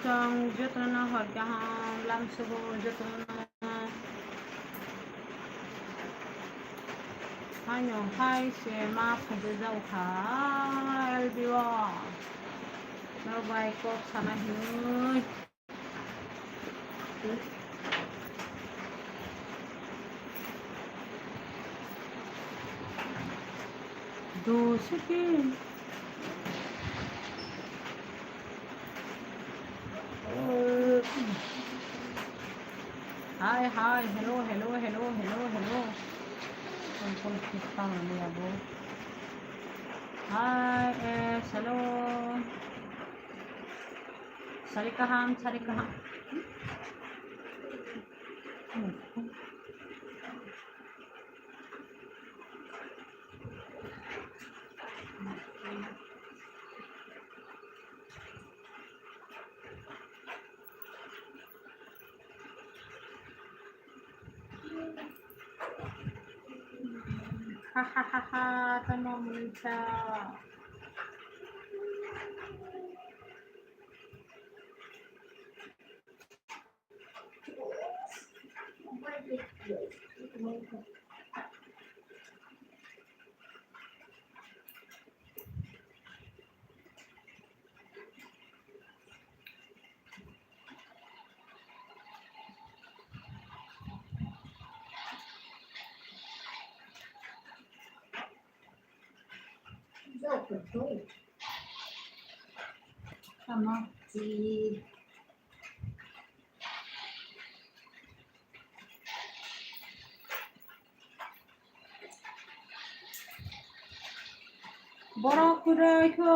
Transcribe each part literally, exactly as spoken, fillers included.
Chwng jotono hor kaham lamsogo jotono. Haino hai se ma phunjak kha L B o. Norok bai kok sana hinwi. Do siki. Hi, hi, hello, hello, hello, hello, hello. Ang phone kisa tang ani abo. Hi, S, hello. Sari kaham, sari kaham. Ha ha ha ha, tamo mungsa. Tamo. Borok kwrwi kho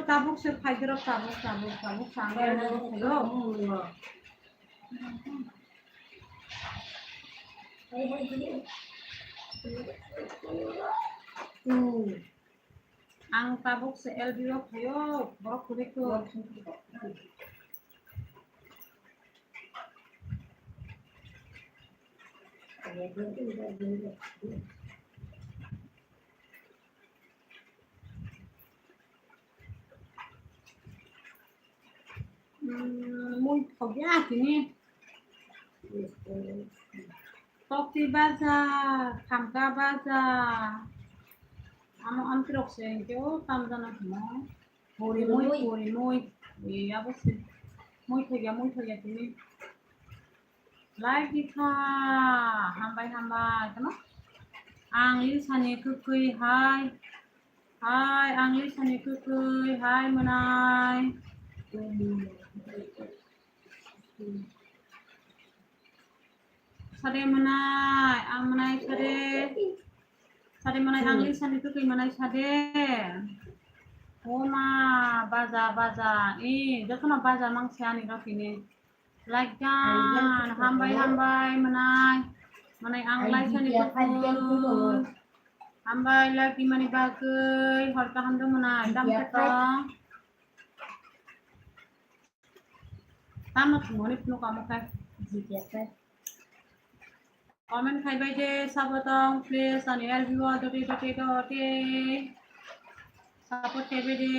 tabuk se phaijorok, tabuk, tabuk, tabuk, tabuk. Ang tabuk se L B o phaio, borok kwrwi kho. Mui thokya tini. Tokti baja, thamka baja. Amo amtirok se hinkhe o tamjana hino. Puri mui, puri mui. E, abo se. Mui thokya, mui thokya tini. Like di kha. Hambai, hambai. Tamo? Ang lisani kwkwi hai. Hai, ang lisani kwkwi hai mwnai. Sade mwnai, ang mwnai sade. Sade mwnai, ang lisani kwkwi mwnai sade. Oma, baja, baja. I, jotono baja mangse ani rokini. Like dan, hambai, hambai, mwnai. Mwnai ang like sani kukur. Hambai, like di mani bagwi, hor kaham do mwnai, dam khe tong. Tamo thumoni phunu kamo khai. Comment khai bai de, sabo tong, please, ani L B o dote, dote, dote. Support khai bai de.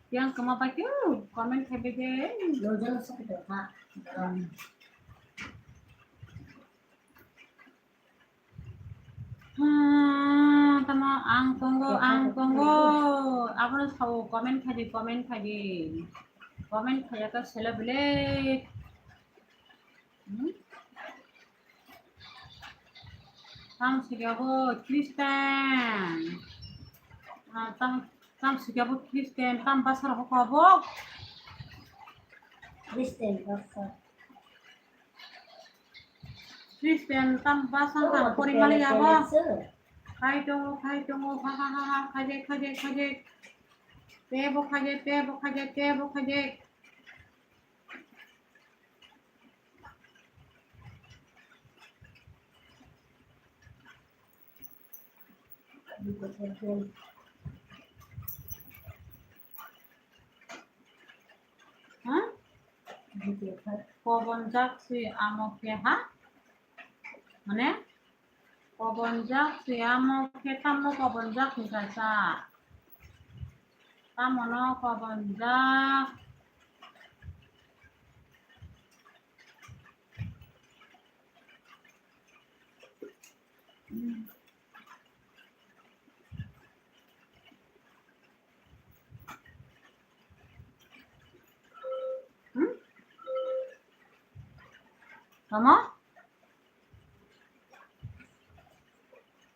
Yang kama pakai comment khai bai de. Hmm, tamo ang tongo, ang tongo. Abono sao comment khai di, comment khai di. Comment khaiya khe selo bile. Hmm? Tam sikya bo Christian. Ah, tam, tam sikya bo Christian, tam basar hokha bo. Christian basar. Christian tam bwsang tam pori mali abo. Khai tongo, khai tongo, ha, ha, ha, ha, khaje, khaje, khaje. Tebo khaje, tebo khaje, tebo khaje. Ha? Kobonjak se amo khe ha? Mane, kobonjak se amo khe tamo kobonjak ni kaisa. Tamono kobonjak. Hmm? Tamo?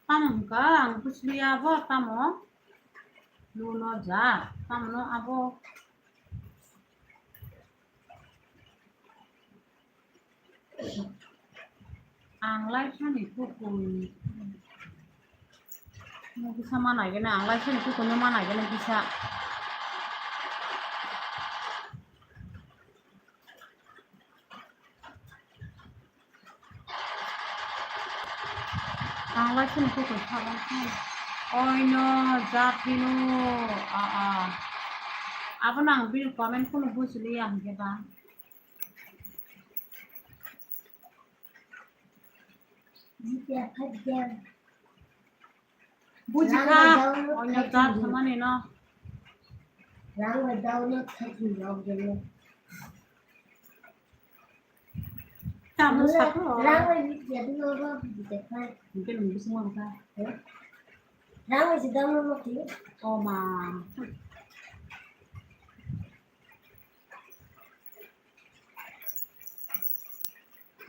Tamo hwnkha ang bwsli abo tamo? Luno ja, tamono abo. Ang lai sani kukui. Mo kisa manai gana, ang lai sani kukui no manai gana kisa. Ang lai sani kukui sabang kha. Oino, jatino, a, a. Abono ang bil comment kuno bujiliya hwnkhe ba. Bujikha, oino jat samani no. Rang bai download khaikhe rok jeno. Tamo sakho. Rang bai video no rok video khai. Mungkin nung bising mo ka. Rang bai si download mo ki. Oh ma.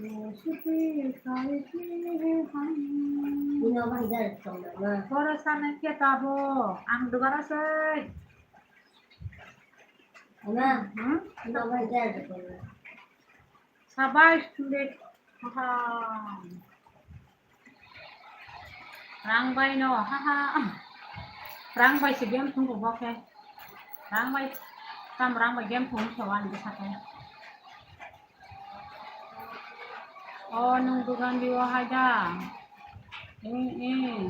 Boro sana khe tabo, ang dugara sei. Ama, hmm? Boro sana khe tabo. Sabai student. Haha. Rang bai no, haha. Rang bai se game thung bo khe. Rang bai, tam rang bai game thung se wan bisa khe. O nung dugan di o hai da. Eh, eh.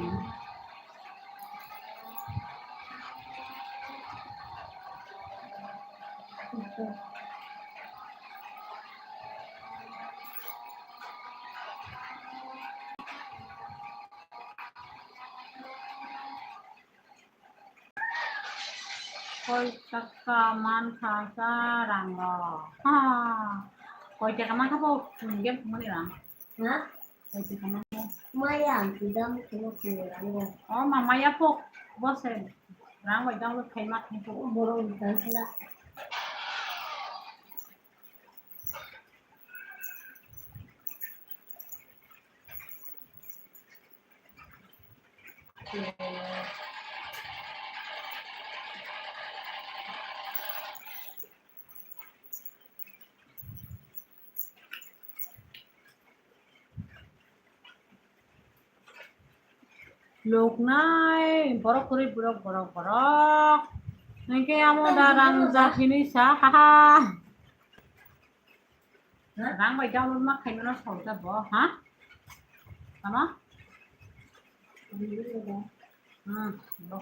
Koi taka man kha sa rang rok? Ha. Koi taka man kha bo game thumani rang? Ha? Koi taka man kha? Maya ang kidam kino kino rang rok. Oh, ma maya pok bo se rang bai download khai ma khai pok. Borok ni tan sila. Luknai borok kwrwi borok, borok, borok. Hwnkhe amo da rang jak hinwi sa, haha. Rang bai download ma khaimano saoja bo, ha? Tamo? Hmm, bo.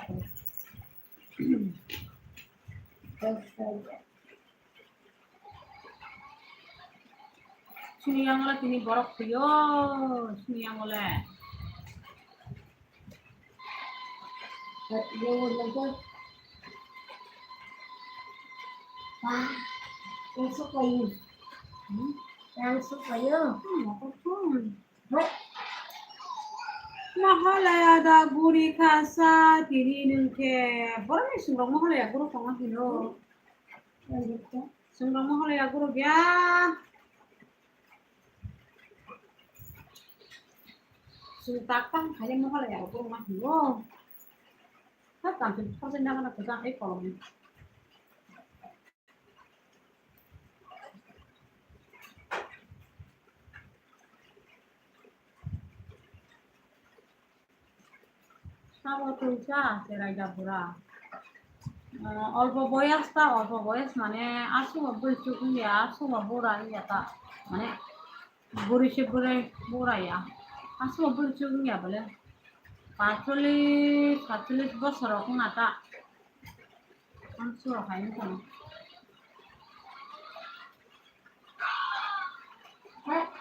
Chini yang le tini borok thwio, chini yang le. Rang suklaio. Hmm? Rang suklaio. Hmm, apa pun? Mahalaya da guri khasa tini nungkhe. Borokni sungrok mahalaya guru tongo hino. Sungrok mahalaya guru ya. Sung tak tang khaye mahalaya guru ma hino. Tak tang tang khaye na na khaye kolom. Sabo tungsa cherai da bura. Ah, olpo boyas ta, olpo boyas mane aswk bo bwrwi chuk wngya, aswk bo bura wngya ta. Mane bwrwi se bwrwi bura ya. Aswk bo bwrwi chuk wngya bole. Pacholis, sacholis bosor rok wngya ta. Ang sura khaini tong.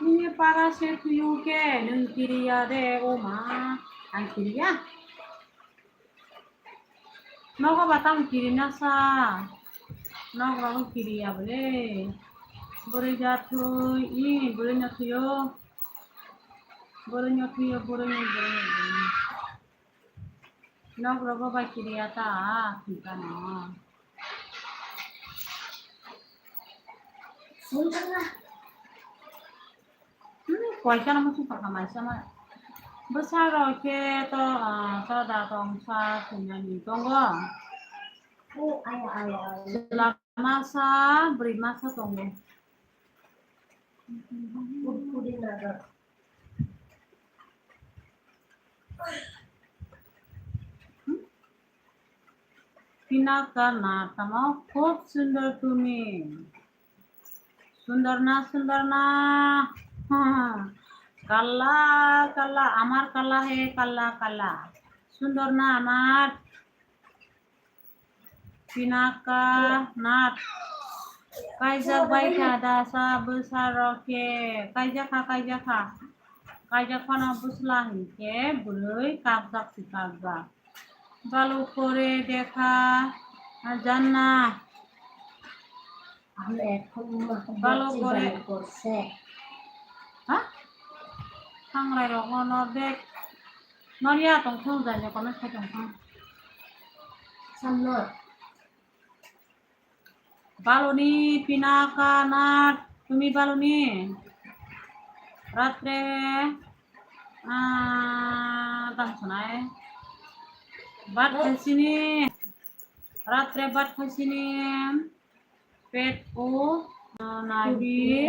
Nini para se thwiyo khe nwng kiriya de o ma, ang kiriya. Nogo ba tamo kirina sa, nogo ba kiriya bole. Bwrwi ja thwi, i bwrwi no thwiyo, bwrwi no thwiyo, bwrwi no, bwrwi no, bwrwi no. Nok rogo bai kiriya ta, thwikano. Hmm, koisa no muchung pakha maisa ma. Bwsa rok khe to, ah, chada tong sa thwinani tongo. Chwla masa, bwrwi masa tongo. Pinaka na tamo, khub sundor tumi. Sundor na, sundor na. Kala, kala, amar kala he, kala, kala. Sundor na amar. Pinaka nat. Kaijak bai kha da sa bwsa rok khe. Kaijak kha, kaijak kha. Kaijak phano bwsla hinkhe bwrwi kakjak si kakjak. Balo kore dekha janna. Balo kore. Ha? Thangrai rok no bek. Noriya tong thang jani comment khai tong thang. Samno. Baloni pinaka na tumi baloni. Ratre, ah, tang sanai. Bat khaisini. Ratre bat khaisini. Pet o, ah, nabi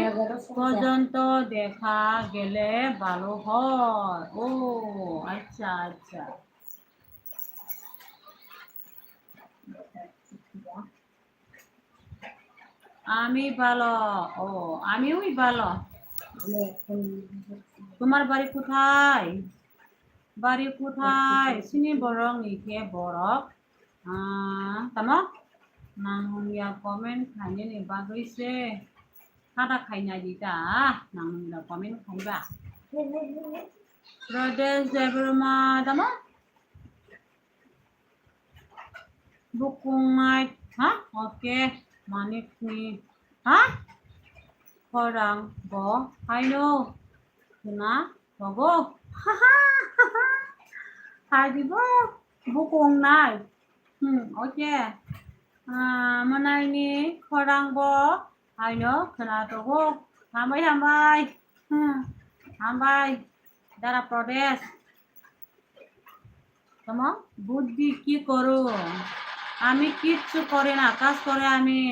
porjonto dekha gele balo hor. O, acha, acha. আমি ভালো। ও, আমিও ভালো। তোমার বাড়ি কোথায়? বাড়ি কোথায়? Sini borok ni khe borok. Ah, tamo? Nang ya comment khainani bagwi se. Kada khaina di ta. Nang ya comment khaiba. Pradesh Debbarma, tamo? Bukung nai, ha? Okay, manik ni, ha? Khorang bo haino khna togo. Hai di bo, bukung nai. Hmm, okay. Ah, manai ni khorang bo haino khna togo. Hambai, hambai. Hmm, hambai. Dara Pradesh. তোমার বুদ্ধি কি করো? আমি কিচ্ছু করি না, কাজ করে আমি।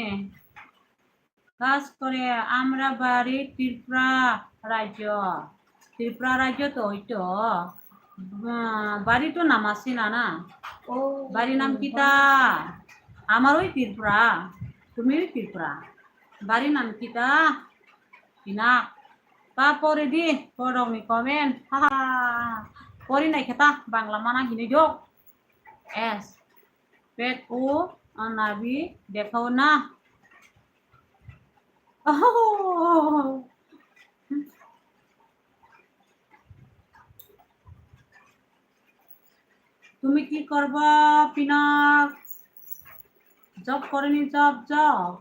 কাজ করে, আমরা বাড়ি ত্রিপুরা রাজ্য। ত্রিপুরা রাজ্য তো ওই তো। আহ, বাড়ি তো নাম আছে না, না? বাড়ির নাম কিতা? আমার ওই ত্রিপুরা, তুমি ওই ত্রিপুরা। বাড়ির নাম কিতা? Pinak. Ta pori di, borok ni comment. Ha, ha, ha. Pori nai khe ta, Bangla mana hinwi jok. S. Pet o, anabi, dekhao na. Oh. তুমি কি করবা, পিনাক? জব করেনি, জব, জব।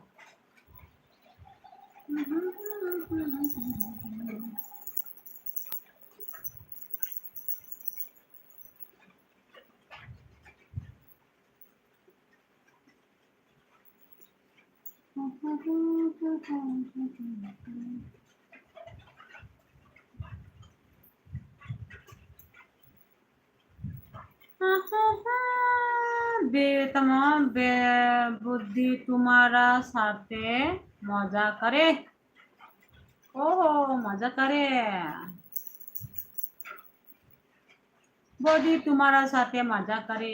বে-, tamo be-, বুদ্ধি তোমারা সাথে মজা করে। ওহো, মজা করে। বুদ্ধি তোমারা সাথে মজা করে।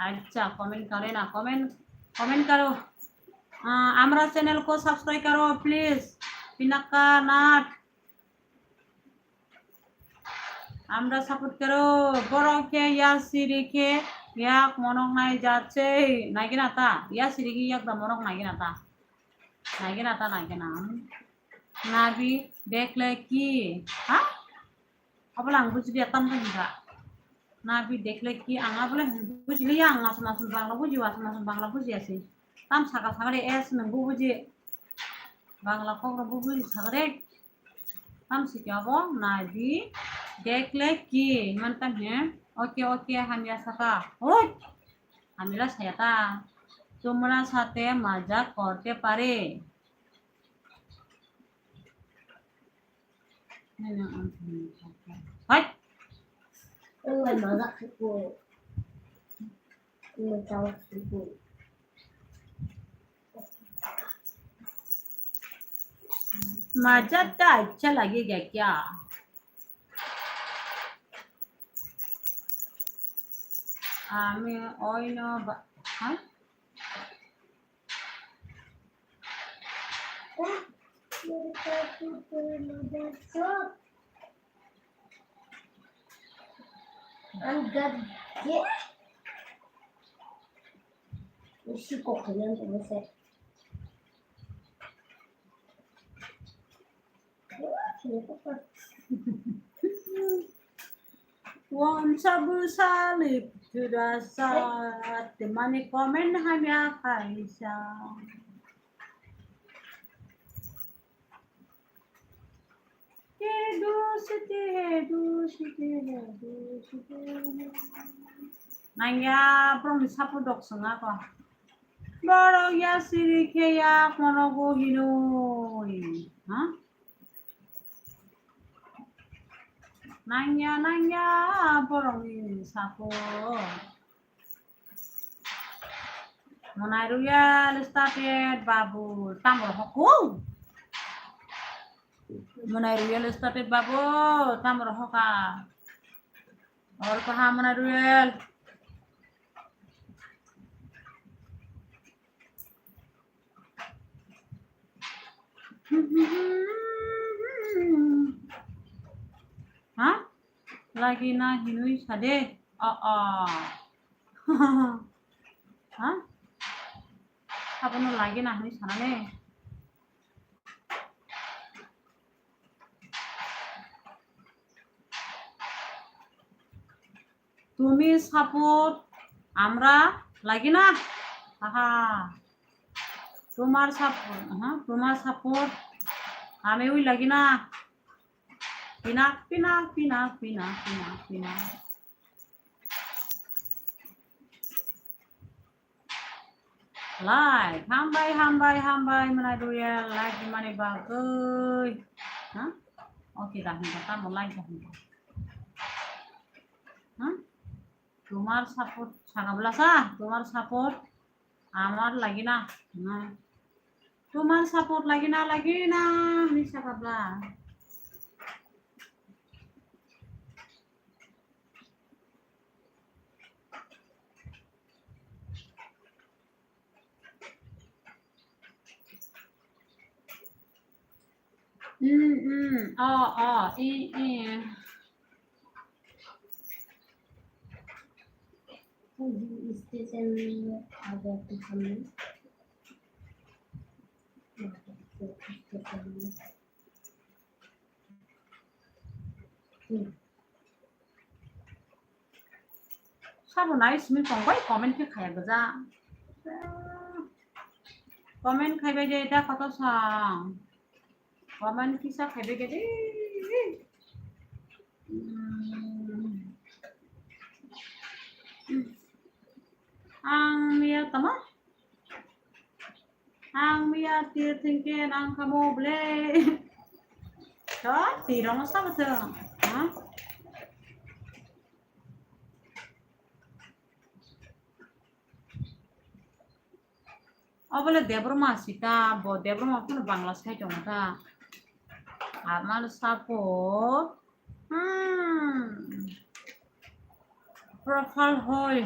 আচ্ছা, comment করে না, comment, comment করো। আহ, আমরা channel কো subscribe করো, please। পিনাক্কা নাট। আমরা support করো। বড় কে ইয়া সিরি কে ইয়া মনক নাই যাচ্ছে। নাকি না তা? ইয়া সিরি কি ইয়া মনক নাকি না তা? Naigena ta naigena. Nabi dekhle ki? Ha? Abola ang bujiya tamni hinba. Nabi dekhle ki? Ang abole bujiliya, ang asam asam Bangla bujiya, asam asam Bangla bujiya se. Tam saka sakre es nang bu buji. Bangla kok rok bu buji sakre. Tam sikya bo nabi dekhle ki? Man tam he. Oke, oke, hamya saka. Oi. Hamila saya ta. Tumra sate majak korte pare. Hai. Majak ta acha lagega kya? Ami oino ba, ha? Ang gagawin. Usi ko kalian tuh saya. Wansa bwsa lip thwrasa, twmani comment hamya kaisa. He du siti, he du siti, he du siti. Nangya, borokni sapo dok swnga ko. Borok ya siri khe ya kono go hinoi. Ha? Nangya, nangya, borokni sapo. Monai Royal started babu, tamro hoko. Monai Royal started babu, tamro hoka. Or kaha Monai Royal. Ha? Lagi na hinui sade. A a. Ha? Abono lagi na hinui sanane. তুমি support, আমরা লাগি না। আহা। তোমার support, হ্যাঁ, তোমার support, আমি ওই লাগি না। পিনা, পিনা, পিনা। Like, hambai, hambai, hambai, Monai Royal, like mani bagwi. Ha? Oke, dah, hinta, tamo like, dah, hinta. Ha? তোমার support, sakabla sa, তোমার support, আমার লাগি না, না। তোমার support লাগি না, লাগি না, আমি sakabla. Mm, mm. Oh, oh, eh, eh. Hmm. Sabo nai simi tongbai comment khe khaya gja. Comment khaibai de da koto sang. Comment kisa khaibai de. Hmm. Ang miya tama. Ang miya tir thengke nang kamo ble. To tirong sa bwthwng. Ha? Obole Debbarma sita, bo Debbarma phano Bangla sai tongo ta. Amal sapo. Hmm. Profile hoi.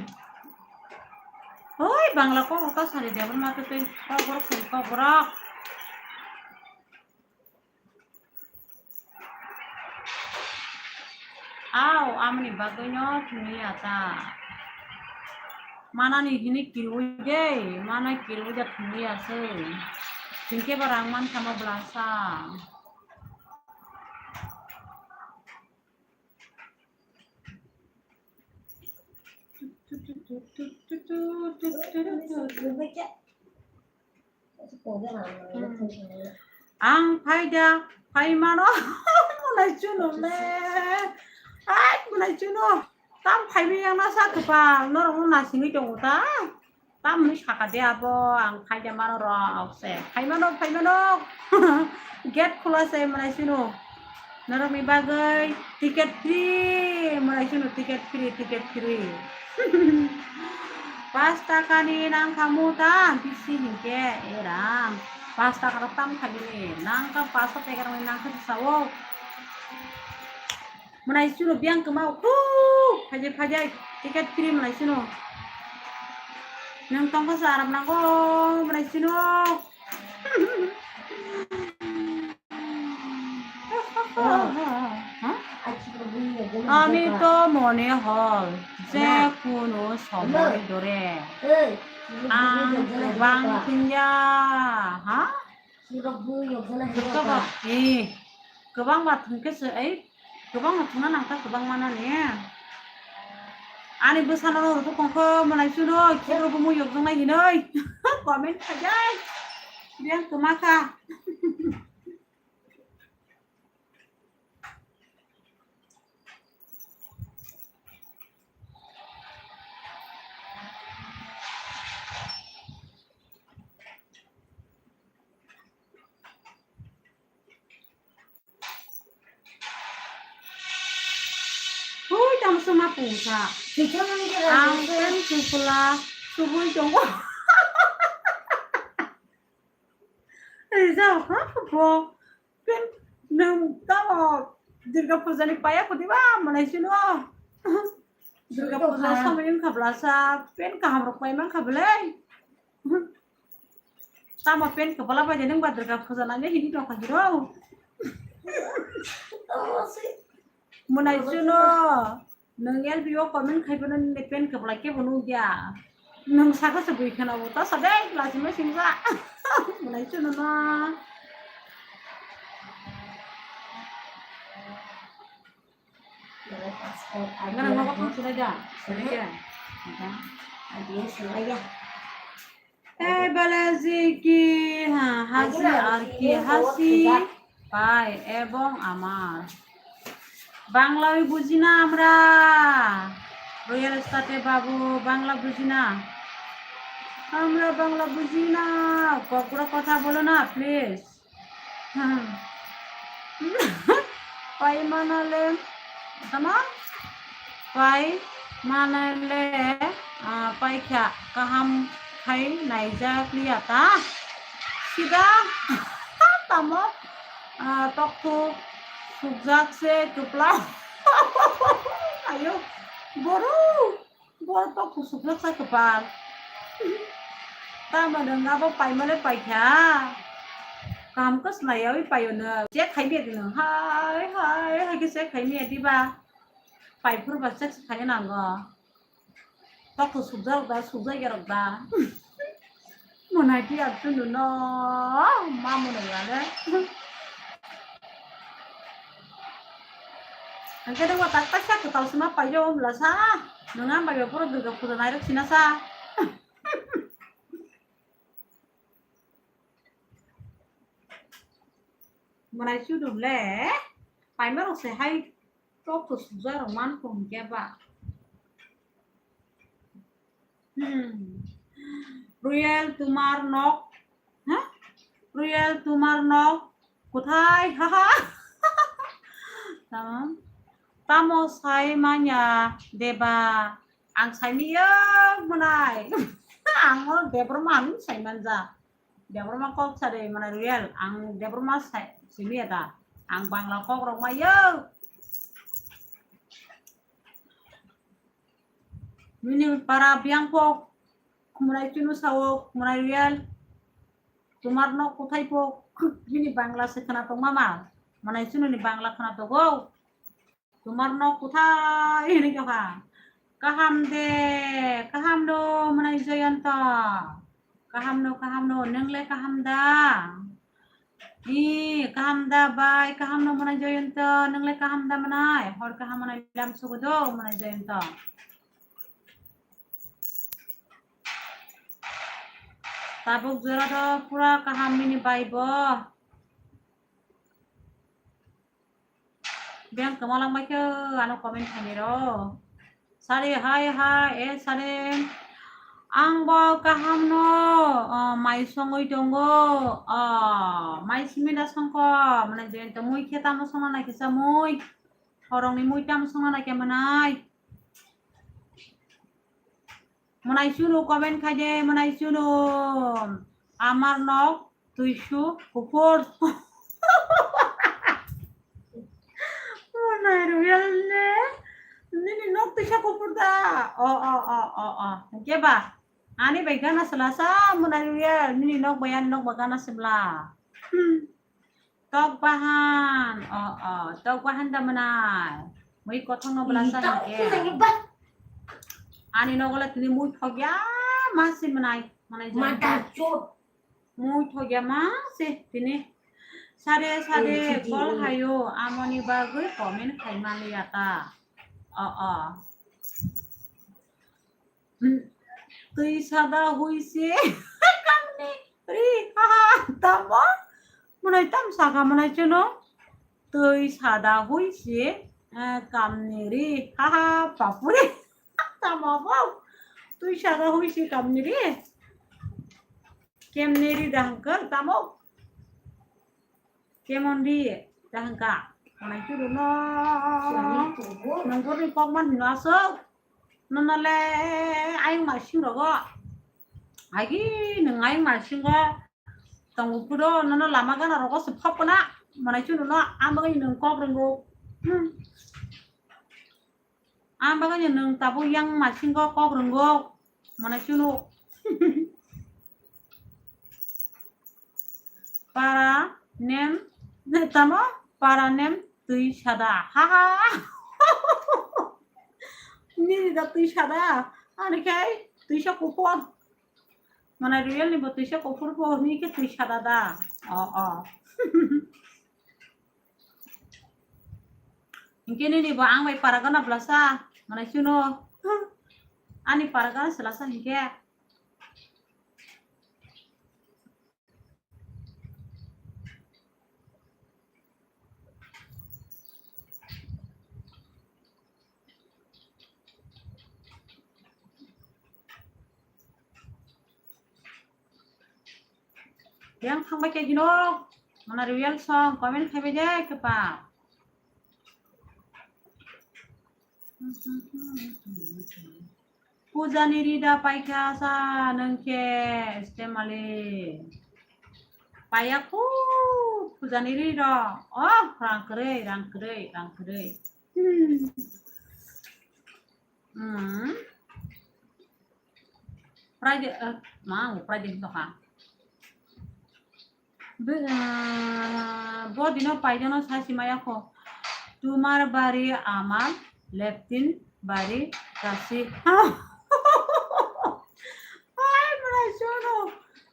Hoi, Bangla kok ta sari Debbarma to tei kok borok sari kok borok. Au, amoni bagwino thwngwi ya ta. Manani hini kirwi de, mana kirwi de thwngwi ya se. Hinkhe ba rang mankha ma blasa. Ang phaida, phaimano, mwnai chunu le. Ai, mwnai chunu. Tam phaiwi yang nasa kwpal, norok no nasingwi tongo ta? Tamni saka de abo, ang phaida mano rok se. Phaimano, phaimano. Gate khula se, mwnai chunu. Norokni bagwi ticket free, mwnai chunu ticket free, ticket free. Pas taka ni nang khamu ta, bisi hinkhe erang. Pas taka rok tam khaimani, nang ka pas taka rok ni nang kha sao. Mwnai chunu biyang kwma, khu, phaijai, phaijai, ticket free mwnai chunu. Nang tongkha sa aram nango, mwnai chunu. আমি তো মনে হয় যে কোনো সময় ধরে আং bang thungya, ha? Kwbang ba, eh, kwbang ba thungkhe se, eh, kwbang ba thungna nang ta kwbang mana ni. Ani bwsano rw tongkho mwnai chunu, khibro bo mui yokjaknai hinoi. Comment khaijai. Biyang kwma kha. Hui, tamo suma pungsa. Ang pen chukula subui tongo. Rijak ha bo. Pen nwng tamo Durga Puja ni paya phuti ba mwnai chunu. Durga Puja somoi wngkha blasa pen kaham rok pai mankha belai. Tamo pen kwbala bai de nwng ba Durga Puja nangya hini tongkha hiro. Mwnai chunu. Nwng L B o comment khai phano nini pen kwplai kebo nukya. Nwng sakha se bui kheno bo ta sa dei lachima singsa. Mwnai chunu no. Ngana nogo tong sinai da. Sinai da. Ada. Ada sinai ya. এই বেলা যে কি, হ্যাঁ, হাসি আর কি হাসি পায় এবং আমার। বাংলা ওই বুঝি না আমরা। রয়্যাল স্টাতে বাবু, বাংলা বুঝি না। আমরা বাংলা বুঝি না। ককড়া কথা বলো না, please. Hmm. Pai manale, tamo? Pai manale, ah, pai kha kaham khai naijak liya ta. Sida, tamo? Ah, tokthuk sukjak se kwpla. Ayo, boru. Bo to kusuk nok sa kwpal. Tamo nwng abo paimale paikha. Kaham khe swlaiyaui paio nwng. Check khai maya di nwng. Hai, hai, hai khe check khai maya diba? Paiphuru ba check se khaina nango. To kusuk jak da, suk jak yarok da. Mwnai di ar chunu no, ma mwnai ya le. Hingke nang bo tak tak sa kwtal sima paio wngla sa. Nwng ang bai bo puro Durga puja nairok sina sa. Mwnai chudum le, paima rok se hai tok to sujak rok man ko hingke ba. Hmm. Ruyel tumar nok, ha? Ruyel tumar nok kuthai? Haha. Tamo, tamo sai manya deba, ang sai miyo mwnai. Ang o Debbarma hinwi sai manja. Debbarma kok sa de mwnai Ruyel, ang Debbarma sai, simi ya da. Ang Bangla kok rok mayo. Nini para biyang po, khumrai chunu sao, khumrai Ruyel. Tumar nok kuthai po, nini Bangla se khna tong mama. Mwnai chunu ni Bangla khna togo. Tumar nok kuthai hinwi tongkha. Kaham de, kaham do, mwnai Joyonto. Kaham no, kaham no, nwng le kaham da? I, kaham da bai, kaham no mwnai Joyonto, nwngle kaham da mwnai? Hor kaham mwnai lam sugo do mwnai Joyonto. Tabuk jora do pura kaham nini bai bo. Beng kwma langbai khe ano comment khainai rw. Sari hai hai, e sari. Ang bo kaham no, o, mai songwi tongo. O, mai simi da songkho, mwnai Joyonto mui khe tamo songna nai kisa mui. Horong ni mui tamo songna nai khe mwnai. Mwnai chunu comment khai de, mwnai chunu. Amar nok tuisu kuphur. Mwnai Royal ne? Nini nok tuisa kuphur da? O, o, o, o, o. Hwnkhe ba? Ani bai gana sela sa, mwnai Royal. Nini nok bai ani nok bai gana sela. Hmm. Tok bahan, o, o, tok bahan da mwnai. Mui kothok no bwlasa hwnkhe. Ani nogo le tini mui thokya ma se mwnai, mwnai jani. Mui thokya ma se tini. Sare sare call hayo, amoni bagwi comment khai mani ya ta. O, o. Twi sada huise kamni ri, ha, ha, tamo? Mwnai tam saka mwnai chunu? Twi sada huise, eh, kamni ri, ha, ha, papuri. Tamo bo? Twi sada huise kamni ri. Kemni ri da hwnkhe tamo? Kemon ri da hwnkha? Mwnai chunu no. Nongkhorni kokman hino aswk. Nono le ayung masing rogo. Agi nwng ayung masingo tongo phuru nono lama gana rogo se phap kana. Mwnai chunu no ang bagwi nwng kok rwngo. Hmm. Ang bagwi nwng tabuk yang masingo kok rwngo. Mwnai chunu. Para nem, ne tamo? Para nem twi sada. Ha ha. Nini da twi sada. Ani khai twisa kuphur. Mwnai Royal ni bo twisa kuphur bo, nini khe twi sada da. O, o. Hinkhe nini bo ang bai para gana bwlasa. Mwnai chunu. Ani para gana selasa hinkhe. Yang thangbai khe gino, mwnai Royal song comment khaibai de khe pa. Pujani rida paikha sa nengke stemali. Paya khu pujani rida. Oh, rang kwrwi, rang kwrwi, rang kwrwi. Hmm. Hmm. Friday, eh, ma, Friday to ha. Be-, ah, bo dino paidano sasi maya kho. Tumar bari amar leptin bari kasi. Hai, mwnai chunu.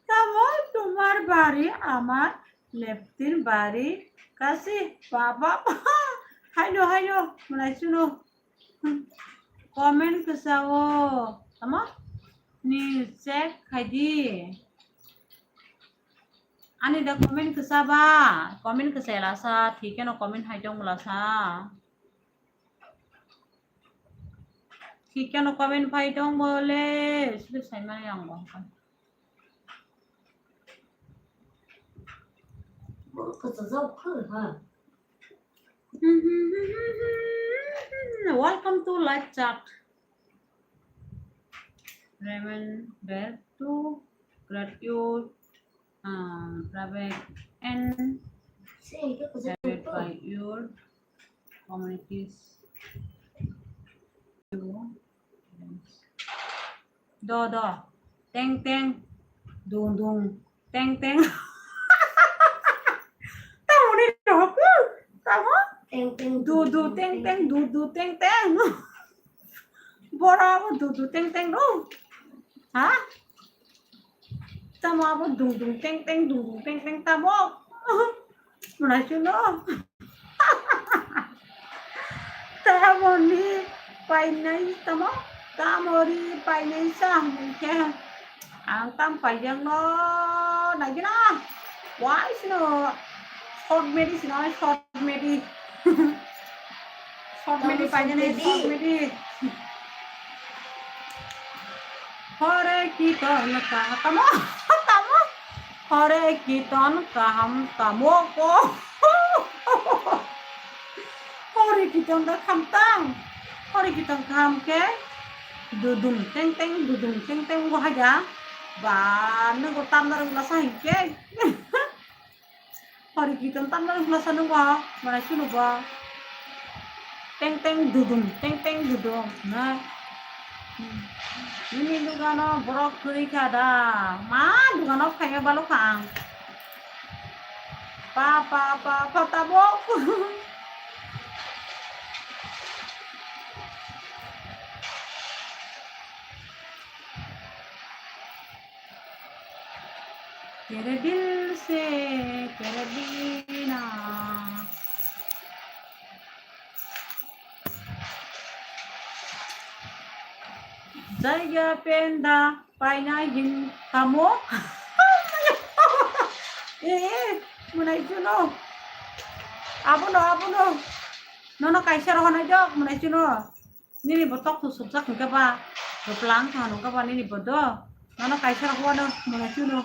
Tamo tumar bari amar leptin bari kasi. Baba. Haino, haino, mwnai chunu. Comment kwchao. Tamo? Ni check khaidi. Ani da comment kwchaba. Comment kwchai lasa. Thik kheno comment hai tong lasa. Thik kheno comment phai tong bole. Sile saimani ang bo. Bo kwchajak kho, ha? Welcome to live chat. Remember to grant your, uh, private and private by your communities. Do, do. Teng, teng. Dung, dung. Teng, teng. Tamo ni rok. Tamo? Teng, teng, du, du, teng, teng, du, du, teng, teng. Bora abo du, du, teng, teng, no? Ha? Tamo abo dung, dung, teng, teng, dung, dung, teng, teng, tamo? Naisuno. Tamoni painai tamo, tamori painai sa hwnwi khe ang tam paijak no naigina. Wai sino short medi sino short medi. Short medi paijani short medi. Hore kiton ka tamo tamo. Hore kiton kaham tamo ko. Hore kiton da khamtang. Hore kiton kaham ke dudum teng teng dudum teng teng go haja. Ba nugo tamdar gula sa hingke. Hori kiton tamna wngla sanu bo, manai sunu bo. Teng teng dudum, teng teng dudum, na. Nini dugano borok kwrwi kha da, ma dugano phaima balo kha ang. Pa, pa, pa, pa, tabok. तेरे दिल से तेरे बिना। Jaiga penda paina hin kamo. Eh, eh, munai chuno. Abono, abono. Nono kaisa rohonai jok, munai chuno. Nini bo tok thusukjak hwnkhe ba, bwplang thang hwnkhe ba nini bo do. Nono kaisa rok wano mona chuno.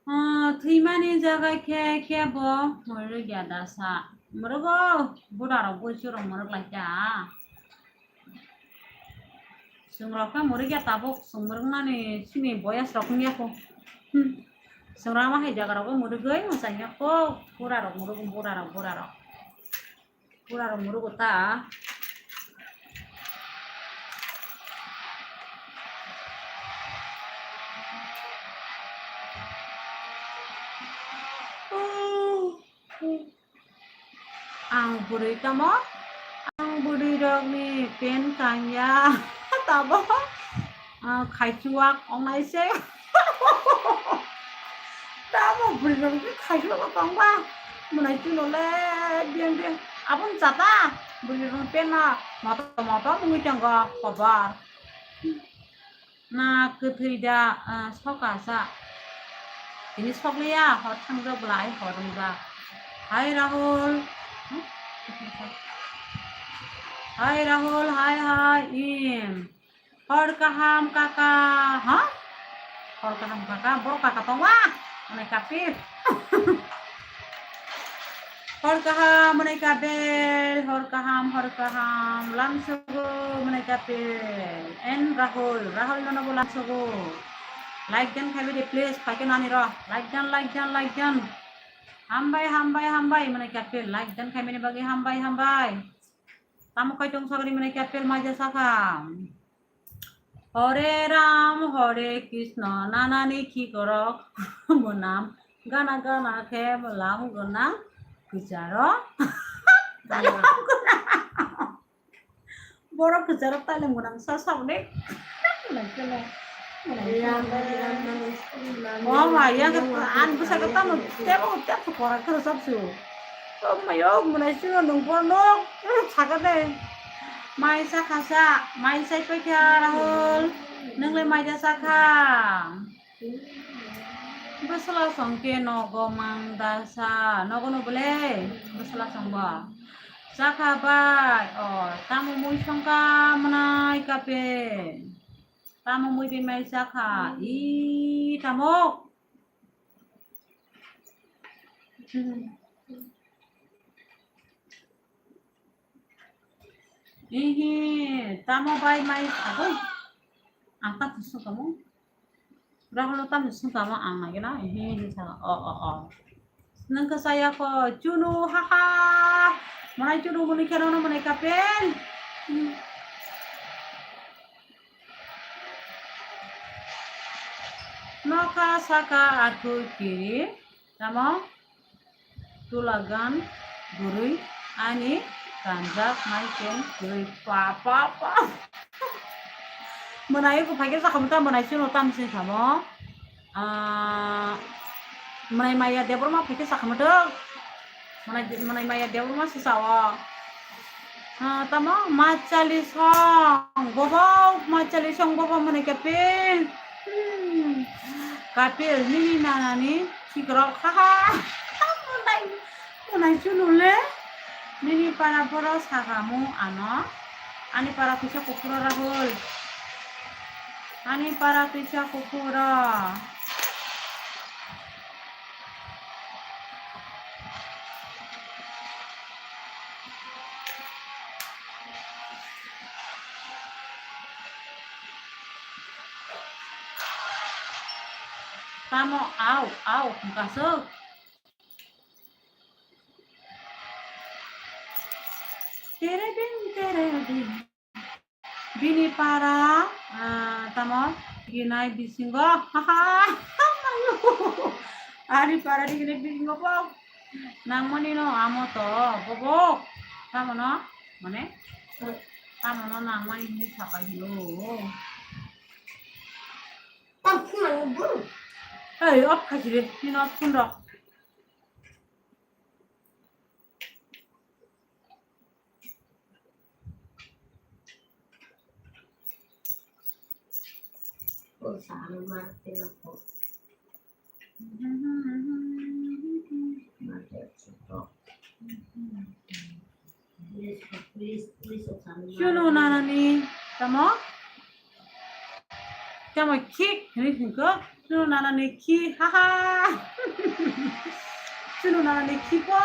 Ah, thwimani jaga khe khe bo mwrwk ya da sa. Mwrwgo bura rok bui churok mwrwk lai kha. Chwng rok khe mwrwk ya tabuk, chwng mwrwk nani chini boyas rok wng ya kho. Hmm. Chwng rok ma hai jaga rok mwrwgwi mwchang ya kho. Bura rok mwrwk, bura rok, bura rok. Pura rok murugo ta. Ang bwrwi tamo, ang bwrwi rokni pen kanya tamo. Ah, khaichuak ongnai se. Tamo bwrwi rok khe khaichuak tongba. Mwnai chuno le biang biang. Aboni chata bwrwi rok pen na moto moto mungwi tongo kobar. Na kwthwi da, ah, soka sa. Tini sokliya hor thangjak bwlai hor wngjak. Hai Rahul. Hai Rahul, hai hai. Im. Hor kaham kaka, ha? Hor kaham kaka, borok kaka tongwa? Mwnai kapir. Hor kaham, mwnai kapir, hor kaham, hor kaham, lamsogo, mwnai kapir. And Rahul, Rahul nono bo lamsogo. Like dan khaibai de, please, phaikhe nani ro. Like dan, like dan, like dan. Hambai, hambai, hambai, mwnai kapir. Like dan khaimani bagwi hambai, hambai. Tamo kaitung sagri mwnai kapir maija sakha. Hore Ram, Hore Krishna, nanani khikorok mwnam, gana gana khe mwnam gwnang kwcharo. Borok kwcharo tailem gwnang sa saboni. Oh ma, yang an bwsa khe tamo tebo tebo kora khe rwchapsu. Oh ma, yo, mwnai sino nung borok, hmm, sakha de. Mai sakha sa, mai sai paikha Rahul. Nwngle mai da sakha. Bwsla songke nogo mang da sa. Nogo no bole. Bwsla songbo. Sakha bai. O, tamo mui songka mwnai kape. Tamo mui bai mai sakha. I tamo. Ihi, tamo bai mai agoi. Ang ta khusung tamo. Rahul no tamo sung tamo ang nai gana. Ihi, ihi sa. O, o, o. Nang ka saya ko chunu, ha ha. Manai chunu muni kheno no manai kapel. Hmm. Nokha saka athu kiri. Tamo? Tulagan bwrwi ani Kanjak nai ken kwrwi pa pa pa. Mwnai ko phaikhe sakhamu ta mwnai chuno tam sini thamo. Ah, mwnai maya Debbarma phaikhe sakhamu to. Mwnai, mwnai maya Debbarma se sao. Ah, tamo machali song bobo, machali song bobo mwnai kapil. Hmm. Kapil nini nanani khikrok ha ha. Mwnai, mwnai chuno le. Nini para boro sakamu ano. Ani para twisa kuphuro Rahul. Ani para twisa kuphuro. Tamo au, au, hwnkaswk. Teredin, teredin. Bini para, ah, tamo, ginai bisingo. Haha. Ari para ginai bisingo bo. Nangmani no amo to, bobo. Tamo no, mane? Tamo no nangmani hini sapai hino. Hey, off khaisile, nini off phone rok. Chuno nanani tamo? Tamo khik hinwi hwnkhe chuno nanani khi, ha ha. Chuno nanani khi po.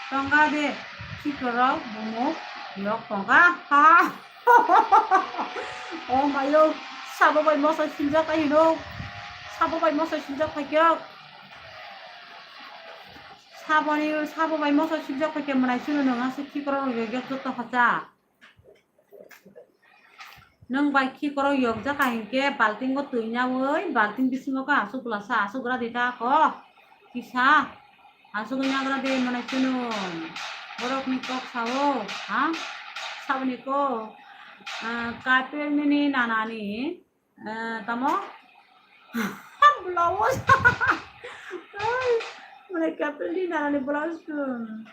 Tongga de, khikrok bumuk yok tongga, ha ha. O mayo, sabo bai moso sinjak ai hino. Sabo bai moso sinjak phaikhe. Saboni, sabo bai moso sinjak phaikhe mwnai chuno nang aswk khikrok yok yok joto hacha. Nwng bai khikrok yokjak ka hinkhe baltingo twi naui, balting bisingo khe aswk glasa, aswk gra di ta ko. Kisa, aswk nagra de mwnai chunum. Borokni kok sao, ha? Saboni kok, ah, kapil nini nanani, ah, tamo? Blouse. Ai, mwnai kapil ni nanani blouse tun.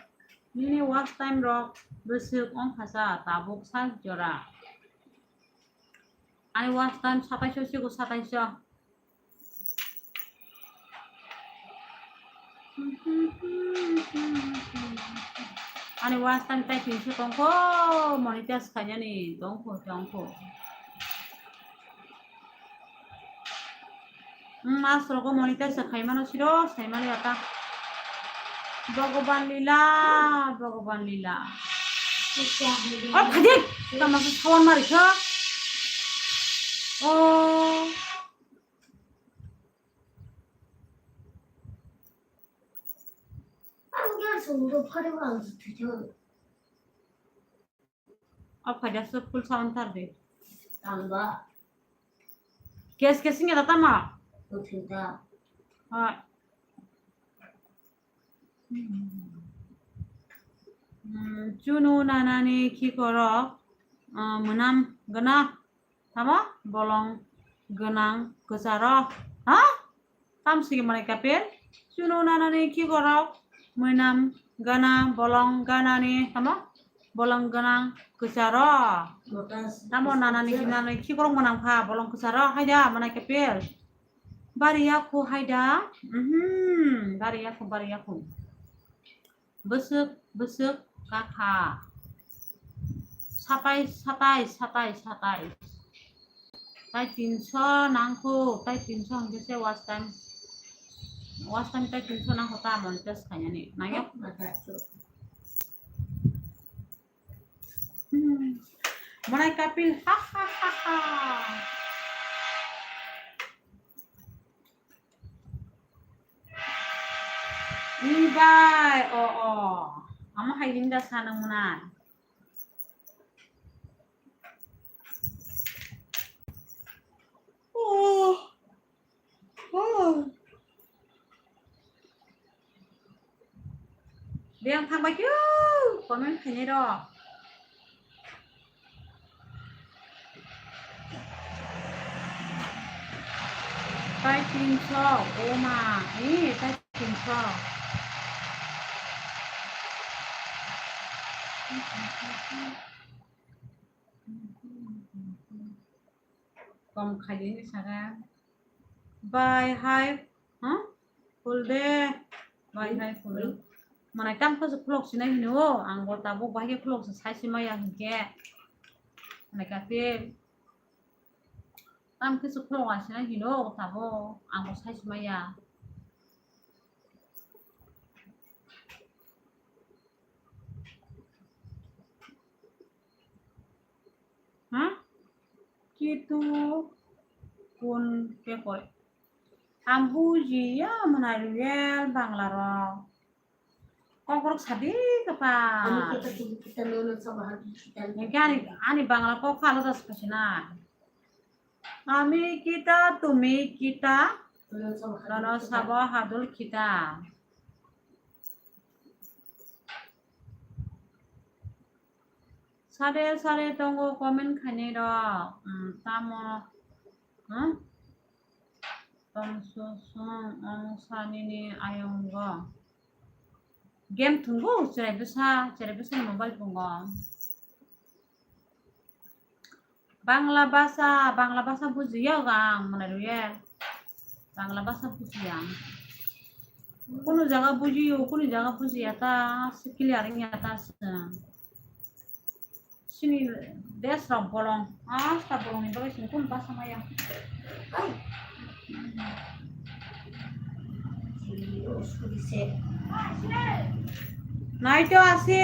Nini watch time rok bwswk wngkha sa tabuk sak jora. Ani watch time satais o sigo, satais o. Ani watch time tai tinso tongkho, monetize khainani tongkho, tongkho. Hmm, mas rogo monetize khaimano siro, saimani ata. Bhagwan lila, Bhagwan lila. Oh, khadik, tama sa sawan mari kha. Oh. Ang ya sungguh pada wang setuju. O phaida se full sound tar de. Tamba. Kes kes singa tama. Uthuda. Ha. Hmm, chunu nanani khikorok, ah, mwnam gana. Tamo bolong gwnang kwcharo. Ha? Tam sigi manai kapil. Chunu nanani khikorok mwnam gana bolong ganani. Tamo bolong gwnang kwcharo. Tamo nanani nanani khikorok mwnam kha bolong kwcharo. Haida manai kapil. Bari yakhu haida. Mhm. Bari yakhu, bari yakhu. Bwswk, bwswk, kakha. Satais, satais, satais, satais. Tai tinso nangkho, tai tinso hwnkhe se watch time. Watch time tai tinso nangkho ta monetize khainani. Nangya. Hmm. Manai kapil, ha, ha, ha, ha. Ni bai, o, o. Amo hai hinda sana muna. Oh. Oh. Leng thang bai khe comment khainai rok. Tai tinsho, o ma, eh, tai tinsho. Kom khaidi hinwi saka. Bai hai, ha? Khul de. Bai hai khul. Manai tam khe se khulok sinai hino, ang bo tabuk bai khe khulok se sai si maya hinkhe. Manai kate tam khe se khulok sinai hino, tabuk ang bo sai si maya. Ha? Kitu kun kekoi. Ang bujiya mwnai real Bangla rok. Kokrok sadi kapa. Ami kita, tumi kita, nono sabo, hadu kita. Ani, ani Bangla kok kha alada se khaisina. Ami kita, tumi kita, nono sabo, hadu kita. Sade sade tongo comment khainai rok, um, tamo, huh? Tom su sung ong sa nini ayongo. Game thwngbo cherai bwsa, cherai bwsa ni mobile phungo. Bangla basa, Bangla basa bujiya ang mwnai rwya. Bangla basa bujiya ang. Kunu jaga bujiyo, kunu jaga bujiya ta, se clear wngya ta se. Chini desh rok bolong, asta bolong ni bagwi chini kunu basa maya. Nai to asi.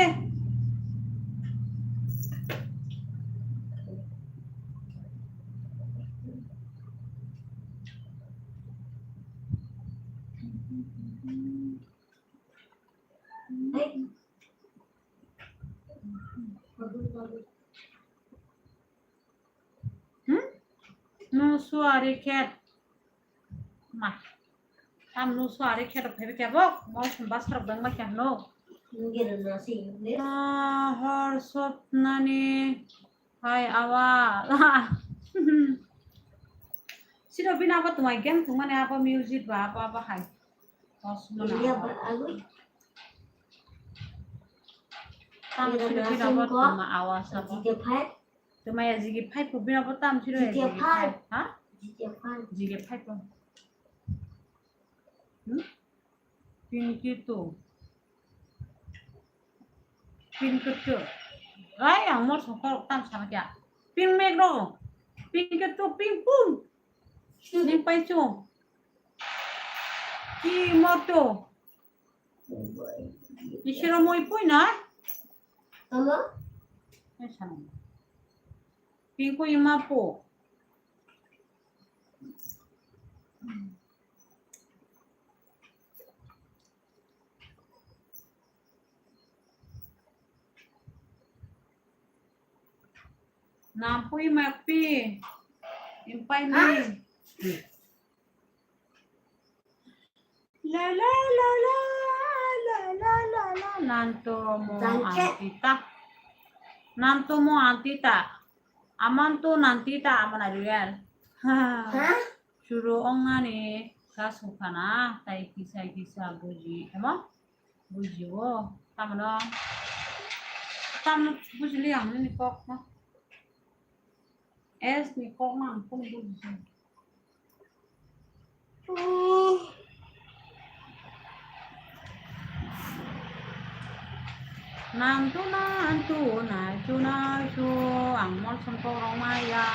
Hmm? No suari khet. Ma. Tam no suari khet phai kebok. Mo sumba sarok bang ma kya no. Ngira na si. Ah, hor sop nani. Hai awa. Siro bina apa tumai game tumane apa music ba apa apa hai. Iya, ba, agui. Tam sini kina ba tuma awas apa? G T A five. Tuma ya G T A five ko bina ba tam sini ya G T A five. G T A five. Ha? G T A five. G T A five ko. Hmm? Pinky two. Pinky two. Ai, ang mor songkor tam sama kya. Pink meg ro. Pinky two, pink pum. Ning pai chu. Ki moto. Isiro moi pui na? Tama? Ai, sana. Pingko ima po. Nampui makpi. Impai ni. La, la, la, la. Nantomo antita. Nantomo antita. Amanto nantita amana real. Ha? Suru ong nani sa sukana, tai kisa kisa buji. Emo? Buji o. Tamano. Tamano buji li ang ni kok no. Es ni kok no ang pun buji. Nantu nantu naitu naitu ang mol songkok rok maya.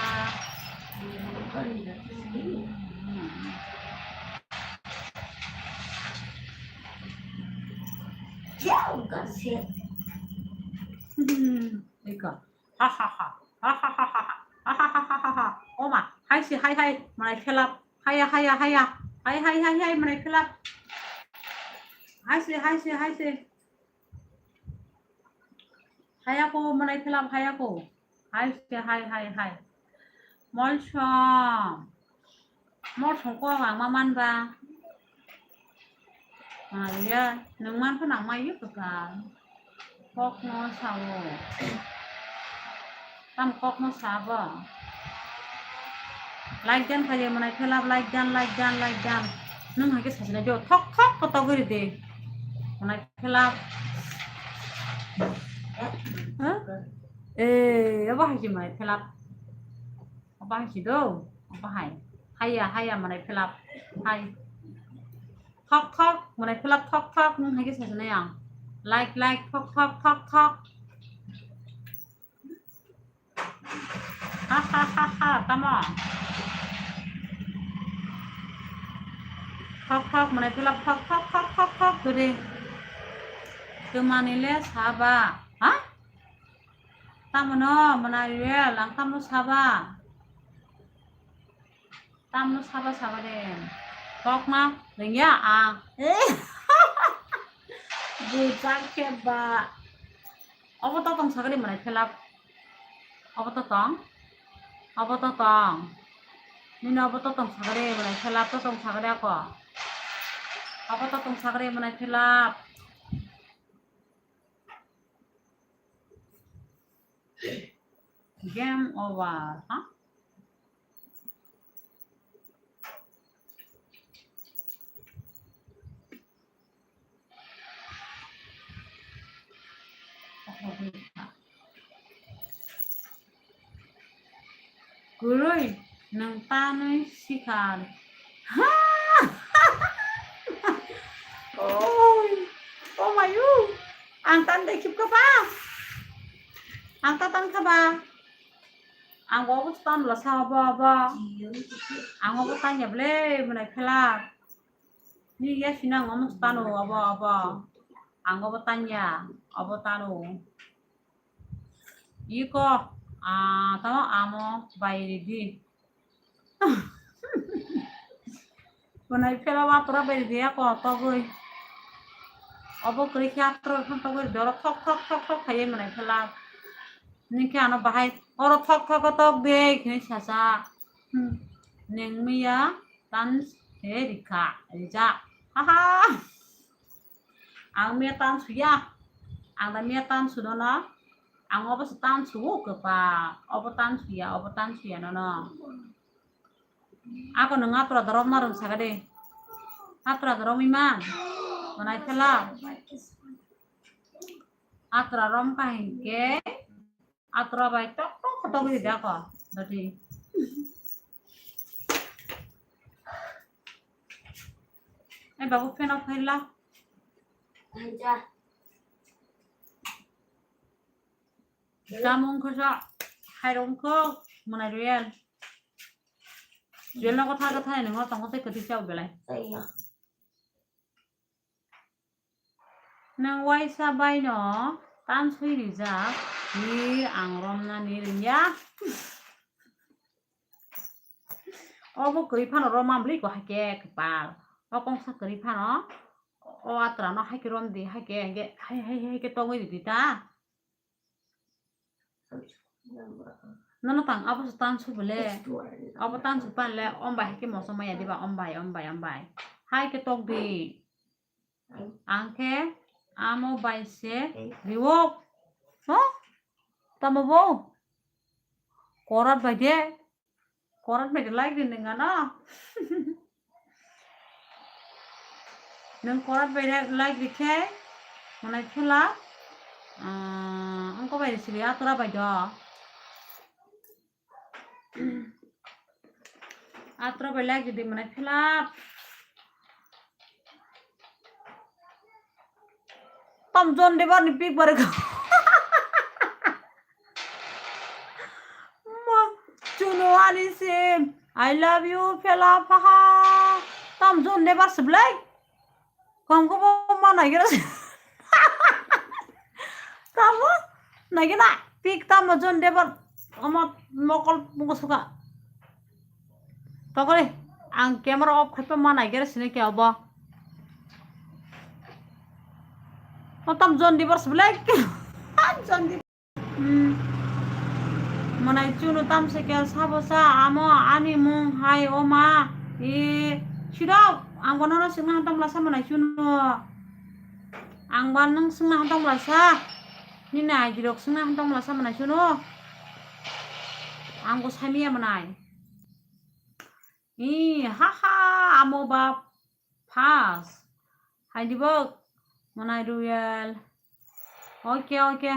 Ika. Ha ha ha. Ha ha ha ha ha. Ha ha ha ha ha ha. Oma, hai se hai hai. Manai khelap. Haya haya haya. Hai hai hai hai. Manai khelap. Hai se hai se hai se. Haya ko manai khelap haya ko. Hai se hai hai hai. Molsom. Molsom ko ang ma man ba. Maya, nwng man phano ang mayo kwtal. Kokno sao. Tam kokno sabo. Like dan khaye mwnai phelap, like dan, like dan, like dan. Nwng hai khe sajinai jo thok thok kotok gori de. Mwnai phelap. Ha? Eh, abo hai khe mwnai phelap. Abo hai khe do. Abo hai. Haya, haya mwnai phelap. Hai. Thok thok mwnai phelap thok thok nwng hai khe sajinai ang. Like, like, thok thok, thok thok. Ha ha ha ha, tamo. Thok thok mwnai phelap thok thok thok thok thok gori. Twmani le saba. Ha? Tamo no mwnai riyal ang tamo saba. Tamno saba saba de. Kokna rwngya ang. Bujak khe ba. Obo to tong sagri mwnai phelap. Obo to tong. Obo to tong. Nini obo to tong sagri mwnai phelap to tong sagri ako. Obo to tong sagri mwnai phelap. Game over, ha? Kwrwi nwng tanwi sikha. Oi, oh mayu, ang tan de khip kha ba? Ang ta tan kha ba? Ang obo tan la sa obo obo. Ang obo tan ya ble mwnai phelak. Ni ya sinang omo tan obo obo. Ang obo tan ya, obo tan o. Iko, ah, tamo amo bai ridi. Mwnai phela watora bai ridi ako togwi. Obo kwrwi khe ator khan togwi ridi oro thok thok thok thok khaiwi mwnai phela. Nini khe ano bahai oro thok thok tok de hinwi sacha. Hmm. Neng miya tan he rikha, rijak. Haha. Ang miya tan suya. Ang da miya tan suno no. Ang obo se tan su kwpa. Obo tan suya, obo tan suya no no. Ako nwng atora dorok ma rwng saga de. Atora dorok mi ma. Mwnai phela. Atora rom ka hinke. Atora bai tok tok kotok di dako. Dati. Eh, babu, fan off khaila. Aja. Tamung khosa, khairong kho, mwnai royal. Royal no kotha kotha ni ngo tongo tei kwtwi chao belai. Nwng waisa bai no tan sui rijak, hi ang romnani rwngya. Obo kwrwi phano rom mambli ko haikhe kwpal. O kongsa kwrwi phano o atrano haikhe rom di, haikhe, haikhe, hai, hai, haikhe tongwi ridi ta. Nono tang abo se tan su bole. Abo tan su pan le om bai haikhe moso maya diba om bai, om bai, om bai. Haikhe tok di. Ang khe amo bai se riwok. Ho? Tamo bo? Korat bai de. Korat bai de like di nang ano. Nang korat bai de like di khe. Mwnai phela. Ah, ang ko bai de sili atora bai do. Atro belai gidi mwnai philap. Tom John Debar ni pik barikha. Ma, chuno ani sim. I love you, philap, haha. Tom John Debar seblai. Kom ko bo ma nai gira. Tamo nai gina pik tamo John Debar. Omo mokol bungo suka. Tokore ang camera off khaipa ma nai gira sini ke obo. Otam John Debar seblai. John Debar. Hmm. Mwnai chuno tamse khe sabo sa amo ani mung hai oma. E, sidok, Ang bo nono swngna hantong mlasa mwnai chuno. Ang ba nwng swngna hantong mlasa. Nini aidi rok swngna hantong mlasa mwnai chuno. Ang bo saimaya mwnai. Ih, ha ha, amo ba first. Hai di bo, mwnai Royal. Oke, oke.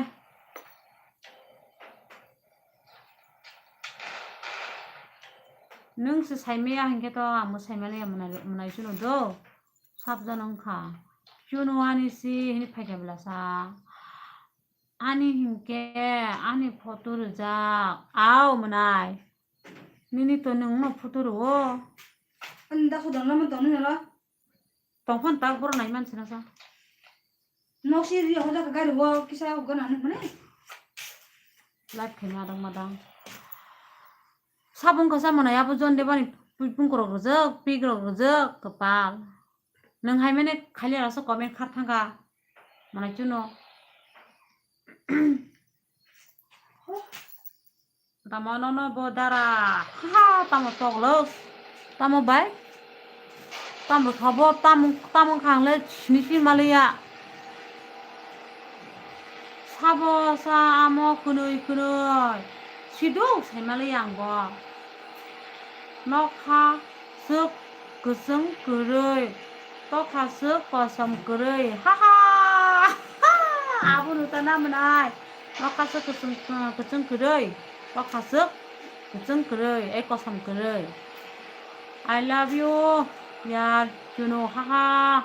Nwng se saimaya hinkhe to, ang bo saimaliya mwnai, mwnai chuno do. Sabjano wngkha. Chuno ani si hini phaikha belasa. Ani hinkhe, ani photo rwjak. Au mwnai. Nini to nwngno photo rwo. Ani da sodon lama tongni nala. Tongphon tak borok nai mansi nasa. Nok si ri hoda ka gari wo kisa gana ni mane. Live khe madang madang. Sabung kasa mwnai abo jon debani pung korok rwjak, pik rok rwjak, kwpal. Nwng hai mane khaili rasa comment khar thangkha. Mwnai chuno. Tamo nono bo dara. Ha, tamo toklo. Tamo bai. Tamo thobo, tamo, tamo khangle sini sini maliya. Sabo sa amo kwnwi kwnwi. Siduk sai maliya ang bo. Nokha swk kwchwng kwrwi. Tokha swk kosom kwrwi. Ha ha. Abo nutana mwnai. Nokha swk kwchwng, kwchwng kwrwi. Tokha swk kwchwng kwrwi. Ei kosom kwrwi. I love you. Yar, chuno, ha ha.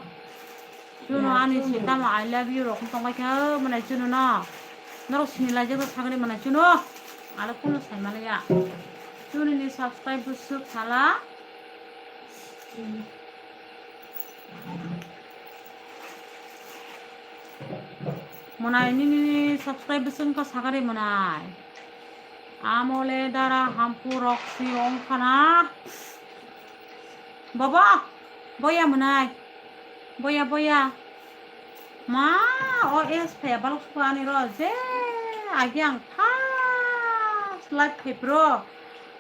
Chuno ani sitamo I love you rok tongbai kha, mwnai chuno no. Norok sini laijak rok sagri mwnai chuno. Alo kuno sai maliya. Chuno ni subscribe bo swk sala. Mwnai nini subscribe bo swk kha sagri mwnai. Amole dara hampu rok si ongkhana. Bobo, boya mwnai. Boya, boya. Ma, O S phaya balok suka ani ro. Je, agi ang first live phai bro.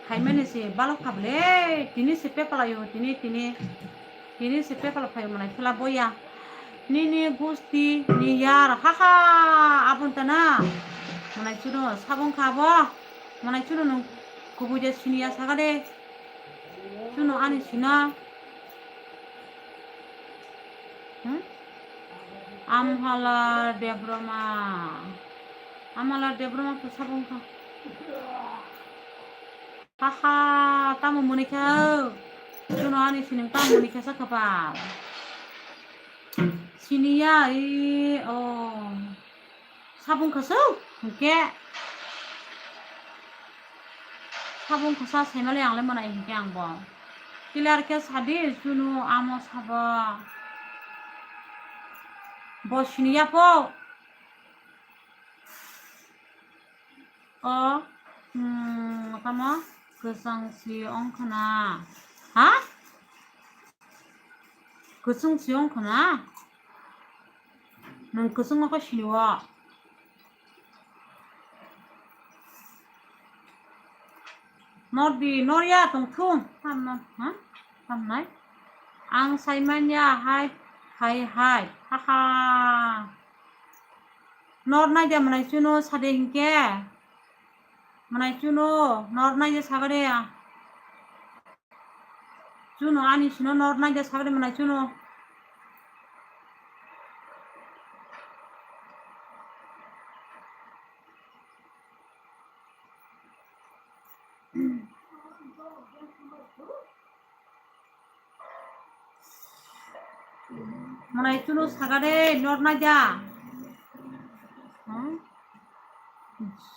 Hai mani si balok kha bole. Tini si pepala yo, tini, tini. Tini si pepala phai mwnai phela boya. Nini gusti, ni yar, ha ha, abon tana. Mwnai chuno, sabong kha bo. Mwnai chuno nung kubui de siniya saga de. Chuno ani sina. Hmm? Amhala Debroma. Amhala Debroma to sabong kha. Haha, tamo muni kha. Chuno ani sining tamo muni kha sa kha ba. Siniya, i, oh. Sabung khasuk, hingke sabung khasa saimale ang le mwnai hingke ang bo. Clear khe sadi, chunu amo sabo. Bo siniya po. O, hmm, tamo kwchang si ongkhana. Ha? Kwchang si ongkhana? Nwng kwchwngno khe sini o. Nordi, norya tongthung. Tamno, ha? Tamnai? Ang saimanya hai, hai, hai. Haha. Nor naide mwnai chuno sade hingke. Mwnai chuno, nor naide sagade. Chuno ani sino nor naide sagade mwnai chuno. Mwnai chuno sagade nor naida. Hmm?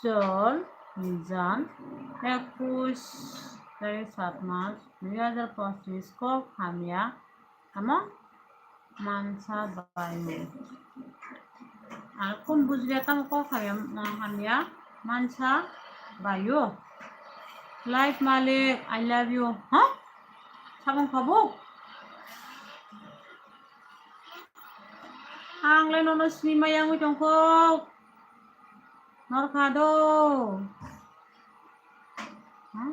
Jol, Mijan, ekush tarik sat mas dui hajar pochis, kok hamya. Tamo mansa bayo. Ar kun bujriya tamo kok hamya, hamya mansa bayo. Life malik, I love you. Ha? Sabong khabuk? Ang le nono sini maya wngwi tongkho. Norkha do. Ha?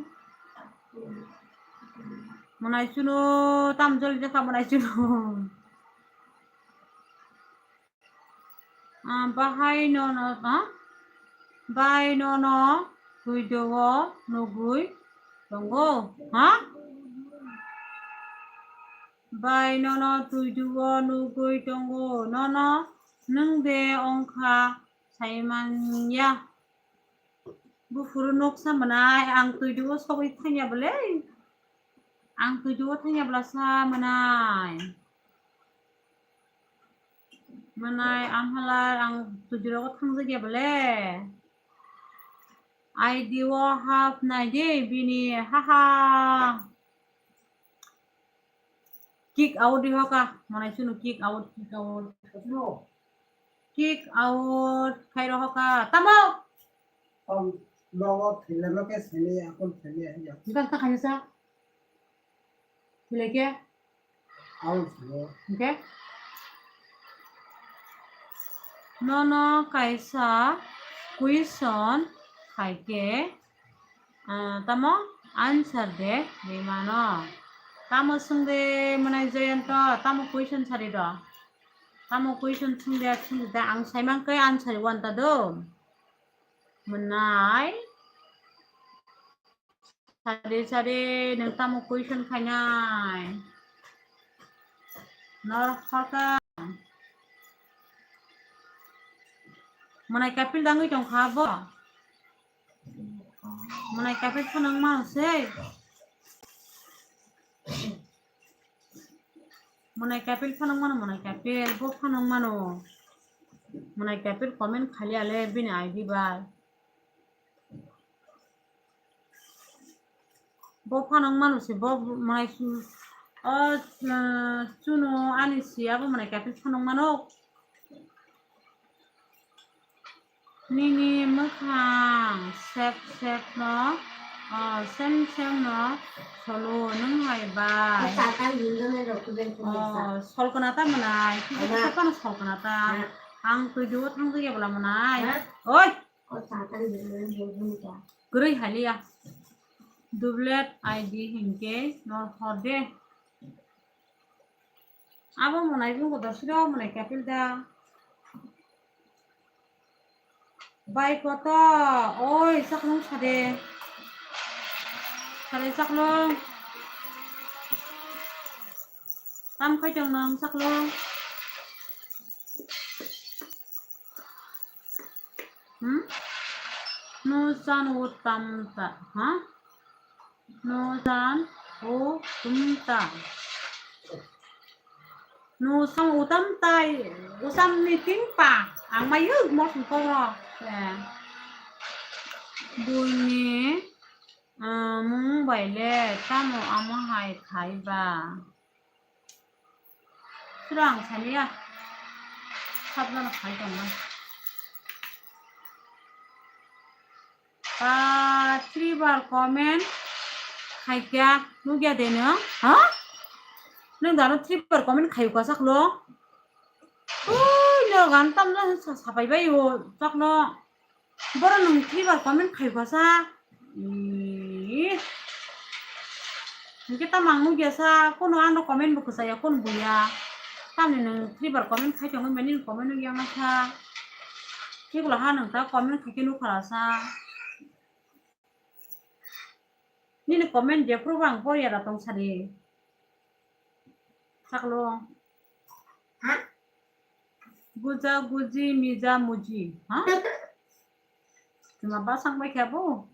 Mwnai chunu tam joli jakha mwnai chunu. Ah, bahai nono, ha? Bai nono video o nugwi tongo, ha? Bai nono video o nugwi tongo, nono nwng de ongkha saimanya. Buphuru noksa mwnai, ang twi duo sogwi thangya bwle. Ang twi duo thangya bwlasa mwnai. Mwnai, ang halai, ang twi duo thangjakya bwle. I D o hap nai de bini, haha. Kick out di hoka, mwnai chunu kick out, kick out. Kick out khai rohoka. Tamo? Ang nogo thile no ke sini, akon thile ya. Bukan ta khaisa. Thile ke? Out thile. Okay. Nono kaisa question khai ke, ah, tamo answer de, de mano. Tamo swngde mwnai Jayanta, tamo question sari do. Tamo question swngde, swngde, ang saimang khe answer wanta do. Mwnai. Sari, sari, nwng tamo question khainai? Nor khorka. Mwnai kapil dangwi tongkha bo. Mwnai kapil phano wng mano se. Mwnai kapil phano wng mano, mwnai kapil bo phano wng mano. Mwnai kapil comment khali ale bini I D bai. Bo phano wng mano se, bo mwnai, o, chunu ani siya bo mwnai kapil phano wng mano. Nini mwkhang sep sep no, o, sem sem no solo nwng hai bai. O, sol kana ta mwnai, kisa kisa phano sol kana ta. Ang twi duo thang jagya bwla mwnai. Oi! Kwrwi haliya. Dublet I D hinkhe nor hor de. Abo mwnai bumung dosiro mwnai kapil da. Bai koto, oi, chaklung sade. Sade chaklung. Tam khai tong nang chaklung. Hmm? No san o tam ta, ha? No san o tum ta. No san o tam ta, o sam ni ting pa. Ang ma yuk mo sung ko ro. Eh. Bui ni, ah, mung bai le tamo amo hai khai ba. Sura ang sani ya. Sabjana khai tong na. Ah, three bar comment khaikya nugya de nung? Ha? Nung dano three bar comment khayuka saklo? Ui, no gan tam na sa-, sapai bai o sakno. Boro nung three bar comment khayuka sa? Ih. Hingke tamo ang nugya sa, kono ano comment bo kwchaya, kono buya. Tamni nung three bar comment khai tongo, mani comment nugya ma sa. Thikla ha nung ta comment khaikhe nukhala sa. Nini comment jephru bang porya da tong sadi. Saklo. Ha? Guja guji mija muji. Ha? Tuma basang bai khe bo?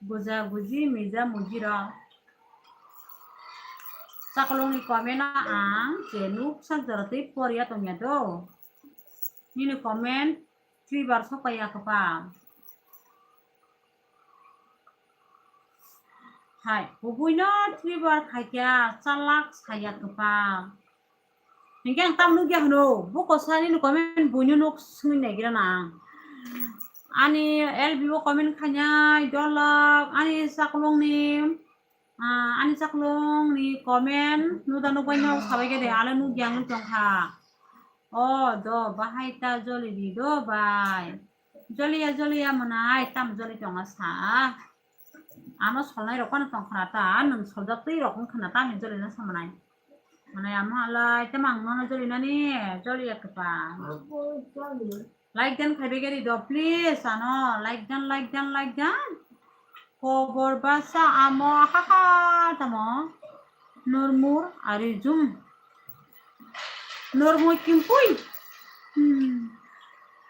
Guja guji mija muji ro. Saklongni comment no ang je nuk sak jora tei porya tongya do. Nini comment three bar sokpaiya kwpal. Hai, kubui no three bar khaikya chalak saya kwpal. Hinkhe ang tam nukya hwno, buko sa nini comment buino nuk swngwi naigira na ang. Ani L B o comment khainai, dolok, ani saklongni, ah, ani saklongni comment nuda nukbai no sabai khe de, ale nukya wngwi tongkha. O do, bahai ta joli di do bai. Joliya, joliya mwnai, tam joli tonga sa. Ano solnai rok phano tong khna ta, nwng soljak twi rok wng khna ta, ani jolina samanai. Manai amo halai, tei mang nono joli nani, joli ya kapa. Like dan khai begeri do, please, ano, like dan, like dan, like dan. Kobor basa amo, ha ha, tamo. Nurmur ari jum. Nurmur kimpui. Hmm.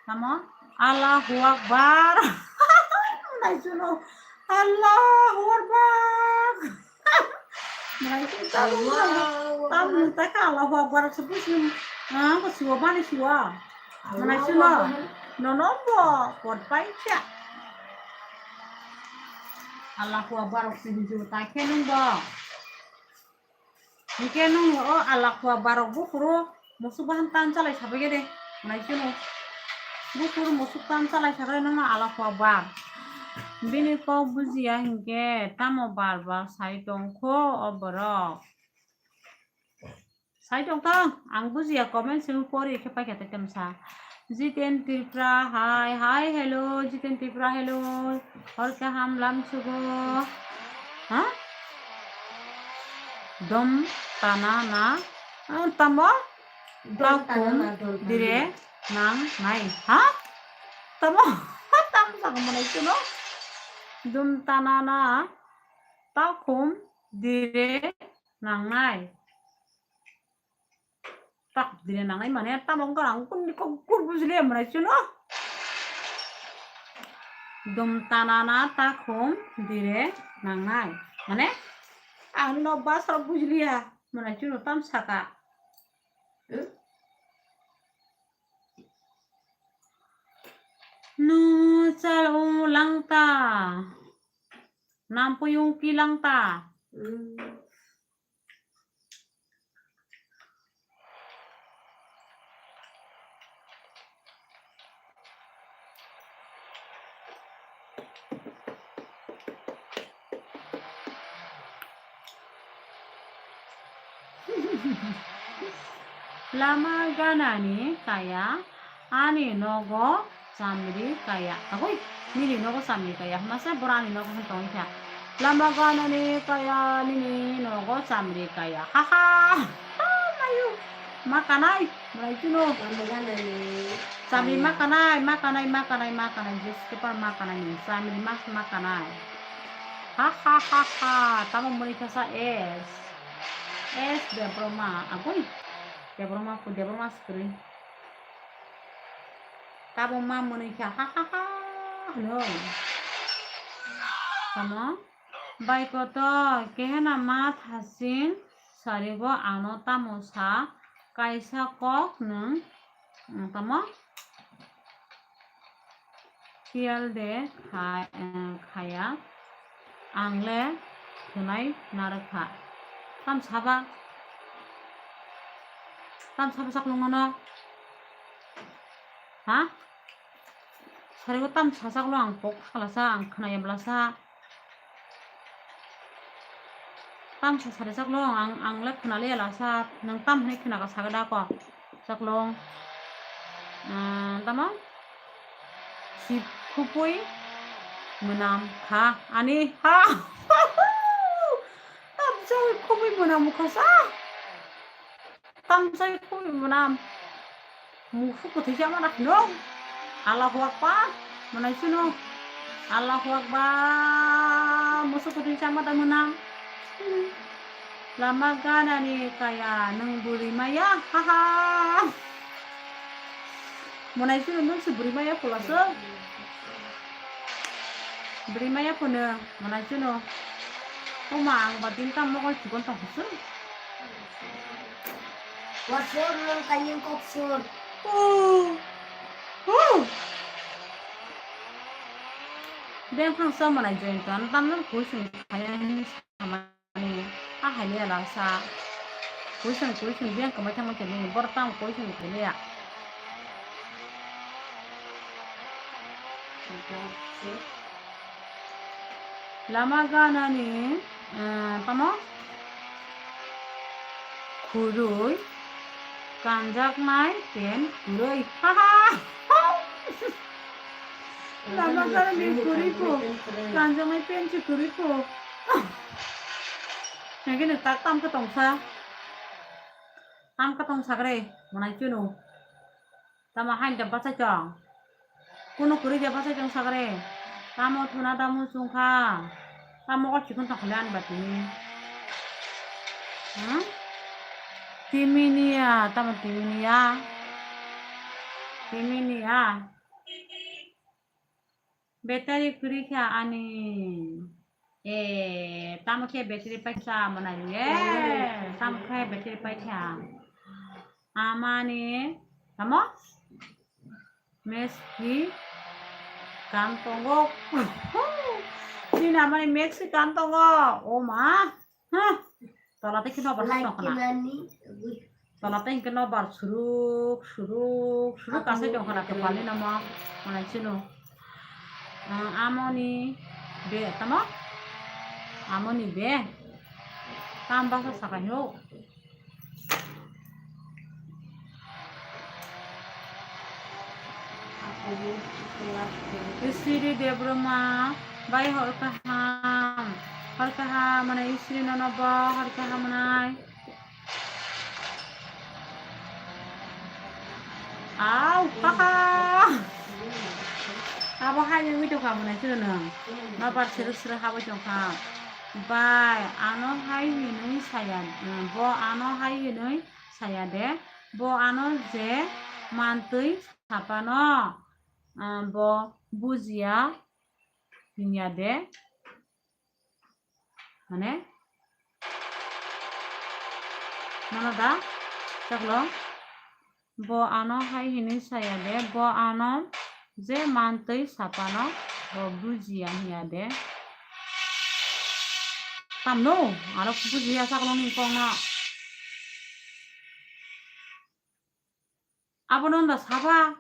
Tamo? Allahu Akbar. Nai suno. Allahu Akbar. Manai sung tamu. Allahu Akbar. Tamu ta ka Allahu Akbar se busi. Ah, ko siwa bani siwa. Manai Allahu suno. Akbar. Nono bo. Kot pai cha. Allahu Akbar se busi ta khe nung bo. Hingke nung o Allahu Akbar rok buphuru musuk bahan tan chalai sabai de. Manai sunu. Buphuru musuk tan chalai sabai nung Allahu Akbar. Bini kok bujiya hingke tamo bar bar sai tong kho o borok. Sai tong tong, ang bujiya comment simi pori khe paikha tei tamsa. Jiten Tripura, hi, hi, hello, Jiten Tripura, hello. Hor kaham lam sugo. Ha? Dom tana na. Ah, tamo? Dom tana na, dom tana na. Takum dire nang nai. Ha? Tamo? Tam sa ko manai suno. Dom tana na. Takum dire nang nai. Tak dire nangnai mane tamo wngkha ang kun ni kok kur bujili manai chuno. Dum tanana takhum dire nangnai. Mane ang no basra bujiliya manai chuno tam saka. Hmm? Nu chalo langta. Nampuyung kilangta. Hmm. Lama ganani kaya ani nogo chamri kaya. Agoi, nini nogo chamri kaya. Masa bora ani nogo hwn tongwi kha. Lama ganani kaya nini nogo chamri kaya. Ha ha. Mayu. Ma kanai. Malai chuno. Lama ganani. Chamri ma kanai, ma kanai, ma kanai, ma kanai. Just kepa ma kanai ni. Chamri ma, ma kanai. Ha ha ha ha. Tamo muni kasa es. Es Debroma. Agoi. Debroma, Debroma screen. Tabo ma mwnwi kha, ha ha ha hwno. Tamo? Bai kotor, kehena ma thasing sarigo ano tamo sa kaisa kok nwng, mm, tamo? Kiyal de kha-, eh, khaya, ang le khwnai narwkha. Tam saba? Tam saba sak nung mano? Ha? Sarigo tam sasak lo ang kok khalasa, ang khwnaya blasa. Tam sa sari sak lo ang, ang le khwnaliya lasa, nwng tam hwnwi khwnaka sagada ko. Sak lo. Ah, tamo? Sip khupui mwnam kha ani ha. Tam sa khupui mwnam kha sa. Tamsai khum mwnam. Musu kwthwi sama na khno. Allahu Akbar. Mwnai suno. Allahu Akbar. Musu kwthwi sama da mwnam. Lama ganani kaya nwng bwrwi maya. Ha ha. Mwnai suno nwng se bwrwi maya phola se. Bwrwi maya phone mwnai suno. Oma ang ba din tam mokol chikon tong se. Wasur nung kanyang kok sur. Oh. Oh. Beng phang sa manai join tan tam nan kuisung kaya ni samani. A hai le la sa. Kuisung kuisung beng kamai thang ma kene bor tam kuisung kene ya. Lama ganani, eh, tamo? Khurui, kanjaknai pen khurui. Ha ha! Tamo karwi kwrwi kho. Kanjaknai pen se kwrwi kho. Hengke nwng tak tam khe tongsa. Tam khe tongsa kre. Mwnai chwno. Tamo hain da bachai tong. Kuno kwrwi da bachai tong sakre. Tamo thuna da muchung kha. Tamo o chikon tong khale ani batini. Hmm? Timinia, tamo timinia. Timinia. Battery kwrwi kha ani. Eh, tamo khe battery paikha mwnai. Eh, tamo khe battery paikha. Amani, tamo? Mexican tongo. Chini amani Mexican tongo. O ma. Huh. Tola tei khe nobar hai tong khna. Tola tei hwnkhe nobar suruk, suruk, suruk kasai tong khna kwpalni nomo. Mwnai chwno. Ah, amoni be, tamo? Amoni be. Tam basa sakai ho. Isiri Debroma, bai hor kaham. Hor kaham, mane Isiri nono bo, hor kaham nai. Au, kaka. Abo hai wngwi tongkha, mwnai chwrwno. Nobar srwk srwk habwi tongkha. Bai, ano hai hinwi saya, bo ano hai hinwi saya de. Bo ano je mantwi saphano, ah, bo bujiya hinya de. Mane? Nono da? Chaklo? Bo ano hai hinwi saya de, bo ano je mantwi saphano, bo bujiya hinya de. Tamno? Aro bujiya chaklo ni kongno. Abono da saba?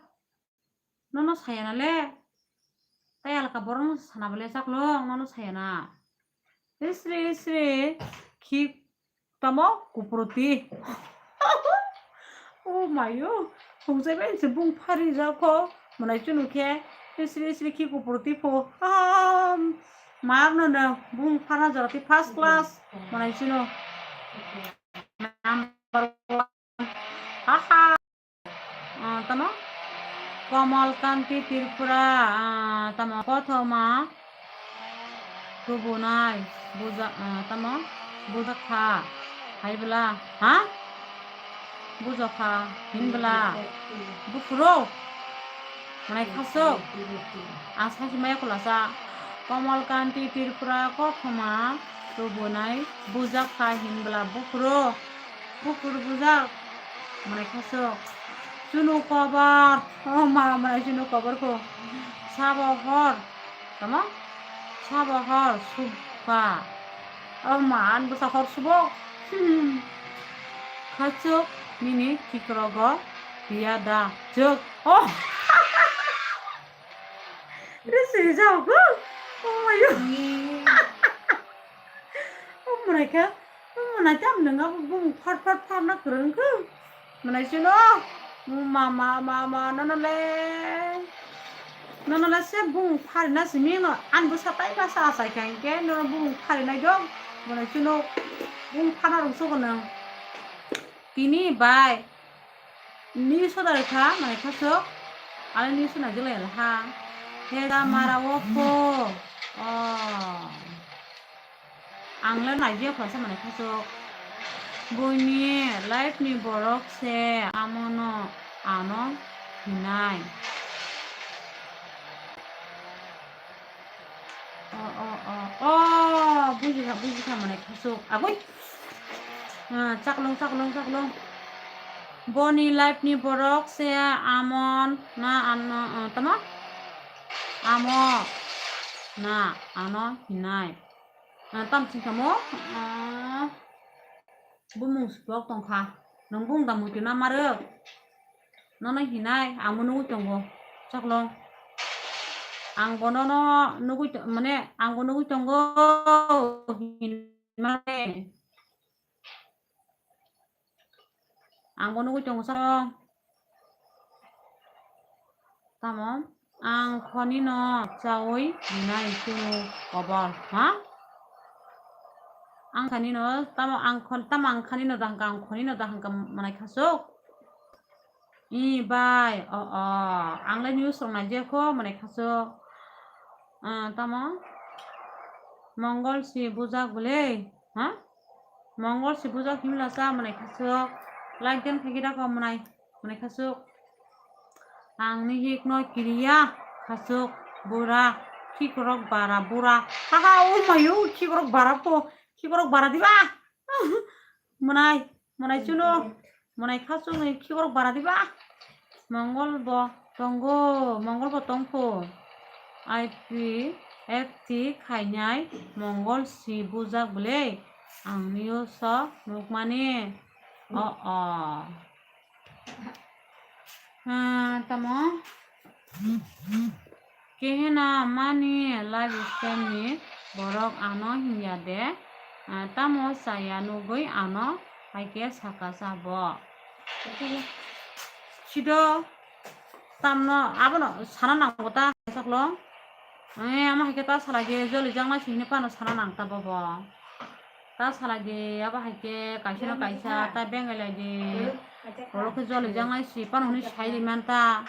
Nono saya na le. Tai alka borok no sana bole chaklo, nono saya na. Isri, isri, khi tamo kuproti. O mayo, hongchai bai se bung phari jakho, mwnai chwno khe, isri, isri, khi kuproti pho. Ah, mar no no, bung phana jorati first class, mwnai chwno. Number one. Aha. Ah, tamo? Komal Kanti Tripura, ah, tamo? Kothoma tubunai buja, ah, tamo? Bujakha hai bwla, ha? Bujakha hin bwla. Buphuru? Mwnai khasuk? Ang sakhi maya khulasa. Komal Kanti Tripura kothoma tubunai bujakha hin bwla buphuru? Bukur bujak, mwnai khasuk. Chunu kobar, o ma, mwnai chunu kobar kho. Sabo hor, tamo? Sabo hor, subba. O ma, an bwsa hor subok. Khasuk, nini khikrogo, biya da, jok. Oh! Resi jok, oh, ayo. Oh, mwnai kha. Mwnai tam nwnga bumung phar phar phar na kwrwng khe. Mwnai chwno ma ma ma ma nono le. Nono le se bumung phar na simi no an bwsa tai basa asai kha hinkhe nono bumung phar nai dok. Mwnai chwno bumung phar na rwng sogo nang. Tini bai. Ni soda rwkha, mwnai khasuk. Ani ni sona jilai ha. He da mara o pho. Oh. Ang le naijiya khwlasa mwnai khasuk. Buini life ni borok se amono ano hinai. O, o, o, o, bujikha, bujikha, mane khasuk. Agoi. Ah, chaklong, chaklong, chaklong. Boni life ni borok se amon na ano, ah, tamo? Amo na ano hinai. Ah, tam sing tamo? Ah. Bumung sipok tongkha. Nwng bung da muitu na marwk? Nono hinai, ang bo nugui tongo. Chaklong. Ang bo nono nugui to-, mane, ang bo nugui tongo. Hinmani. Ang bo nugui tongo, chaklong. Tamo? Ang khonino chaui rinai chwngno kobor, ha? Ang khanino, tamo ang khon-, tamo ang khanino da hwnkha, ang khonino da hwnkha mwnai khasuk? I bai, o, o, ang le news rok nai jaya kho mwnai khasuk. Ah, tamo? Mongol si bujak bwle, ha? Mongol si bujak himla cha mwnai khasuk. Like den khaikhe da kho mwnai, mwnai khasuk. Ang ni hik no kiriya khasuk bura, khikrok bara bura. Haha, o mayo, khikrok bara po, khikrok bara diba? Mwnai, mwnai chuno, mwnai khasuk ni khikrok bara diba? Mongol bo tongo, Mongol bo tongkho. I P F T khainai Mongol si bujak bwle, ang news o nukmani. O, o. Ha, tamo? Kehena mani lifestyle ni borok ano hinya de, ah, tamo chaya nugwi ano hai khe saka sa bo. Sido tamno abono sana nango ta saklo. Eh, ama hai khe ta salai de, joli jang nai si hini pano sana nang ta bobo. Ta salai di, abo hai khe kaisa no kaisa ta bengai lai di. Oro khe joli jang nai si pano hwnwi sai ri man ta.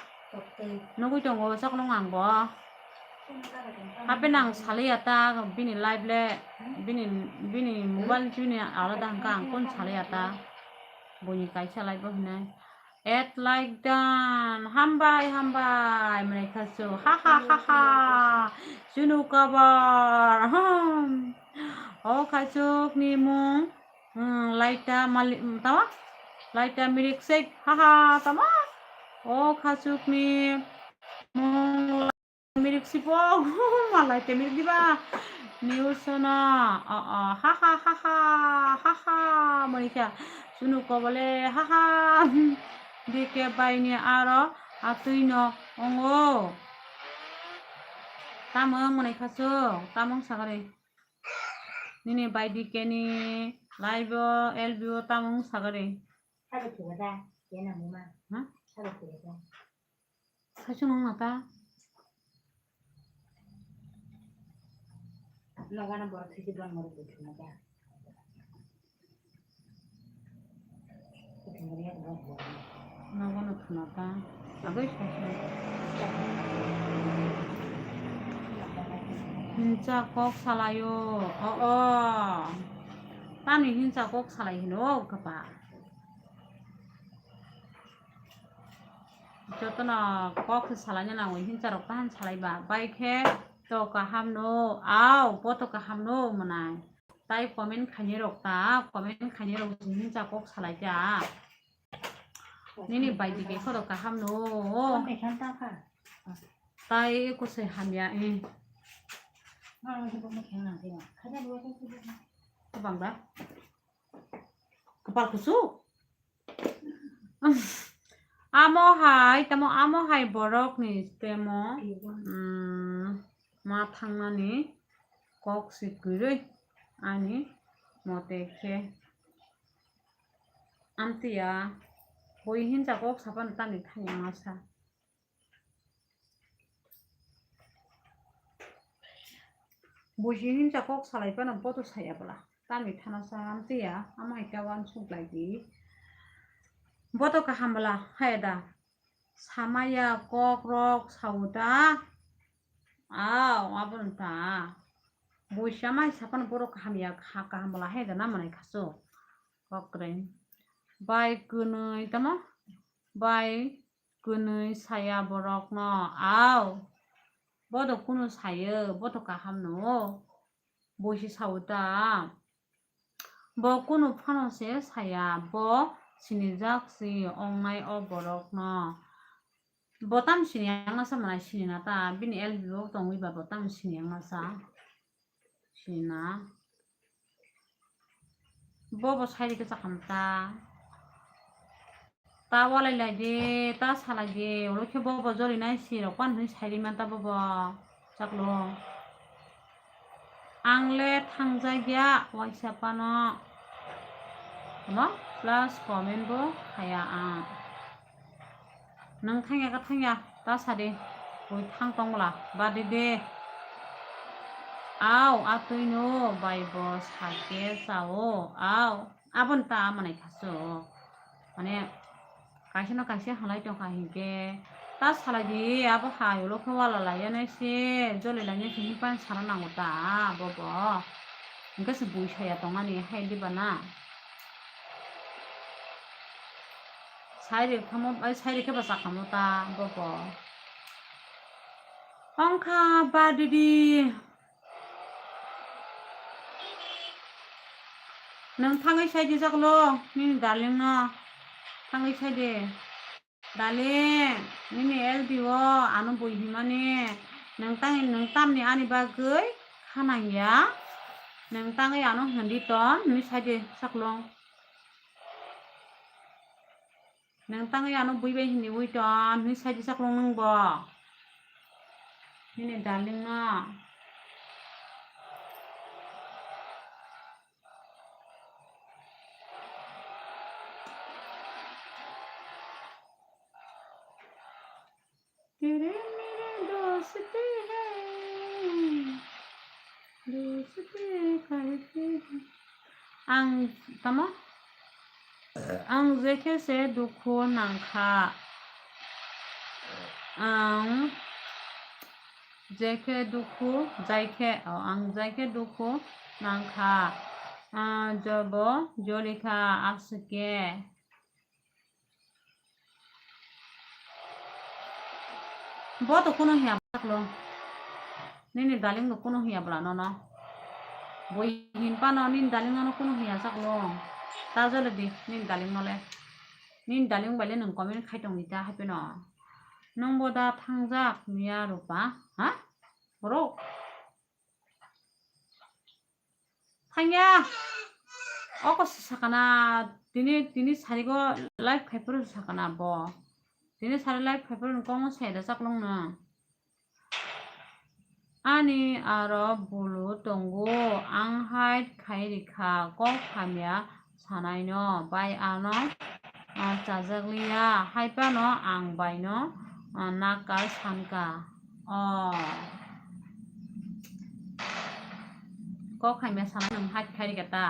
Nugwi tongo saklong ang bo. Hape nang saliya ta bini life le, bini, bini mobile bini alada hwnkha, ang kun saliya ta. Buini kaisa life bo hwnwi. Add like dan, hambai, hambai, mwnai khasuk, ha, ha, ha, ha, chunu kabar, hmm. O khasuk ni mung, hmm, Laita Mali-, hmm, tama? Laita Mirik Sek, ha, ha, tama? O khasuk ni mung Mirik sipo, malai te mirik diba? News no, o, o, ha, ha, ha, ha, ha, ha, mani kha. Chunu kobole, ha, ha. D K bai ni aro atwi no ongo. Tamo mwnai khasuk, tamo wng sagari. Nini bai D K ni live o, L B o tamo wng sagari. Sabo thuga da, kena muma. Ha? Sabo thuga da. Saichung nung na ta? Nogana borok sisi borok morok buthuna ta. Nogano thuna ta. Agoi saichung. Hinsa kok salayo. O, o. Tani hinsa kok salai hino, kapa. Jotono kok se salaina nango, hinsa rok tahan salaiba. Bai khe to kaham no, au, bo to kaham no mwnai. Tai comment khainai rok ta, comment khainai rok hinsa kok salai ta. Nini bai dike kho to kaham no. Tai kusui hamya, eh. Bangda. Kapal kusuk. Amo hai, tamo amo hai borok ni temo, mm, ma thangnani kok si kwrwi ani mote khe. Amtiya, bui hinsa kok sapan tani thani masa. Buisi hinsa kok salai phano boto saya bwla. Tamni thana sa amtwi ya, ama hai khe uansuk lai di. Boto kaham bwla, hai da. Samaya kok rok sao da. Au, abo wng ta. Buisi ama hai sa phano borok kaham ya, kha-, kaham bwla hai da na mwnai khasu. Kok kwrwi. Bai kwnwi tamo? Bai kwnwi saya borokno, au, bodo kunu sayo, bodo kaham no, buisi sao ta, bo kunu phano se saya, bo sinijak si ongnai o borokno, bo tam sini yang nasa mwnai sini na ta, bini L B o tongwi ba bo tam sini yang nasa. Sina. Bobo sai rikhe chakam ta. Ta walai lai di, ta salai di. Olo khe bobo joli nai si rok pan hwnwi sai ri man ta bobo. Chaklo. Ang le thangjak ya waisa pano. Ano plus comment bo haya ang. Nang thangya ka thangya ta sadi. Ui thang tongla, ba didi. Au, atwino bai bo sake chao. Au, abon ta manai khaso. Mane, kaisa no kaisa halai tongkha hinkhe. Ta salai di, abo hai ulo khe wala lai ya nai se, joli lai nai se, hinpan sana nango ta, abo bo. Hinkhe se bui saya tongmani, hai diba na. Sairi khamo, ai sairi khe bwsa khamo ta bobo. Ongkha ba didi. Nwng thangwi saidi chaklo, nini darling no. Thangwi saidi. Darling, nini L B o ano bui himani. Nwng tang, nwng tamni ani bagwi khanang ya. Nwng tangwi ano hindi ton, nini saidi chaklo. Nwng tangwi ano bui bai hini ui ton, nini saidi chaklo nwng bo. Nini darling no. तेरे मेरे दोस्ती है, दोस्ती करते हैं। Ang tamo? Ang jekhe se dukhu nangkha. Ang jekhe dukhu, jaikhe, oh, ang jaikhe dukhu nangkha. Ah, jobo jolikha aswk khe. Bo to kunu hiya bwla klo. Nini darling no kunu hiya bwla nono. Bui hin pano nini darling nono kunu hiya saklo. Ta jole di nini darling nole. Nini darling baile nwng comment khai tong di ta haipeno. Nwng bo da thangjak miya rupa. Ha? Bro. Thangya. Oko sakana tini, tini sarigo live khaipuru sakana bo. Tini sari live khaipuru kong sai da chaklong na. Ani aro bulu tongo, ang hai khai rikha, kok hamya sanaino, bai ano, ah, chajakliya, haipano ang baino, ah, nakal sanka. Oh. Kok hamya sanai nwng hai khai rikha ta.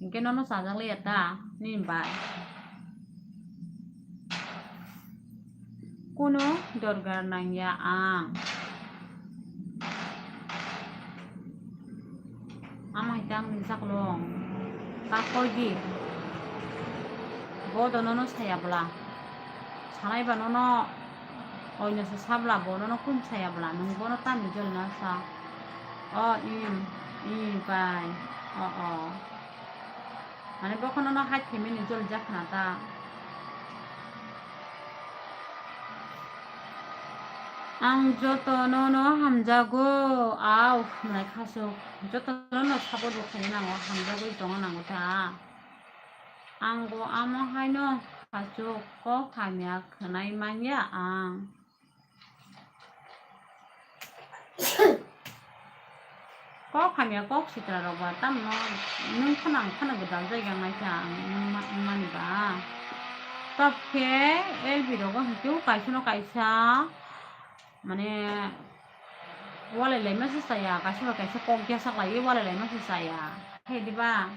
Hinkhe nono chajakliya ta, nini bai. Kuno dorgar nangya ang. Ama hai tang ni chaklong. Ta koi di. Bo do nono saya bwla. Sanai ba nono oino se sabla bo nono kun saya bwla. Nwng bono tamni jol na sa. O im, im pai. O, o. Mane bokhorno no hai themini jol jak khna ta. Ang jotono no hamjago, au, hwnwi khasuk. Jotono no support bo khaina nango, hamjagwi tongna nango ta. Ang bo amo haino khasuk, kok hamya khwnai manya ang. Kok hamya kok sitra rok ba tamno nwng khana ang khana gwdal jaiga nai kha ang nwng ma-, wngmani ba. Tok khe L B rogo hwnkhe o kaisa no kaisa mane walai lai ma se chaya, kaisa bai kaisa kok ya sak lai walai lai ma se chaya. Khe diba?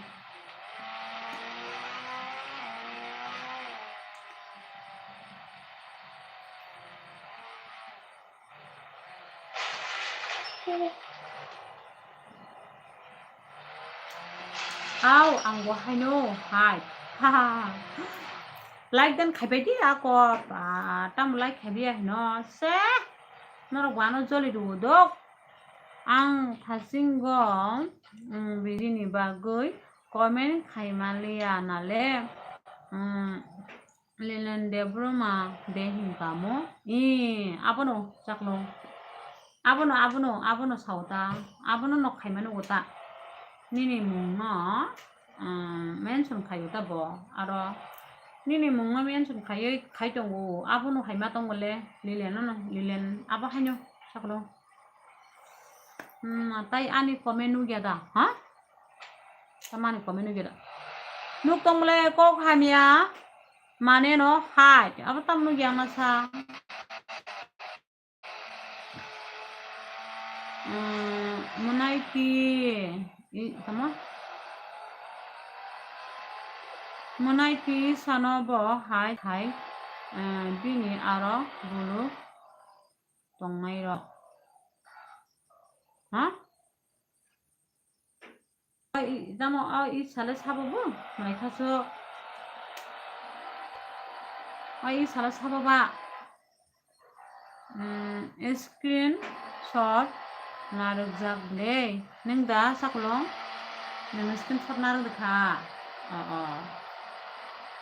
Au, ang bo haino hai. Like dan khaibai di ako. Ba, tamo like khaibai ya hino. Se. Norok bo ano joli rwo dok. Ang thasingo, mm, bini bagwi comment khaima liya nale. Mm, Lilen Debbarma de hinkha mo? Ee, abono chaklong. Abono, abono, abono sao ta. Abono nok khaima nugo ta. Nini mungno, ah, mention khaio ta bo. Aro nini mungno mention khaiwi khai tongo. Abono haima tongo le. Lilen no, Lilen abo haino chaklong. Hmm, tai ani comment nugya da, ha? Tamani comment nugya da. Nuk tong le kok hamya. Mane no hai. Abo tam nugya masa. Mwnaiti, i, tamo? Mwnaiti sano bo hai, hai, eh, bini aro bulu tongnairok. Ha? Ai, tamo, o, i sale sabo bo? Mai khaso. O, i sale sabo ba? Hmm, screenshot narwkjak de. Nwng da, chaklong? Nwng screenshot narwk de kha. O, o.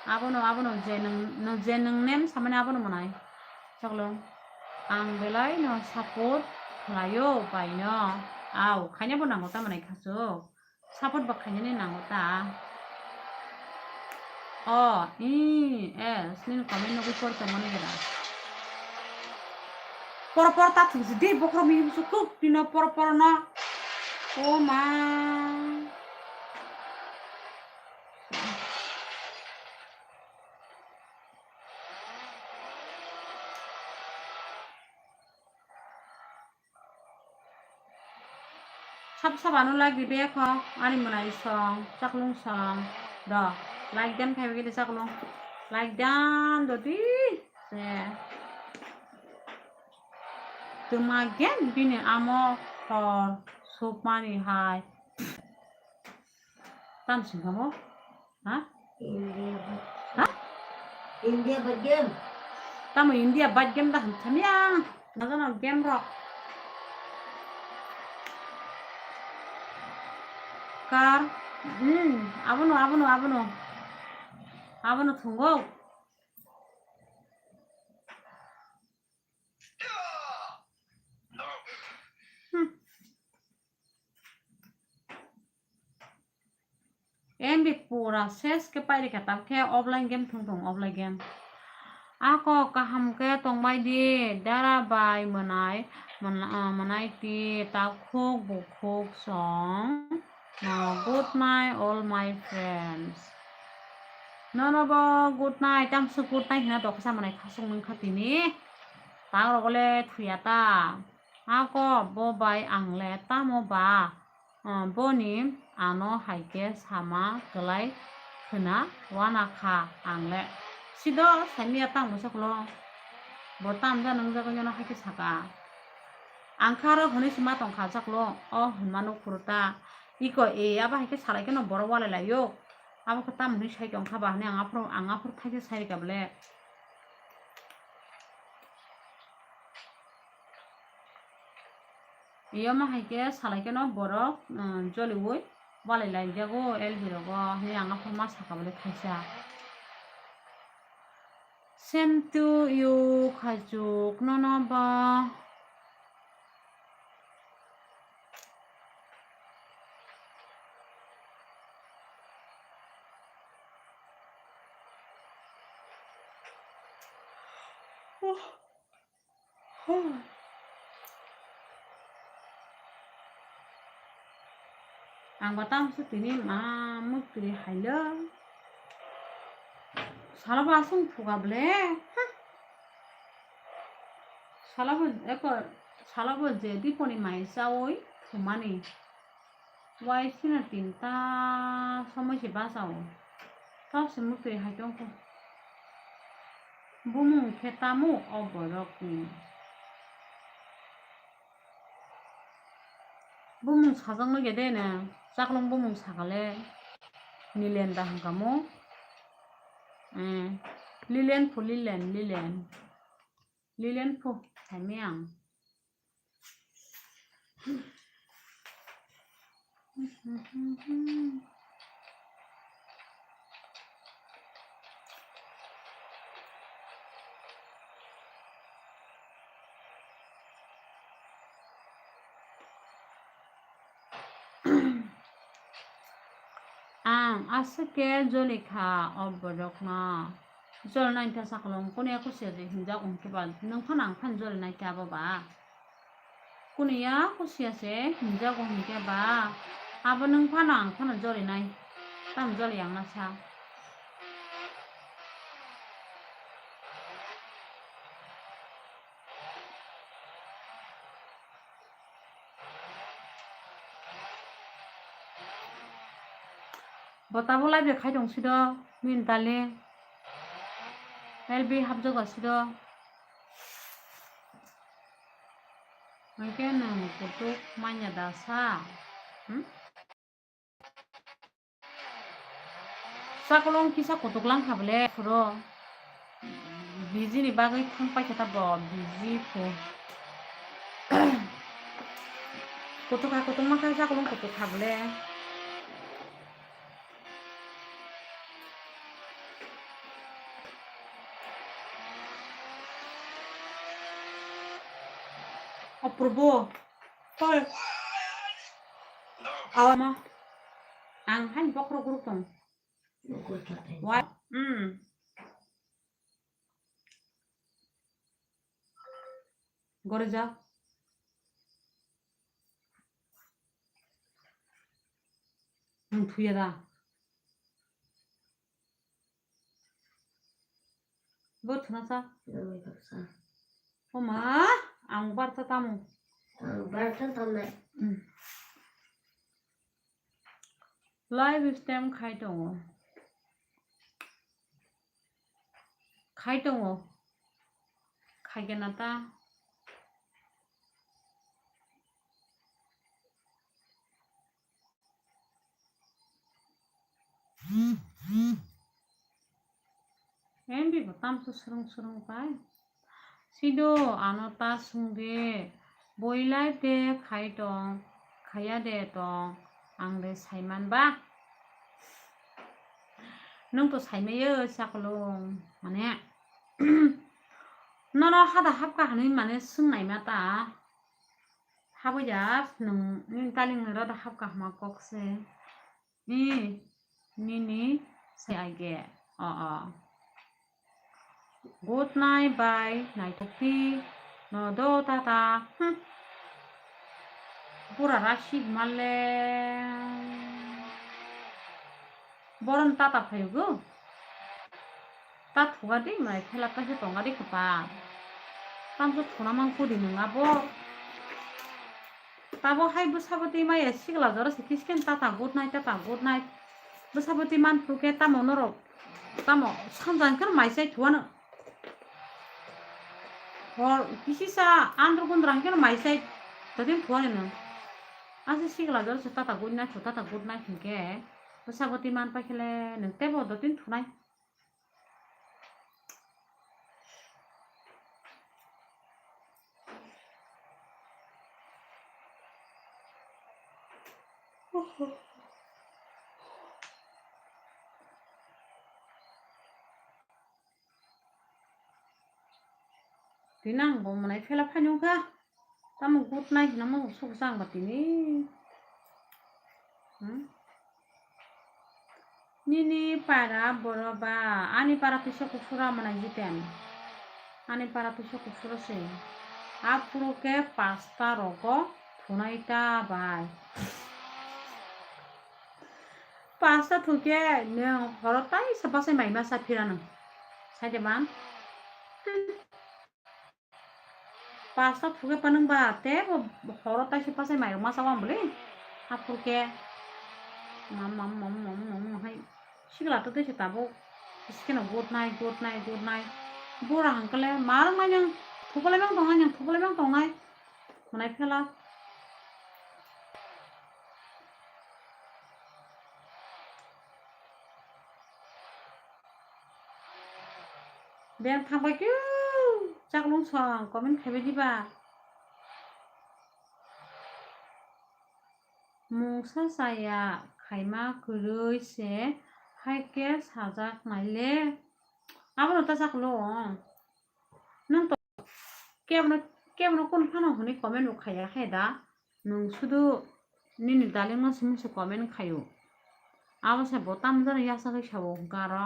Abono, abono je nwng, nwng je nwng nem samani abono mwnai. Chaklong. Ang belai no support khlaio bai no. Au, khaina bo nango ta mwnai khaso. Support ba khainani nango ta. O, i, e, sini comment nugwi por tongmani gira. Por por ta thungsi di bokhorok mi himsu kuk tino por por no. O ma. Sab sab ano like di bek ho, ani mwnai song, chaklung song, do, like dan phai bagwi de chaklung, like dan do di, se, twma gen bini amo hor sopmani hai, tam singkamo. Ha? India bad. Ha? India bad game. Tamo India bad game da hwn thani ang. Naga na game rok. Kar. Hmm. Abono, abono, abono. Abono thungo. Hmm. M B pura ses khe pairikha, tabkhe offline game thung thung, offline game. Ako kaham khe tongbai di, dara bai mwnai, mwn-, ah, mwnai ti, takhuk bukhuk song. Ah, good night all my friends. Nono bo good night, tamsuk good night hina doksa mwnai khasung nung kha tini. Tang rogole thuya ta. Ako bo bai ang le tamo ba? Ah, boni ano hai khe sama kwlai khwna wana kha ang le. Sido saimya tang musa klo. Bo tam ja nung jagwi no hai khe saka. Ang kha aro hwnwi se ma tong kha chaklo. O hwnma nuk phuru ta. Iko e abo hai khe salai khe no borok walai laio. Abo khe tam hwnwi sai tong kha ba hwnwi ang aphuru, ang aphuru thai khe sai rwkha bole. Iyoma hai khe salai khe no borok, um, joliui walai lai jago L B rogo, hwnwi ang aphuru ma saka bole thaisa. Same to you, khaichuk nono ba. Ang ba tamo se tini ma muktwi hailo. Salo bo aswng phuga ble. Salo bo eko, salo bo je diponi mai chaui thumani. Waisina tinta somoi se bachao. Tok se muktwi hai tongkho. Bumung khe tamo o borokni? Bumung sajak nugya de na, chaklong bumung sakale. Nilen da hwnkha mo? Eh, Lilen pho Lilen, Lilen. Lilen pho, saimai ang. Ang aswk khe joli kha o borokno. Jol nai ta chaklong, kuni ya kusiya je hinjak hwnkhe ba, nwng phano ang phano joli nai khe abo ba. Kuni ya kusiya se hinjago hwnkhe ba, abo nwng phano ang phano joli nai, tamo joli yang na sa. Bo tabuk live khai tong sido, min tali. L B hapjago sido. Hwnkhe nwng kutuk manya da sa? Hmm? Chakolong kisa kutuk lang kha bole phuro. Busy ni bagwi thang paikha ta bo, busy pho. Kutuk ha kutuk ma kha chakolong kutuk kha bole. Apurbo. Hoi. Awama. Ang han bokhorok group tong. Wa. Hmm. Gorja. Ang thuya da. Bo thuna sa. Bo thuna sa. O ma, ang barta tamo. Ang barta tamo. Hmm. Live stream khai tongo. Khai tongo. Khai gana ta. Enbi bo tamso swrwng swrwng pai. Sido ano ta swngdi, boi live de khai tong, khaiya de tong, ang de saiman ba. Nwng to saimaiyo chakolong, mane, nono hada hapkha hinwi mane swngnaima ta. Habwi jak nwng, nini taling ni roda hapkha hwnma kok se. Ni, nini sai aige. O, o. Good night, bye. Naithok di. No do tata. Hmm. Pura rasi male. Boron tata phayogo. Ta thuga di, mai phela ta se tonga di kapa. Tamso thuna mang kudi nung abo. Tabo hai bwsabo twi maya sigla jora se kisken tata good night, tata good night. Bwsabo twi man phuke tamo norok, tamo sanjang khe mai sai thuano. Hor kisisa andro gundra khe mai sai tadin thuani nung. Ase sigla jora se tata good night, tata good night hinkhe bwsabo twi man pakhele nung tebo dotin thunai. Tini ang bo mwnai phela phai nung kha. Tamo good night hinama suk jang ba tini. Hmm? Nini para boro ba, ani para tisa kuphura mwnai jiten. Ani para tisa kuphura se. Aphuru ke pasta rogo thunai ta bai. Pasta thuke nwng horo taisa bachai mai masa phira nwng. Saide man. Pasta thuke panwng ba tebo horo taisa bachai mai masa wang bwle. Aphuru ke mam mam mam mam mam hai sigla to tesa tabuk. Iskeno good night, good night, good night. Bora hangkale marwng nai nang thupale mang tongnai, nang thupale mang tongnai. Mwnai phela. Beng thangbai khe chaklung song comment khaibai diba. Mungsa chaya khaima kwrwi se hai khe sajak naile. Abono ta chaklo. Nwng to kebono, kebono kunu phano hwnwi comment bo khaiya khe da? Nwng sudu nini darling no simi se comment khaio. Abo se bo tamjani yasagwi sao hwnkhe aro.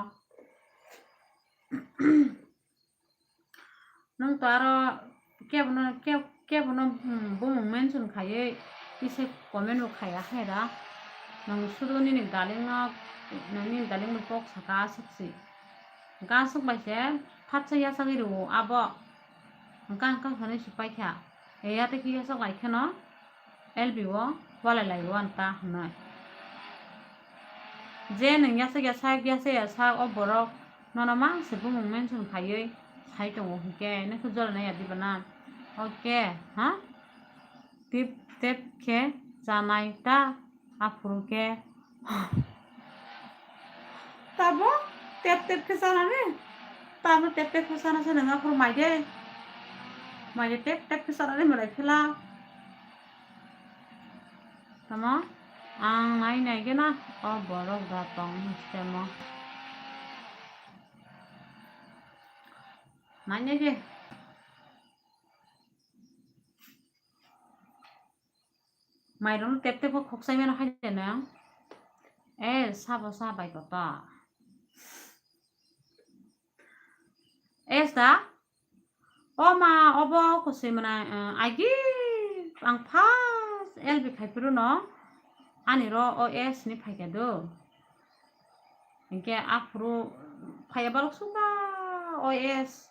Nwng to aro kebono, keb-, kebono, hmm, bumung mention khaiwi kisa comment bo khaiya khe da? Nwng sudu nini darling no, nini darling no kok saka aswk se. Hwnkhe aswk bai se phatsa yasagwi rwo abo. Hwnkhe ang kha hwnwi se paikha. Eya tei khe yasok lai kheno L B o walai lai o ang ta hwnwi. Je nwng yasakya sak, yasakya sak, o borok nono mangse bumung mention khaiwi sai tongo hinkhe, nokhe jora nai ya diba na? Oke, ha? Tip tep khe chanai ta, aphuru khe tamo tep tep khe chanani? Tamo tep tep khe chana se nwng aphuru mai de. Mai de tep tep khe chanani mwrai phela. Tamo ang nai nai gena o borok da tong hostel o. Nai nai de. Mairung tep tep khe khokchai mano hai de nwng. E sabo sa bai koto. Esta. O ma, obo kwswi mwnai, eh, agi ang first L B khai phuru no ani ro O S ni phaikha do. Hinkhe aphuru phaiya borok sukha O S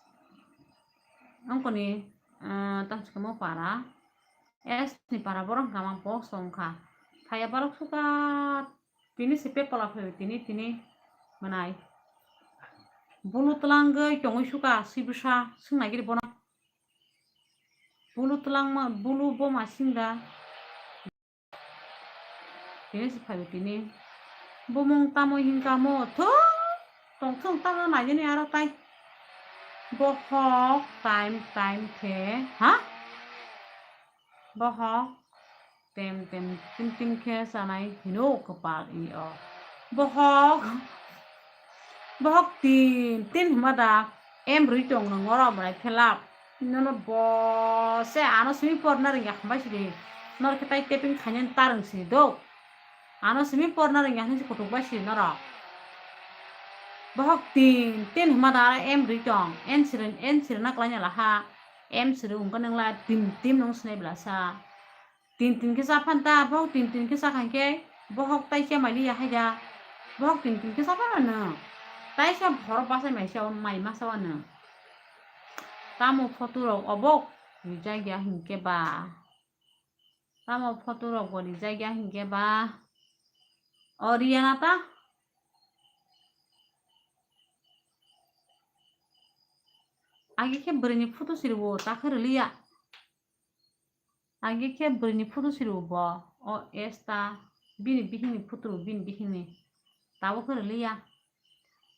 wngkoni, eh, tamo se khe mo para S ni para borok hwnka mang post wngkha. Phaiya borok sukha. Tini se pepola phaiwi tini, tini mwnai. Bulu twlangwi tongwi sukha, sibisa swngnai giri bono. Bulu twlangma, bulu boma singda. Tini se phaiwi tini. Bumung tamo hinkha mo, thung, tongthung tamo nainani aro tai. Bohok time, time khe, ha? Bohok tem tem tim tim khe chanai hino kwpal i o. Bohok, bohok tin tin hwnma da em rwi tong nang oro mwnai phelap. Nono bo se ano simi porna rwngya hambai sidi. Nor khe tai taping khainani ta rwng sidi do. Ano simi porna rwngya hinwi se kutuk bai sidi norok. Bohok tin tin hwnma da aro em rwi tong. En siri, en siri na kwlai na laha. Em siri wngkha nang la tim tim nung sinai bwlasa. Tin tin khe cha phan ta, bohok tin tin khe cha khan khe, bohok tai cha mai li ya hai da. Bohok tin tin khe cha phan no. Tai cha horo bachai mai sa, mai ma sa no. Tamo photo rok obo rijak ya hinkhe ba. Tamo photo rok bo rijak ya hinkhe ba. O riya na ta. Agi khe bwrwi ni photo siri bo ta khe rwliya. Agi khe bwrwi ni photo siri bo, o Esta, bini bihik ni photo, bini bihik ni. Tabuk khe rwliya.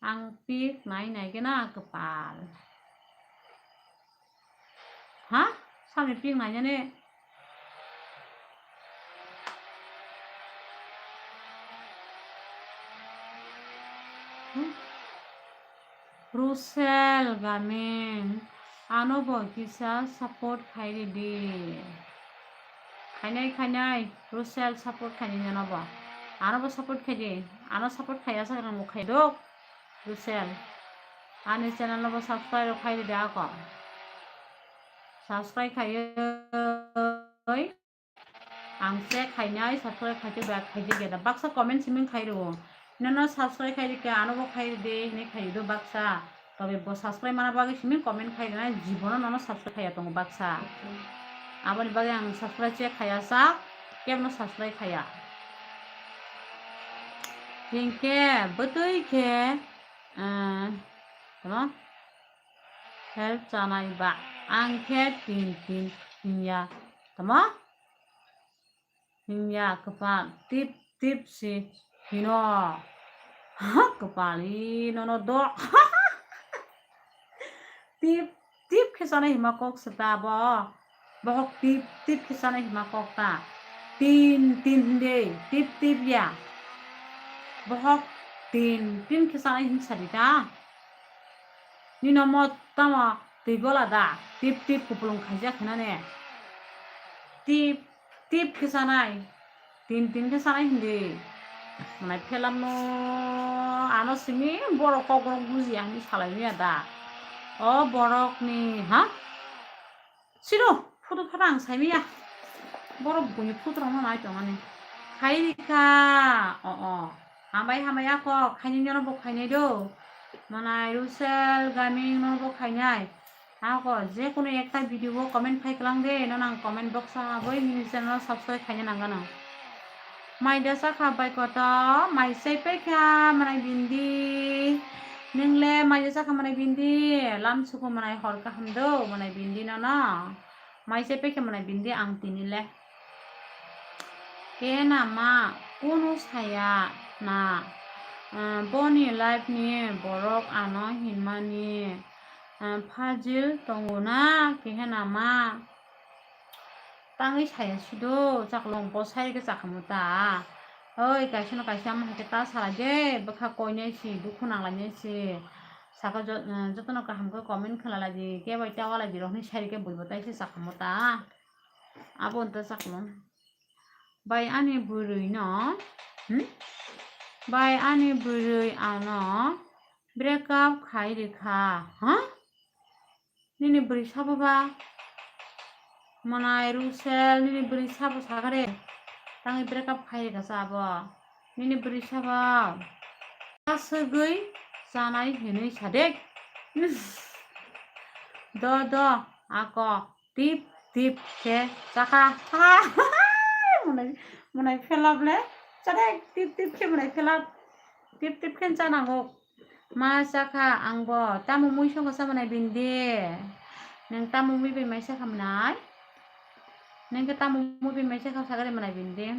Ang pik nai nai gena kwpal. Ha? Samni pik nai nani? Hmm? Rusel Gaming, ano bo kisa support khai ridi. Khainai, khainai, Rusel support khainai ano bo. Ano bo support khai di. Ano support khaiya sa rang bo khai dok. Rusel. Ani channel no bo subscribe khai ridi ako. Subscribe khaiwi. Ang se khainai, subscribe khaite ba khaite geda. Baksa comment siming khai rwo. Nono subscribe khai rikha, ano bo khai ride, hinwi khai do baksa. Tobe bo subscribe mana bagwi siming comment khai rwnai, jibono nono subscribe khaiya tongo baksa. Aboni bagwi ang subscribe se khaiya sak, kebono subscribe khaiya. Hinkhe bwtwi khe, eh, tamo? Help chanai ba ang khe tin tin hinya. Tamo? Hinya kwpal tip tip si hino. Ha, kwpal i nono do. Tip tip khe chanai hima kok se ta bo. Bohok tip tip khe chanai hima kok ta. Tin tin hinde tip tip ya. Bohok tin tin khe chanai hin sadi ta. Nino mo tamo twi gola da? Tip tip kupulung khaijak hinane. Tip tip khe sanai. Tin tin khe sanai hindi. Manai phelam no ano simi borok kok borok buji ani salai miya da. O borok ni ha? Sino, photo photo ang saimiya. Borok buini photo rokno nai tongmani. Khairikha. O, o. Hambai, hambai ako. Khainai nono bo khainai do. Manai Rusel Gaming nono bo khainai. Ako, je kono ekta video o comment khai klang de, nono ang comment box o haboi nini channel o subscribe khaina nangano. Maida sakha bai koto, mai sai paikha mwnai bindi. Nwng le maida sakha mwnai bindi, lam suku mwnai hor kaham do mwnai bindi nono. Mai sai paikha mwnai bindi ang tini le. Kena ma kunu saya na, ah, boni life ni borok ano hinmani, ah, fajil tongo na kehena ma. Tangwi saya sudo, chaklong bo sai rwkhe chakhamu ta. Oi, kaisa no kaisa ama hai khe ta salai de, bwkha koinai si, dukhu nanglainai si. Saka jo-, eh, jotono kaham khe comment khlalaidi, kebo ta walaidi rok hinwi sai rwkhe buibo tai se chakhamu ta. Abo wngkha chaklong. Bai ani bwrwi no, hmm? Bai ani bwrwi ano break up khai rwkha, ha? Nini bwrwi sabo ba? Mwnai Rusel, nini bwrwi sabo sakha de? Tangwi break up khai rwkha sa abo? Nini bwrwi sabo? Aswgwi chanai hinwi sa de. Do, do, ako. Tip, tip khe chakha. Mwnai, mwnai phelap le. Chadek, tip, tip khe mwnai phelap. Tip, tip khe chanango. Ma chakha angbo, tamo mui songkha sa mwnai bindi. Nwng tamo mui bai mai sakha mwnai? Nwng khe tamo mui bai mai sakha sagari mwnai bindi?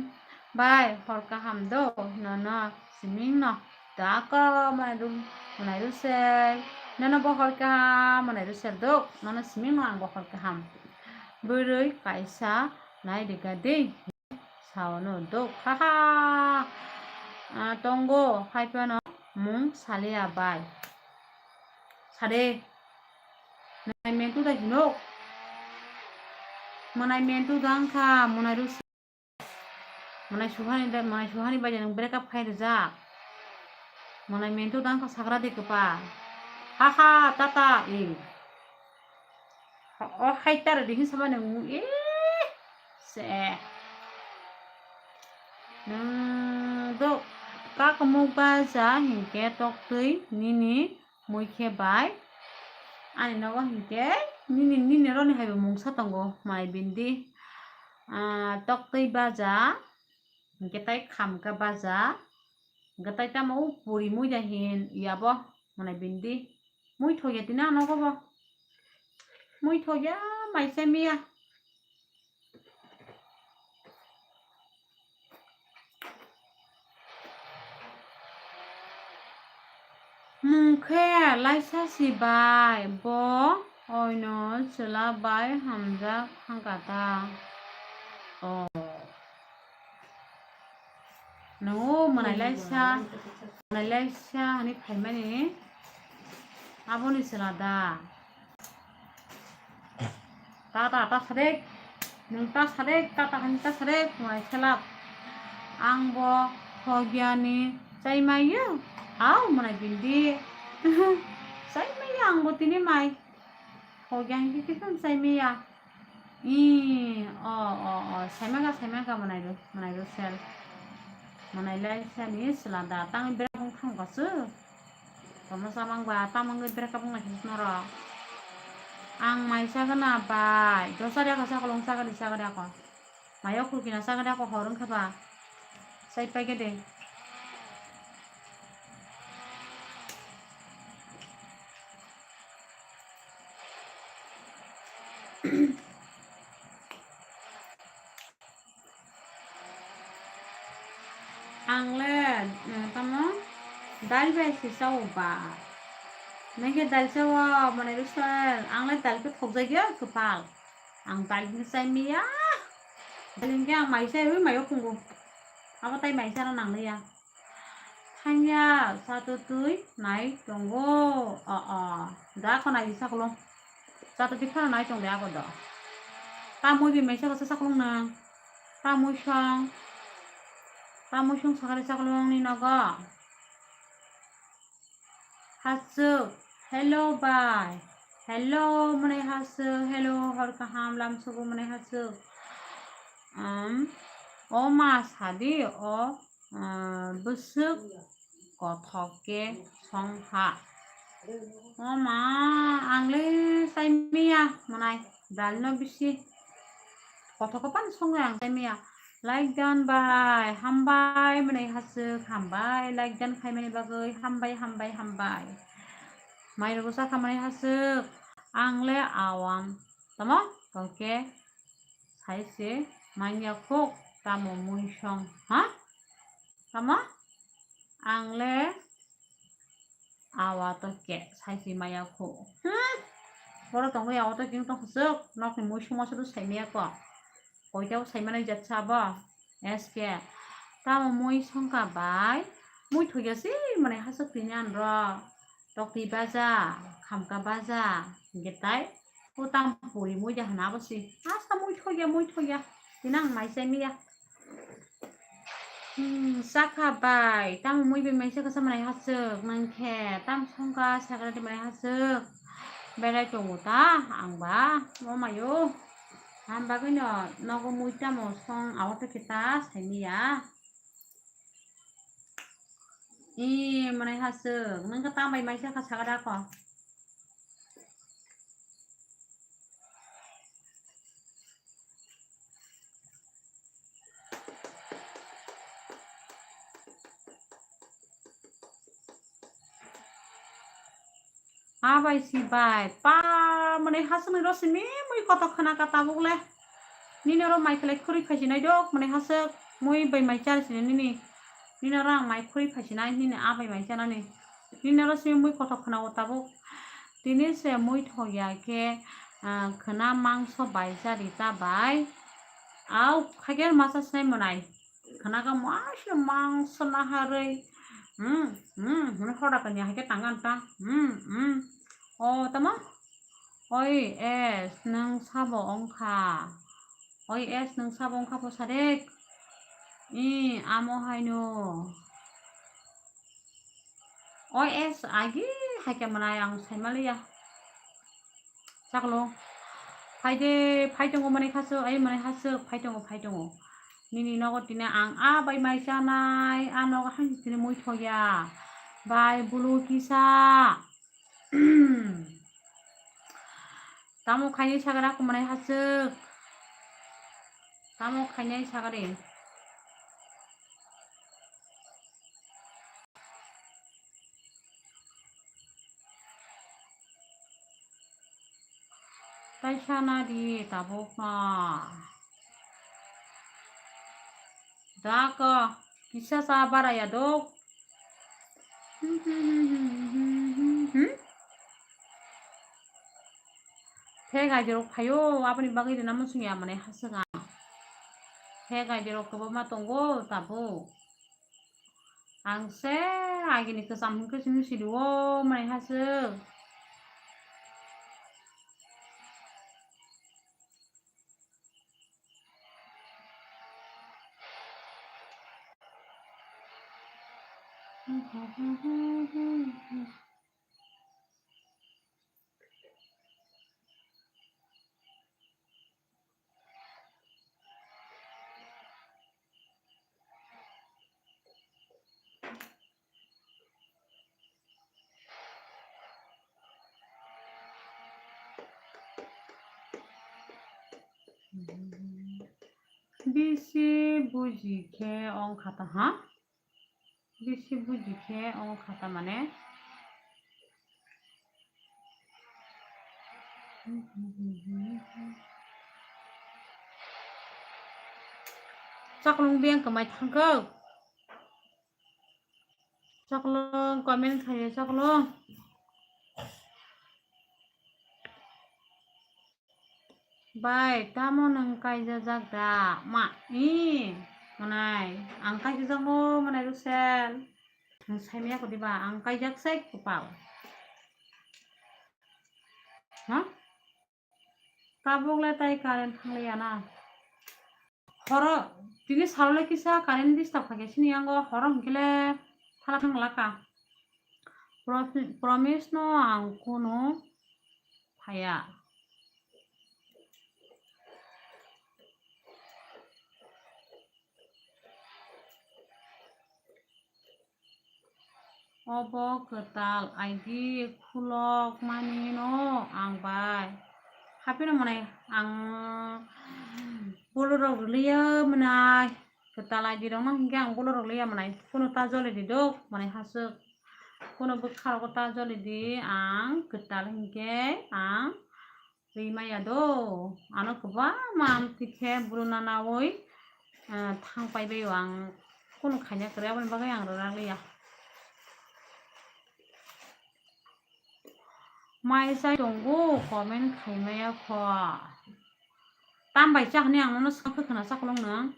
Bai, hor kaham do, nono siming no. Dako mwnai ru-, mwnai Rusel. Nono bo hor kaham, mwnai Rusel do. Nono siming no angbo hor kaham. Bwrwi kaisa nai rwkha di. Saono dok, haha. Ah, tongo, haiphano mung salia bai. Sade. Mwnai mentu da hinok. Mwnai mentu da wngkha, mwnai Rusel. Mwnai suhani da, mwnai suhani bai da nwng break up khai rwjak. Mwnai mentu da wngkha sagra de kwpal. Haha, tata, i. O hai tara de hinsa mani ngu, eh, se. Nwng do kakamuk baja hinkhe toktwi nini mui khe bai. Ani nogo hinkhe nini, nini roni haibo mungsa tongo mai bindi. Ah, toktwi baja hinkhe tai khamka baja. Gwtai tamo o puri mui da hin yabo mwnai bindi. Mui thokya tini ano bo. Mui thokya mai se miya. Mung khe laisa si bai bo oino chwla bai hamjak hangkha ta. Oh. Nungo mwnai laisa, mwnai laisa hani phaimani aboni chwla da. Tata ta sadek, nwng ta sadek, tata hani ta sadek, mwnai selak. Ang bo hogyani chaimaiyo, au mwnai bindi. Chaimaiyo ang bo tini mai. Hogya hinkhe khe kham saimaya. I, o, o, o, saimaka, saimaka mwnai ru, mwnai ru sel. Mwnai lai sani sela da tangwi bera bung thang kasu. Tomo samang ba tamang bera kabung lai hinwi norok. Ang mai sagana bai. Dosa de ako sakolong sagadi sagadi ako. Mayo khulkina sagadi ako hor wngkha ba. Sai paikhe de. Ang le, eh, tamo dal bai se chao ba. Nai khe dal chao, mane restaurant, ang le dal khe thokjagya kwpal. Ang dal hwnwi chai maya. Dal hwnkhe ang mai chai rwi maio phungo. Abo tai mai chana nang liya. Thangya, chato twi nai tongo. O, o. Da ko nai sakolong. Chato twi phano nai tong de abo do. Ta mui bi mai chaba sa sakolong nang. Ta mui song. Ta mui song sakari sakolong ni nogo. Hasuk. Hello bai. Hello mwnai hasuk. Hello hor kaham lam sugo mwnai hasuk. Um, o ma sadi o, uh, bwswk kothok ke song ha. O ma ang le sai miya mwnai dal no bisi. Kothok ko pan song ang sai miya. Like dan bai, hambai mwnai haswk, hambai like dan khaimani bagwi, hambai, hambai, hambai. Mai rwgo sakha mwnai haswk, ang le awang. Tamo? Toke sai se manya khuk, tamo mui song, ha? Tamo? Ang le awa to ke sai si maya khu. Hmm. Boro tongwi awa to king tong khusuk. Nokni mui suma suru sai maya ko. Koitao sai manai jat sabo. S K. Tamo mui songka bai. Mui thugya si mane hasuk tini anro. Tokti baja, khamka baja. Getai. Ko tam puri mui de hana bo si. Asa mui thogya, mui thogya. Tinang mai sai miya. Hmm, sakha bai. Tamo mui bai mai sakha samanai hasuk. Nang khe tam songka sakra de mai hasuk. Berai tongo ta ang ba. O mayo. Ham bagwi no nogo mui tamo song awo to kita sai miya. I manai hasuk. Nang ka tam bai mai sakha sakra ko. Abai si bai pa mane hasini rosimi mui koto khana ka tabuk le. Nini oro mai khlai khuri phaisinai dok mane hasuk mui bai mai chari sini nini. Nini oro ang mai khuri phaisinai nini abai mai chanani. Nini oro simi mui koto khana o tabuk. Tini se mui thogya khe, ah, khana mangso bai chari ta bai. Au khaikhe masa sinai mwnai. Khana ka masa mangso naharwi. Hmm, hmm, hwnwi hoda kanya haikhe tangan ta. Hmm, hmm. O tamo? Oi S, nwng sabo wngkha? Oi S, nwng sabo wngkha po Sarik? I, amo haino. Oi S, agi haikhe mwnai ang saimaliya. Chaklo. Phaide, phai tongo mani khasuk, ai mani khasuk, phai tongo, phai tongo. Nini nogo tini ang a bai mai chanai, a nogo haino tini mui thogya. Bai bulu kisa. Tamo khainai sakha da kumanai hasuk. Tamo khainai sakha de. Tai sana di tabuk no. Dako kisa sa baraya dok. Hmm? Phek aidi rok phaio, aboni bagwi rina muchung ya mane haswk ang. Phek aidi rok kwbangma tongo tabuk. Ang se agini kwcham hwnkhe simi sidi o mane haswk. Bisi buji khe wng kha ta, ha? Bisi buji khe wng kha ta mane? Chaklung beng kwmai thangkho. Chaklung comment khaio chaklung. Bai, tamo nwng kaijajak da? Ma, i, mwnai, ang kaijajakmo, mwnai Rusel. Nwng saimaya kodiba, ang kaijak sai kwpal. Ha? Tabuk le tai current thangliya na. Horo, tini salo le kisa current disturb kha khe sini yango, horo hwnkhe le thala thang laka. Pro-, promise no ang kunu phaya. Obo kwtal I D khulok mani no ang bai. Haphino mwnai ang Bolorok rwliya mwnai, kwtal aidi rokno hinkhe ang bolorok rwliya mwnai, kunu ta joli di dok mwnai haswk, kunu bwkha rogo ta joli di, ang kwtal hinkhe ang rwi maya do, ano kwbangma amtwi khe buru nanaui, ah, thang pai bai o, ang kunu khaina kwrwi aboni bagwi ang rwrwk liya. Mai chai tongo, comment khaimaya kho. Tam bai cha hwnwi ang nono swkang khe khna chakolong nwng.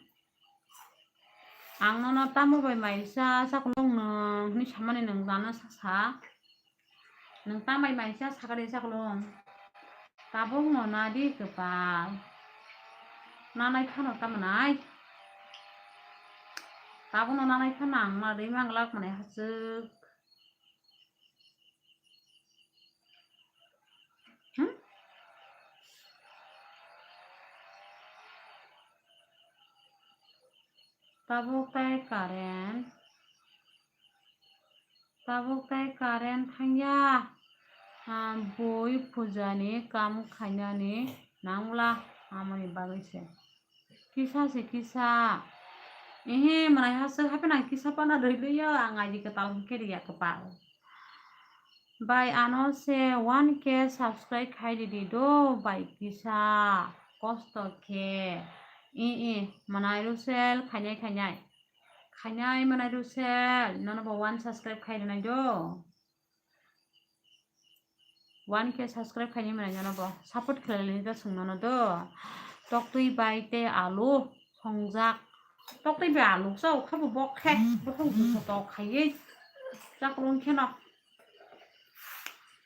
Ang nono tamo bai mai cha chakolong nwng hwnwi samani nwng jana sa sa. Nwng tam bai mai cha sakari chakolong. Tabuk no nadi kwpal. Nanai phano tamo nai. Tabuk no nanai phano ang ma rwi manglak mwnai haswk. Hmm? Tabuk tai current. Tabuk tai current thangya. Ah, bui pujani kam khainani nangla amoni bagwi se. Kisa se kisa. Ehe, mwnai haswk hapheno ang kisa pana rwliya, ang aidi kwtal hwnkhe rwya kwpal. Bai ano se one K subscribe khai ridi do, bai kisa kosto khe. I, i, mwnai Rusel khainai khainai. Khainai mwnai Rusel, nono bo one subscribe khai rwnai do. One K subscribe khaini mwnai nono bo support khlailani ta swng nono do. Toktwi bai tei alu songjak. Toktwi bai alu chao kha bo bok khe. Bokhok duso tok khaiwi chakolong kheno.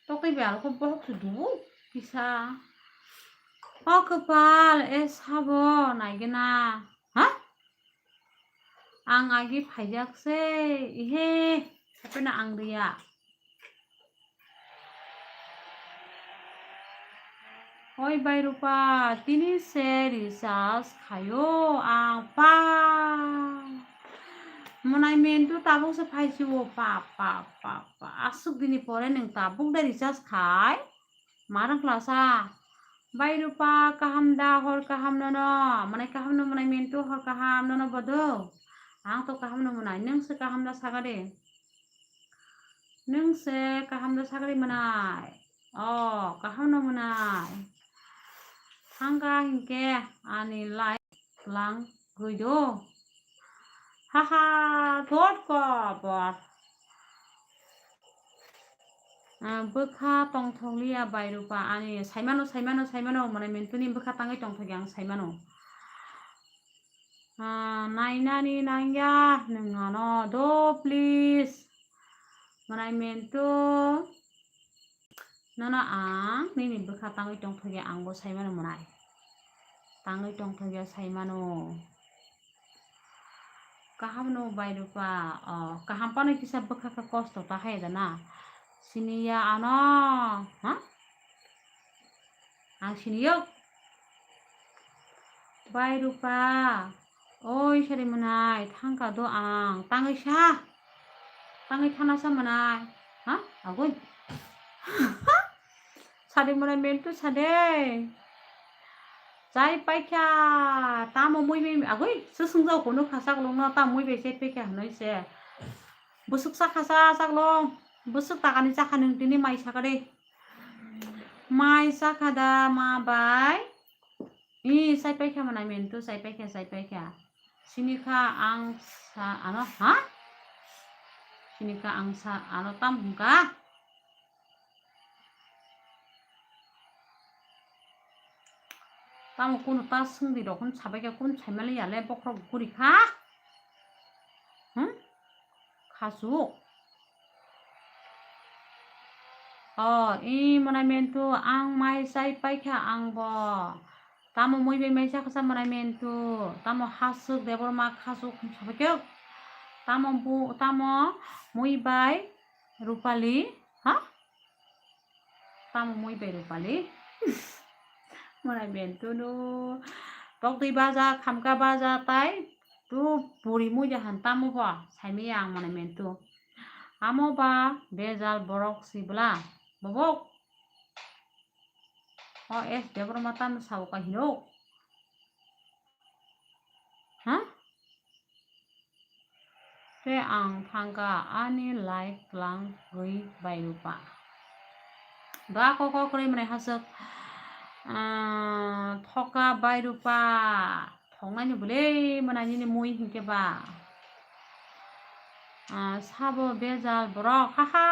Toktwi bai alu khe bokhok se dubu kisa. O kwpal, e sabo naigena. Ha? Ang agi phaijak se, ihe, hapheno ang riya. Oi bai Rupa, tini se recharge khaio ang pa. Mwnai mentu tabuk se phaisio pa, pa, pa, pa. Aswk dini pore nwng tabuk de recharge khai? Marang klasa. Bai Rupa, kaham da, hor kaham nono. Mwnai kaham no mwnai mentu hor kaham nono bodo. Ang to kaham no mwnai, nwng se kaham da sagade. Nwng se kaham da sagade mwnai. O, kaham no mwnai. Thangka hinkhe ani life lang gwi do. Haha, thot ko bo. Ah, bwkha tongthokliya bai Rupa ani saimano, saimano, saimano, mane mentuni bwkha tangwi tongthokya ang saimano. Ah, nainani nangya nwng ano do, please. Mane mentu. Nono ang nini bwkha tangwi tongthokya, ang bo saimano mwnai. Tangwi tongthokya saimano. Kaham no bai Rupa, o, kaham panwi kisa bwkha khe kosto ta hai da na. Siniya ano, ha? Ang siniyo. Bai Rupa, oi sari mwnai, thangka do ang, tangwi sa, tangwi thana sa mwnai, ha, agoi, sari mwnai mentu sade, chai paikha, tamo mui bai, agoi, se swngjak kono kha chakolong no, tamo mui bai chai paikha hwnwi se, bwswk chakha sa chakolong, bwswk takani chakha nwng tini mai sakade. Mai chakha da ma bai? I, sai paikha mwnai mentu, sai paikha, sai paikha. Sinikha ang sa ano, ha? Sinikha ang sa ano tam hwnkha? Tamo kunu ta swngdi rok hwn sabaikha, kunu saimali yale bokhorok guri kha. Hmm? Khasuk. O, i mwnai mentu ang mai chai paikha ang bo. Tamo mui bai mai chakha sa mwnai mentu. Tamo hasuk Debbarma khasuk sabaikhe. Tamo bu, tamo mui bai Rupali, ha? Tamo mui bai Rupali. Mwnai mentu no. Tokti baja, khamka baja tai. Tu puri muja han tamo bo, saimaya ang mwnai mentu. Amo ba bejal borok si bwla, bobok. O S Debbarma tamo sao ka hino. Tei ang thangkha ani life twlangwi bai Rupa. Ba kok kok kwrwi mwnai haswk, ah, thoka bai Rupa. Thoknaini bwlwi mwnai nini mui hinkhe ba. Ah, sabo bejal borok, haha,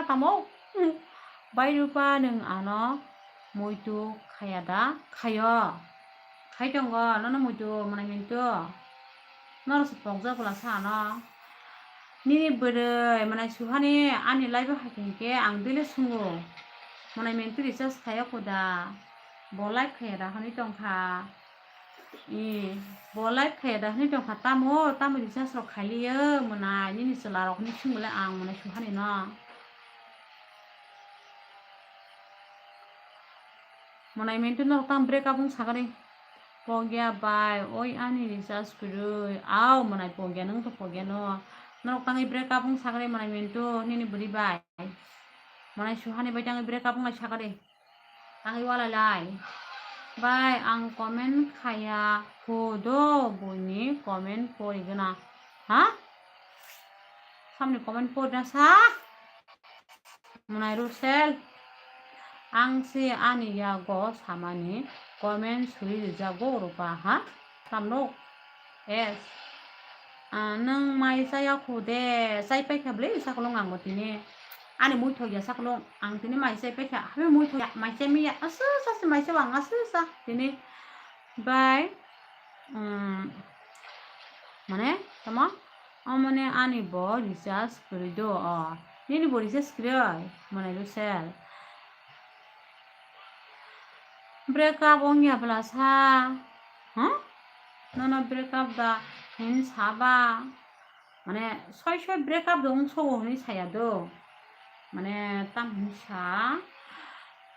tamo? Bai Rupa, nwng ano muitu khaya da? Khayo. Khai tongo, nono muitu mwnai mintu. Norok se pokjak bwla sa ano. Nini bwrwi mwnai suhani ani live o hai hinkhe ang daily sungo. Mwnai mintu recharge khaya kuda. Bo live khaya da hwnwi tongkha. I, bo live khaya da hwnwi tongkha, tamo, tamo recharge rok khailiyo mwnai, nini chwla rok hwnwi swngmale ang mwnai suhani no. Mwnai mintu norok tamo break up wng sakani. Pogya bai, oi ani recharge kwrwi. Au mwnai pogya, nwng to pogya no. Norok tangwi break up wng sakani mwnai mintu, nini bwrwi bai. Mwnai suhani bai tangwi break up wng sakani. Tangwi walai lai. Bai, ang comment khaya kho do, buini comment pori gana. Ha? Samni comment pori na sa? Mwnai Rusel. Ang se ani yago samani comment suri rijago Rupa, ha? Samno? Yes. Ah, nwng mai chaya kho de, chai paikha bwle sakolong ang bo tini. Ani mui thok ya sakolong ang tini mai chai paikha. Habi mui thok ya, mai chai miya, asu sa se mai chai ang asu sa tini. Bai, um, mane, tamo? O mane ani bo recharge kwrwi do o. Nini bo recharge kwrwi, mane Rusel. Break up wngya bwla sa? Huh? Nono break up da hin saba? Mane soi soi break up do wngsogo hwnwi saya do. Mane tam hin sa,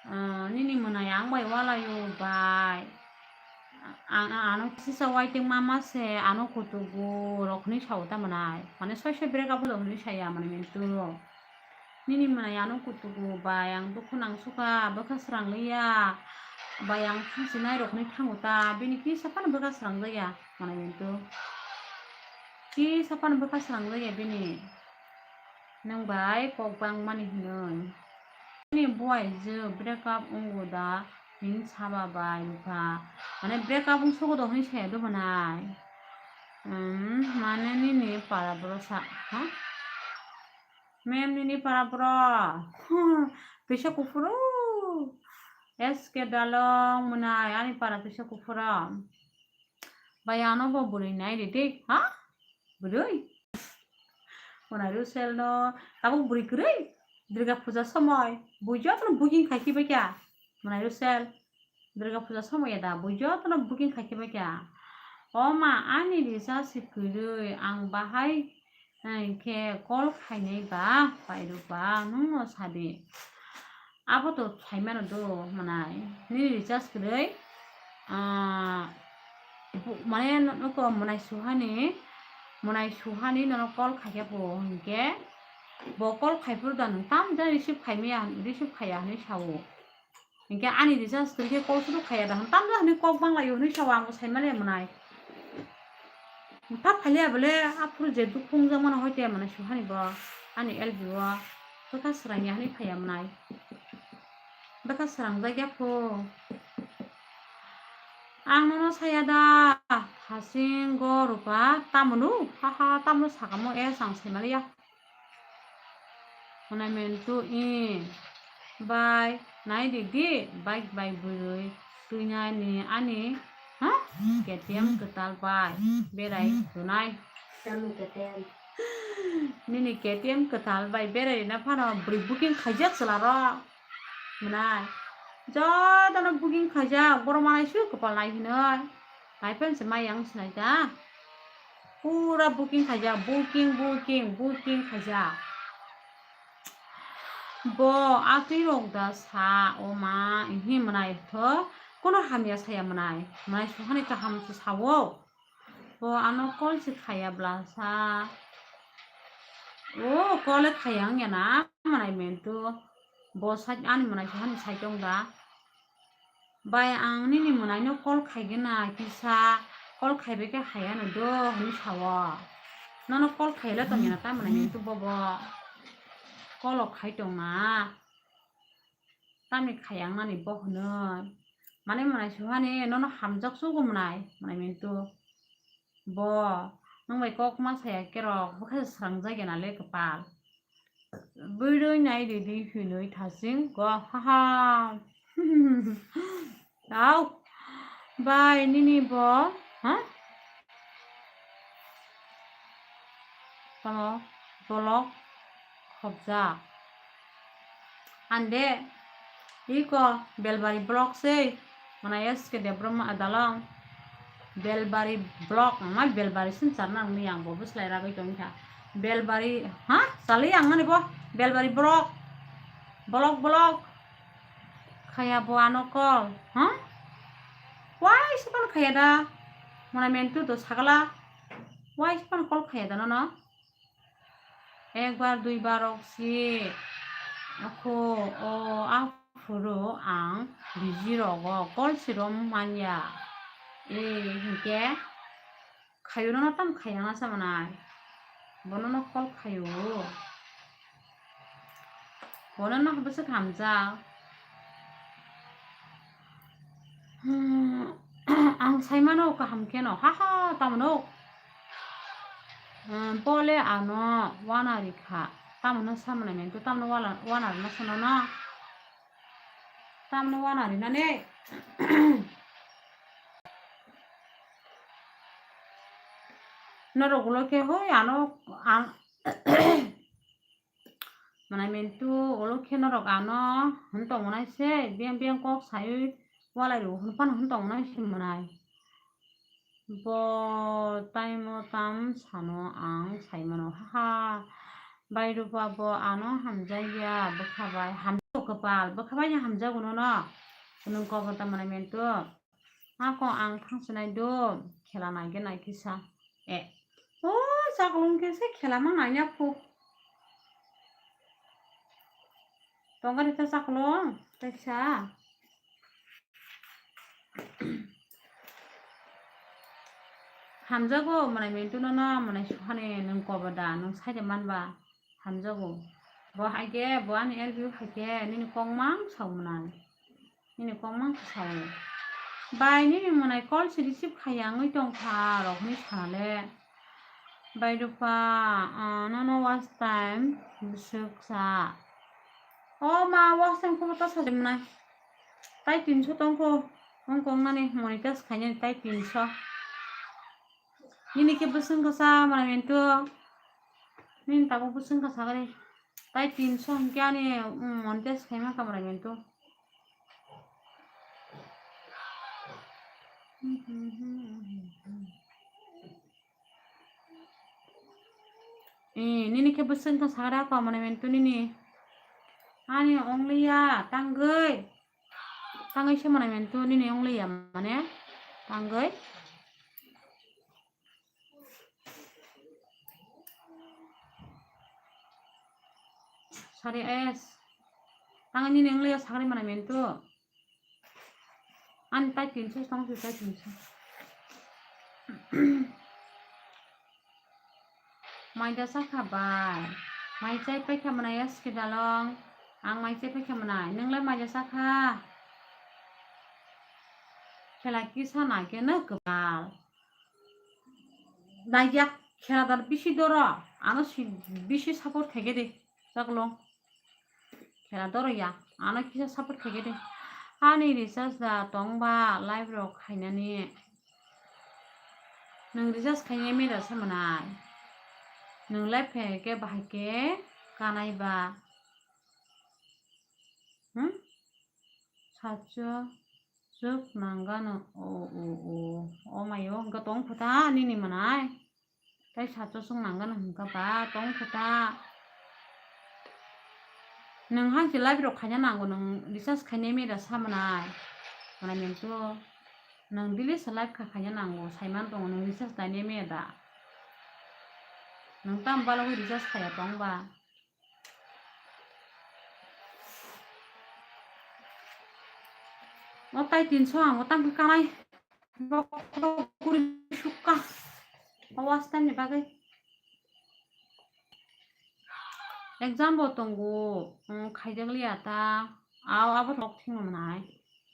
ah, nini mwnai ang bai walaio bai. Ang, ang ano kisa waiting mama se ano kutugo rok hwnwi sao ta mwnai. Mane soi soi break up do hwnwi saya mane mintu. Nini mwnai ano kutugo bai ang dukhu nang sukha, bwkha srang liya, bai ang thangsinai rok hwnwi thango ta, bini kisa phano bwkha srang jaya, mwnai mintu. Kisa phano bwkha srang jaya bini. Nwng bai kok bangmani hinwi. Nini buai je break up wngo da, hin saba bai Rupa. Mane break up wng sogo do hwnwi saya do mwnai. Hmm, mane nini para bwrwsa, ha? Mem nini para bwrw. Twisa kuphuru. S K Dalong mwnai ani para twisa kuphuru. Bai ano bo bwrwi nai ridi, ha? Bwrwi? Mwnai Rusel no tabuk bwrwi kwrwi. Durga puja somoi. Bujo to booking khai kibai kya. Mwnai Rusel. Durga puja somoi ya da, bo jotono booking khai khe bai kha. O ma, ani recharge se kwrwi, ang bahai, eh, khe call khainai ba, pairwk ba, nwng no sadi. Abo to saimano do, mwnai. Nini recharge kwrwi, ah, bu-, mane no-, nokho mwnai suhani, mwnai suhani nono call khai khe bo, hinkhe bo call khai phuru da nwng tam jani receive khai maya, receive khaiya hinwi sao. Hinkhe ani recharge kwrwi khe kok suru khaiya da hwn, tamjani hwnwi kok banglaio hwnwi sao, ang bo saimaliya mwnai. Tha phaliya bole aphuru je dukhu wngjakmano hoite mwnai suhani bo ani L B o bwkha srangya hwnwi phaiya mwnai. Bwkha srangjakya pho. Ang nono saya da, thasing go Rupa, tamunu, haha, tamunu sakamo e, ang saimaliya. Hwnwi mwntu i bai nai di di, bike bai bwrwi twi nai ni ani, ha? K T M kwtal bai berai rwnai. Tamo K T M. Nini K T M kwtal bai berai rwna phano bwrwi booking khaijak chwla rok. Mwnai. Jotono booking khaijak, borok manai su kwpal nai hinwi. Nai phan se mai yang sinai ta. Pura booking khaijak, booking, booking, booking khaijak. Bo atwi rok da sa, o ma, hi mwnai tho, kono hamya saya mwnai, mwnai suhani kaham se sao. Bo ano call se khaya bla sa. O call khaya wngya na, mwnai mentu. Bo sai ani mwnai suhani sai tong da. Bai, ang nini mwnaino call khaigwna kisa, call khaibai khe haiya no do hwnwi sao. Nono call khaile tongya na, tamni hwnwi tu bobo call o khai tongma. Tamni khayang nani bo hwnwi. Mane mwnai suhani nono hamjak sugo mwnai, mwnai mintu. Bo, nwng bai kok ma saya kerok, bwkha swrang jagena le kwpal. Bwrwi nai ridi hwnwi thasing go, haha. Tau. Bai nini bo, ha? Tamo, bolok, khobjak. Ande, iko, Belbari block sei. Mana S K Debbarma dalong. Belbari block, ma Belbari sin charna ang yang bo bwslai ragwi tongkha. Belbari, ha? Chali ang nani bo, Belbari block. Block, block. Khaya bo ano call, ha? Why sipan khaya da? Mana mentu do sagala. Why sipan call khaya da nono? Ekbar duibar rok si. Ako o aphuru ang busy rogo call si rom manya. E hinkhe khayo nono tam khaya na sa manai. Bono no call khayo. Bono no bwswk hamjak. Hmm, ang saimano kaham kheno, haha, tamno. Hmm, pole ano wana rikha. Tamno samana mento, tamno wana, wana rina sanono. Tamno wana rina ne. Norok ulo khe hoi ano, ang, Manai mentu ulo khe norok ano hwn tong nai se, biyang biyang kok sai walai rw hwn phano hwn tong nai se manai. Bo taimo tam sano ang sai mano, haha. Bai Rupa bo ano hamjak ya, bwkha bai hamjak kwpal, bwkha bai hamjago nono. Nwng kok ta manai mentu. Ako ang thangsinai do, khela nai khe nai kisa. E, o chaklong khe se khela ma nai ya phu. Tongari ta chaklong, ta kisa. Hamjago, manai mentu no no, manai suhani nwng kobo da, nwng saide man ba. Hamjago. Bo hai khe, bo ani L B U hai khe, nini kok mang sao mwnai. Nini kok mang sao. Bai nini mwnai call se receive khaiya wngwi tong kha rok hinwi sana le. Bai Rupa, ah, nono watch time bwswk sa. O ma, watch time khe bo ta sajak mwnai. Tai tinso tong kho. Wng kok nani monetize khainani tai tinso. Nini khe bwswk wngkha sa, manai mentu. Nini tabuk bwswk wngkha sagari. Tai tinso hinkhe ani, mm, monetize khaima kha, manai mentu. Eh, nini khe bwswk wngkha sagari ako, manai mentu nini. Ani ongliya, tangwi. Tangwi se manai mentu nini ongliya mane tangwi. Sari es. Tangwi nini ongliya sagari manai mentu. Ani tai tinso tong si tai tinso. Mai da sakha bai. Mai chai paikha mwnai S K dalong. Ang mai chai paikha mwnai. Nwng lai mai da sakha. Khela kisa nai khe no kwbal. Nai ya khela dar bisi doro. Ano si bisi support khaikhe de. Chaklong. Khela doro ya. Ano kisa support khaikhe de. Ani recharge da tong ba live rok khainani. Nwng recharge khainai meda se mwnai. Nwng live khaikhe bahai khe kanai ba. Hmm? Sacho chuk nangano. O, o, o. O mayo, hwnkhe tong khuta nini mwnai. Tai sacho sung nangano hwnkha ba, tong khuta. Nwng hangsi live rok khaina nango, nwng recharge khainai meda sa mwnai. Mwnai mentu. Nwng daily se live kha khaina nango, saiman tongo nwng recharge tainai meda. Nwng tam balogwi recharge khaya tong ba. O tai tinso ang o tang khe kanai. Bok bok guri sukha. O watch time ni bagwi. Exam bo tongo, um, khaijak liya ta, au abo tok thwngwi mwnai.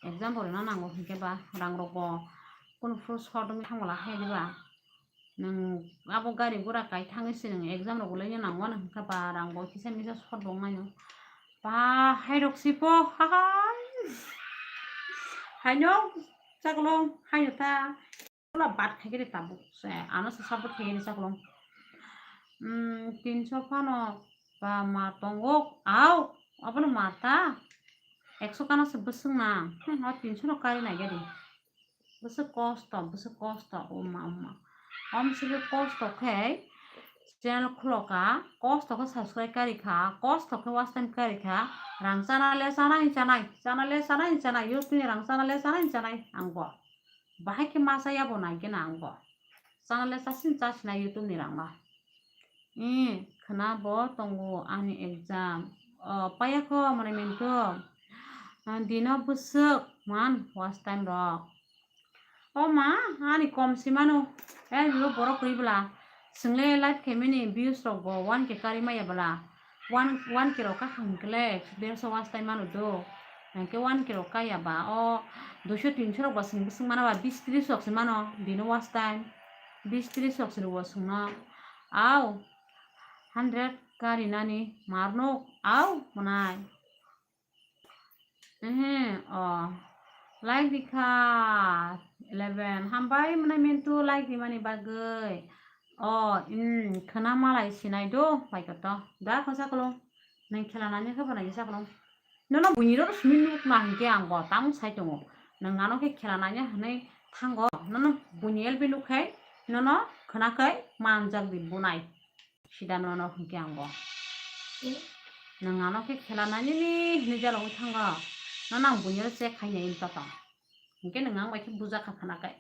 Exam bo rwna nango hinkhe ba, rang rok bo kunu phuru short wngwi thangmala hai diba. Nwng abo gari gura kai thangwi se nwng exam rok bo laina nango ano hinkhe ba, rang bo kisa misa short bo wngmano. Ba, hai rok si po, ha ha. Haino chaklong, haino ta. Pura bat khaikhe de tabuk se, ano se support khaikhe de chaklong. Hmm, tinso phano ba ma tongo, au, abono ma ta. Ekso kana se bwswk na, hmm, o tinso no kari nai gari. Bwswk kosto, bwswk kosto, o ma, o ma. Om sile kosto khe channel khulo kha, kosto khe subscribe kari kha, kosto khe watch time kari kha, rang chana le chanai chanai, chana le chanai chanai, YouTube ni rang chana le chanai chanai, ang bo. Bahai khe masa ya bo nai gena ang bo. Chana le chasin chasinai YouTube ni rang ba. Ee, khwna bo tongo ani exam. O, paya kho mane mintu. Ah, dino bwswk man watch time rok. O ma, ani kom si mano. Eh, lo borok kwi bwla. Chwng le live khe mini views rok bo one K kari maya bwla. One, one K rok kha hwn kle, derso watch time mano do. Hwnkhe one K rok kaya ba, o duiso tinso rok ba chwng bwswk mano ba, bis tris rok se mano dino watch time. Bis tris rok se rwo chwngno. Au, hundred kari nani, mar nuk, au, mwnai. Ehe, o. Like di kha eleven. Hambai mwnai mintu like di mani bagwi. O, mm, khwna malai sinai do, pai koto. Da kho chaklong. Nang khela nani khe bo nai chaklong. Nono buini ro simi nuk na hinkhe ang bo tamo sai tongo. Nang ano khe khela nani hwnwi thango. Nono buini L B nuk khai, nono khwna khai manjak di bunai. Sida nono hwnkhe ang bo. Nwng ano khe khela nai nini hinwi jalogwi thango. Nono ang buino check khai nai wngwi totong. Hwnkhe nwng ang bai khe buja kha khwna kai.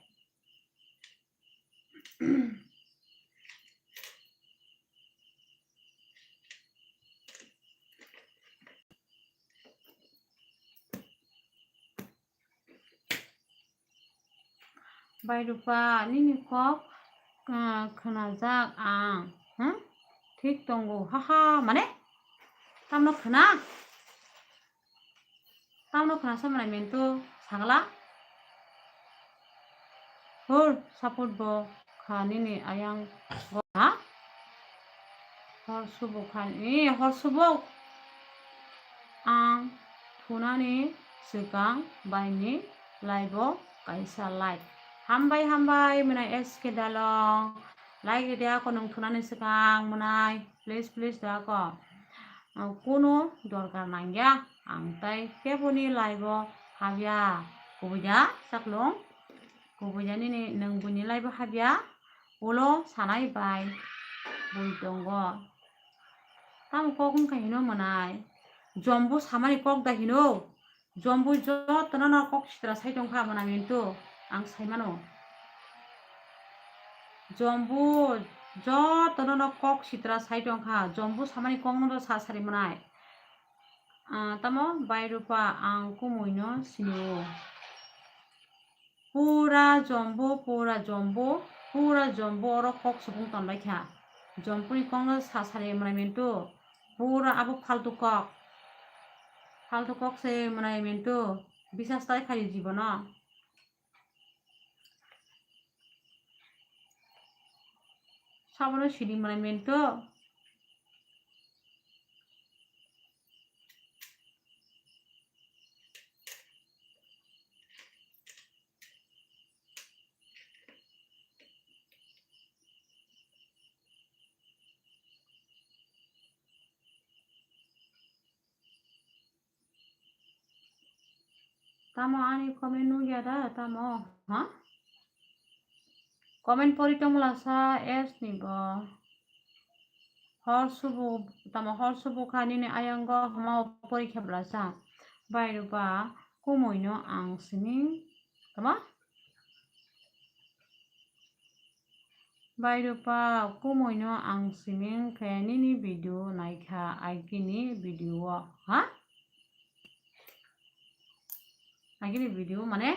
Bai Rupa, nini kok, ah, khwnajak ang. Hmm? Thik tongo. Ha ha, mane? Tamno khwna? Tamno khwna sa mwnai mintu, sagla? Hor, support bo kha nini ayang bo, ha? Hor subuk kha, ee, hor subuk. Ang thunani swkang baini live o kaisa like. Hambai, hambai, mwnai S K Dalong. Like rwdi ako nwng thunani swkang, mwnai. Please, please, da ako. Ang kunu dorkar nangya. Ang tai keboni live o habya. Kubui da, chaklong? Kubui da nini nwng buini live o habya? Ulo sanai bai bui tongo. Tamo kok wngkha hino mwnai. Jombo samani kok da hino. Jombo jotono no kok sitra sai tongkha mwnai mintu. Ang saimano. Jombo jotono no kok sitra sai tongkha. Jombo samani kokno do sa sari mwnai. Ah, tamo Bai Rupa ang kumuino sinio. Pura jombo, pura jombo, pura jombo oro kok subung tonbai kha. Jomboni kokno sa sari mwnai mintu. Pura abo faltu kok. Faltu kok se mwnai mintu. Bisas tai khai jibono. Sabono sini mwnai mintu. Tamo ani comment nugya da, tamo, ha? Comment pori tongmwla sa S ni bo. Hor subu, tamo hor subu kha nini ayango hama o porikha bwla sa. Bai Rupa, kumuino ang sini, tamo? Bai Rupa, kumuino ang siming khe nini video naikha, agini video o, ha? Agini video mane?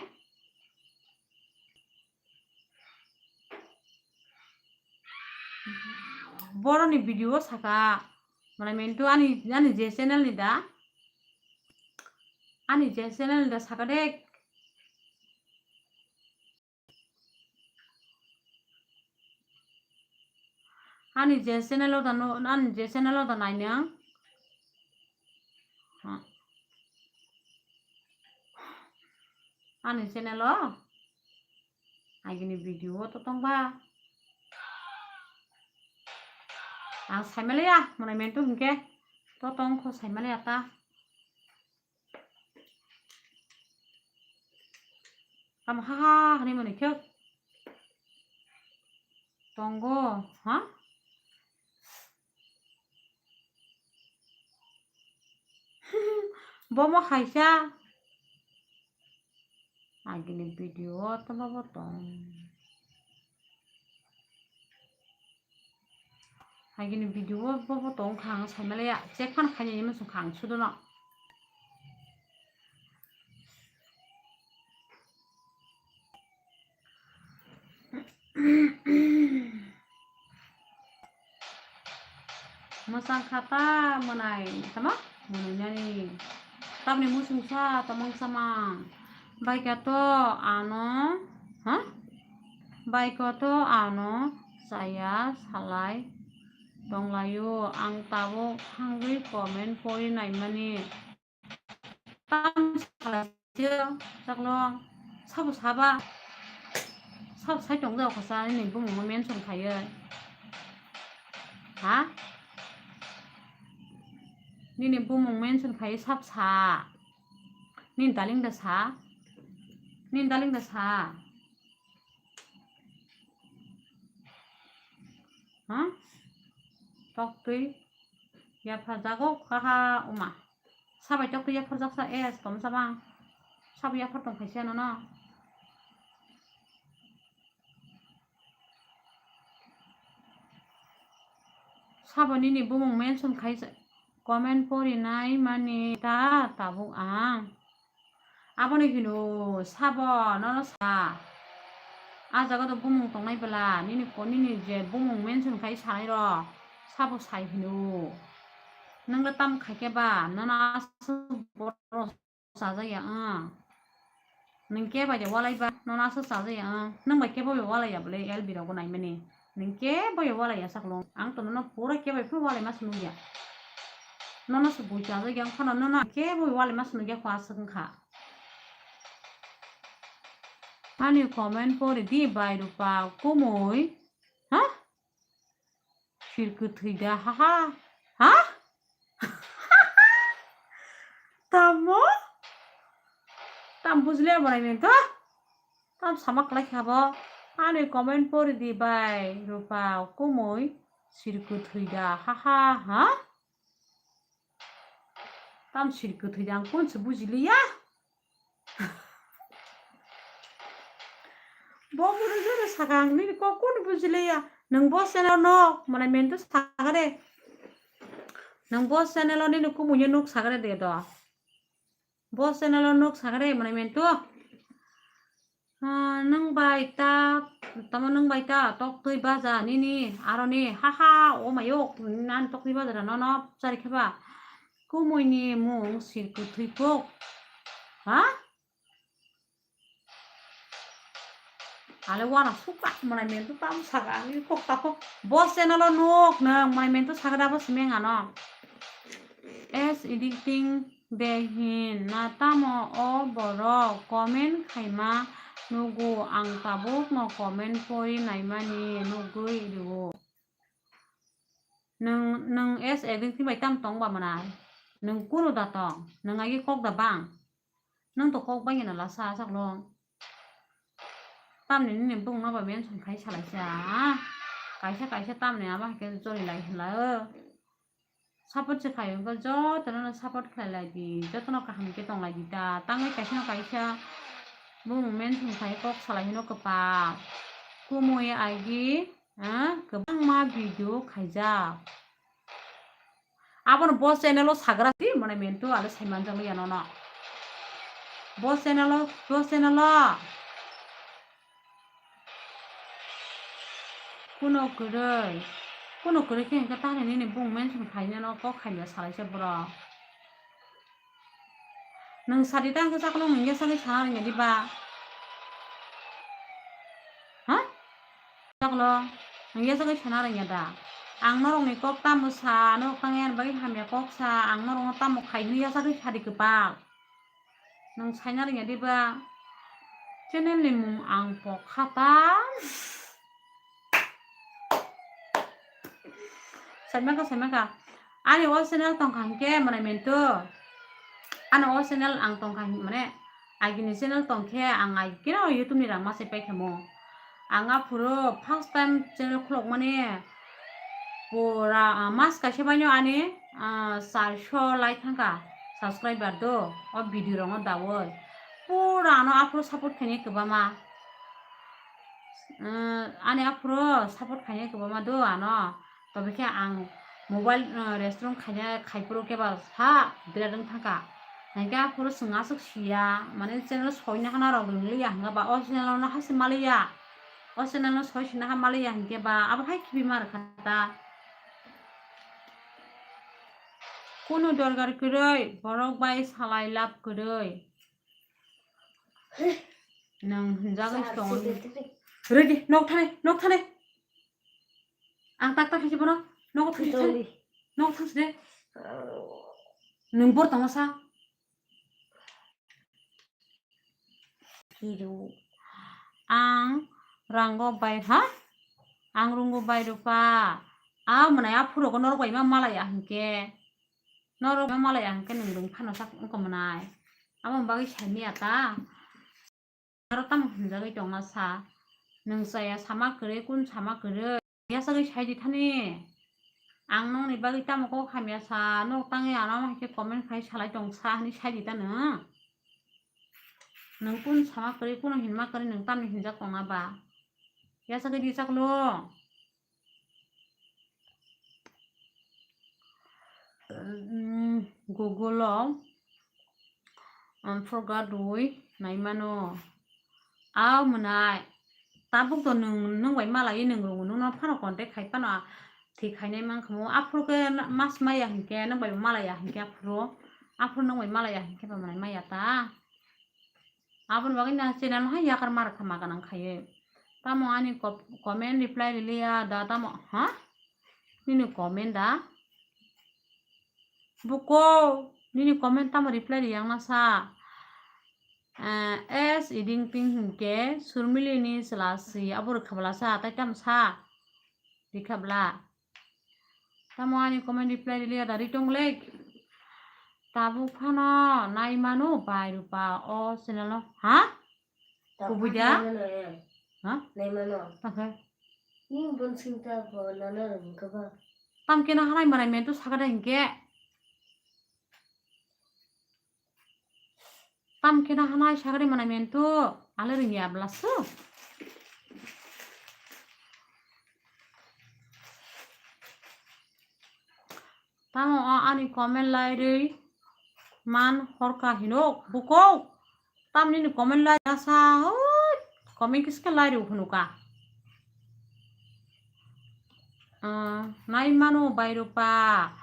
Boroni video o saka. Mane mintu ani, ani je channel ni da? Ani je channel ni da saka de? Ani je channel o da no, ani je channel o da nai nang? Ha. Ani channel o? Agini video o to tong ba. Ang sai maliya, mane mintu hingke. To tong kho sai maliya ta. Tamo ha ha hwnwi mwnwi khe tongo, ha? Bomo haisa agini video o tamo bo tong. Agini video o bo, bo tong kha, ang sai maliya, check phan khainai hinwi swng kha ang sudono. Mwsang kha ta mwnai, tamo? Mwnai nani. Tamni muchungsa tongmang samang. Baikha to ano, ha? Baikha to ano chaya salai tonglaio. Ang tabuk hangwi comment pori naimani. Tam salai se, chaklo, sabo saba, sabo sai tong jao kasa, nini bumung no mention khaiye. Ha? Nini bumung mention khaiye sab sa. Nini daling da sa. Nini daling da sa. Ha? Toktwi yapharjago kha ha uma. Sabai toktwi yapharjak sa, eh, tom sama. Sabo yaphar tong khaisa nono. Sabo nini bumung mention khaisa, comment pori nai mani ta tabuk ang. Aboni hino sabo nono sa. A jaga do bumung tongnai bela, nini ko, nini je bumung mention khai sanai rok, sabo sai hino. Nwng le tam khai khe ba, nono aswk borok chajak ya, ah. Nwng kebo bai walai ba, nono aswk chajak ya, ah. Nwng bai kebo bai walai ya bole, L B rok bo nai mani. Nwng kebo bai walai ya saklong. Ang to nono pura kebo bai phano walai ma se nukya. Nono se bui chajak ya, ang phano nono kebo bai walai ma se nukya kho aswk wngkha. Ani comment pori di bai Rupa Kumui. Ha? Sir kwthwi da, ha ha. Ha? Tamo? Tam bujle abo nai to? Tam sama klai kha bo. Ani comment pori di bai Rupa Kumui, sir kwthwi da, ha ha, ha? Tam sir kwthwi da ang kunse bujiliya. Bo bwrwi jora saka ang nini kok kunu bujiliya. Nwng bo channel nok mwnai mento saka de. Nwng bo channel o nini kumuye nuk saka de do. Bo channel o nuk saka de mwnai mento. Ah, nwng bai ta, tamo nwng bai ta toktwi baja nini aroni, ha ha, o mayo, nani toktwi baja da nono chari kheba. Kumui ni mung sir kwthwi kok. Ha? Ale wana suka mwnai mento tam saka ani kok ta kok. Bo channel o nuk nwng mwnai mento saka da bo simeng ano. S editing. Behin, na tamo o borok comment khaima nugo, ang tabuk no comment pori naimani nugwi rio. Nwng, nwng S editing bai tam tong ba mwnai? Nwng kunu da tong? Nwng agi kok da bang? Nwng to kok bai gana lasa saklong. Tamni nini bung no ba mention khai salaisa. Kaisa kaisa tamni ama hai khe jori lai hinla o. Support se khai wngkha, jotono no support khlai lai di, jotono kaham khe tong lai di ta. Tangwi kaisa no kaisa bumung mention khai kok salai hino kwpal. Kumui agi, ah, kwbangma video khaijak. Abono bo channel o sagra si mane mentu ale sai manjak liya nono. Bo channel o, bo channel o. Kuno kwrwi. Kuno kwrwi khe hwnkhe tamni nini bung mention khainano kok khaina salaisa borok. Nwng sadi ta hwnkhe chaklong nwng yasagwi sana rwngya diba? Ha? Chaklong nwng yasagwi sana rwngya da? Ang norokni kok tamo sa, norok tangwi ani bagwi hamya kok sa, ang norokno tamo khai hwnwi yasagwi sadi kwbak. Nwng saina rwngya diba? Channel ni mung ang pokha ta. Saimaka, saimaka. Ani o channel tongkha hinkhe mane mento. Ani o channel ang tongkha hin-, mane agini channel tongkhe ang agikeno YouTube ni rang masai paikha mo. Ang aphuru first time channel khulokmani pura, ah, mas kaisa baino ani, ah, charso like thangkha subscriber do o video rokno daui. Pura ano aphuru support khainai kwbangma. Umm, ani aphuru support khainai kwbangma do ano. Tobokhe ang mobile, umm, restaurant khaina, khaiphuru khe ba sa birat wng thangkha. Hinkhe aphuru chwng aswk siya, mane channel soina hana rok rwngliya hwnba o channel no hasi maliya. O channel no soi sina ha maliya hinkhe ba abo hai khibi ma rwkha ta. Kunu dorkar kwrwi, borok bai salai lab kwrwi. Nwng hwnjagwi tongo. Ready, nok thani, nok thani. Ang tak tak khaisi bono. Nogo thangsi thani. Nogo thangsi de. Nwng bor tongo sa. Kiru. Ang rango bai ha? Ang rungo bai rupa. A mwnai a phurogo norok bai ma malaya hinkhe. Norok ma malaya hinkhe nwng rung phano sak wngkha mwnai. Amo bagwi saimaya ta. Aro tamo hwnjagwi tongna sa. Nwng chaya sama kwrwi, kun sama kwrwi. Yasagwi saidi thani. Ang nokni bagwi tamo kok hamya sa, nok tangwi ano hai khe comment khai salai tong sa hwnwi saidi ta nwng. Nwng kun sama kwrwi, kuno hinma kwrwi nwng tamni hinjak tongna ba. Yasagwi di chaklo. Umm, Google o, umm, forga dui naimano. Au mwnai, tabuk to nwng, nwng bai malai nwng rwngo, nwngno phano contact khai phano thik khainai mankha mo. Aphuru khe mas maya hinkhe, nwng bai malaya hinkhe aphuru, aphuru nwng bai malaya hinkhe ba mwnai maya ta. Aboni bagwi na channel no hai yakar mar kha ma ganang khaiwi. Tamo ani kop-, comment reply riliya da tamo, ha? Nini comment da? Buko, nini comment tamo reply riyang na sa? Eh, S Iding Ping hinkhe Surmili ni chwla si abo rwkha bwla sa, tai tamo sa? Rikha bwla. Tamo ani comment reply riliya da ri tong le. Tabuk phano nai mano bai rupa o channel no. Ha? Tabuk kubui da? Nai mano, eh. Ha? Nai mano. Takhe. Ni bon sing ta bo nana rung ka ba. Tam khe na hanai manai men to sakada hinkhe. Tam khe na hanai sagri manai men to ale ringya bwla su. Tamo o ani comment lai rwi man horka hino buko. Tam nini comment lai asa hoi comment kiske lai rwi hunu ka. Ah, nai mano bai rupa.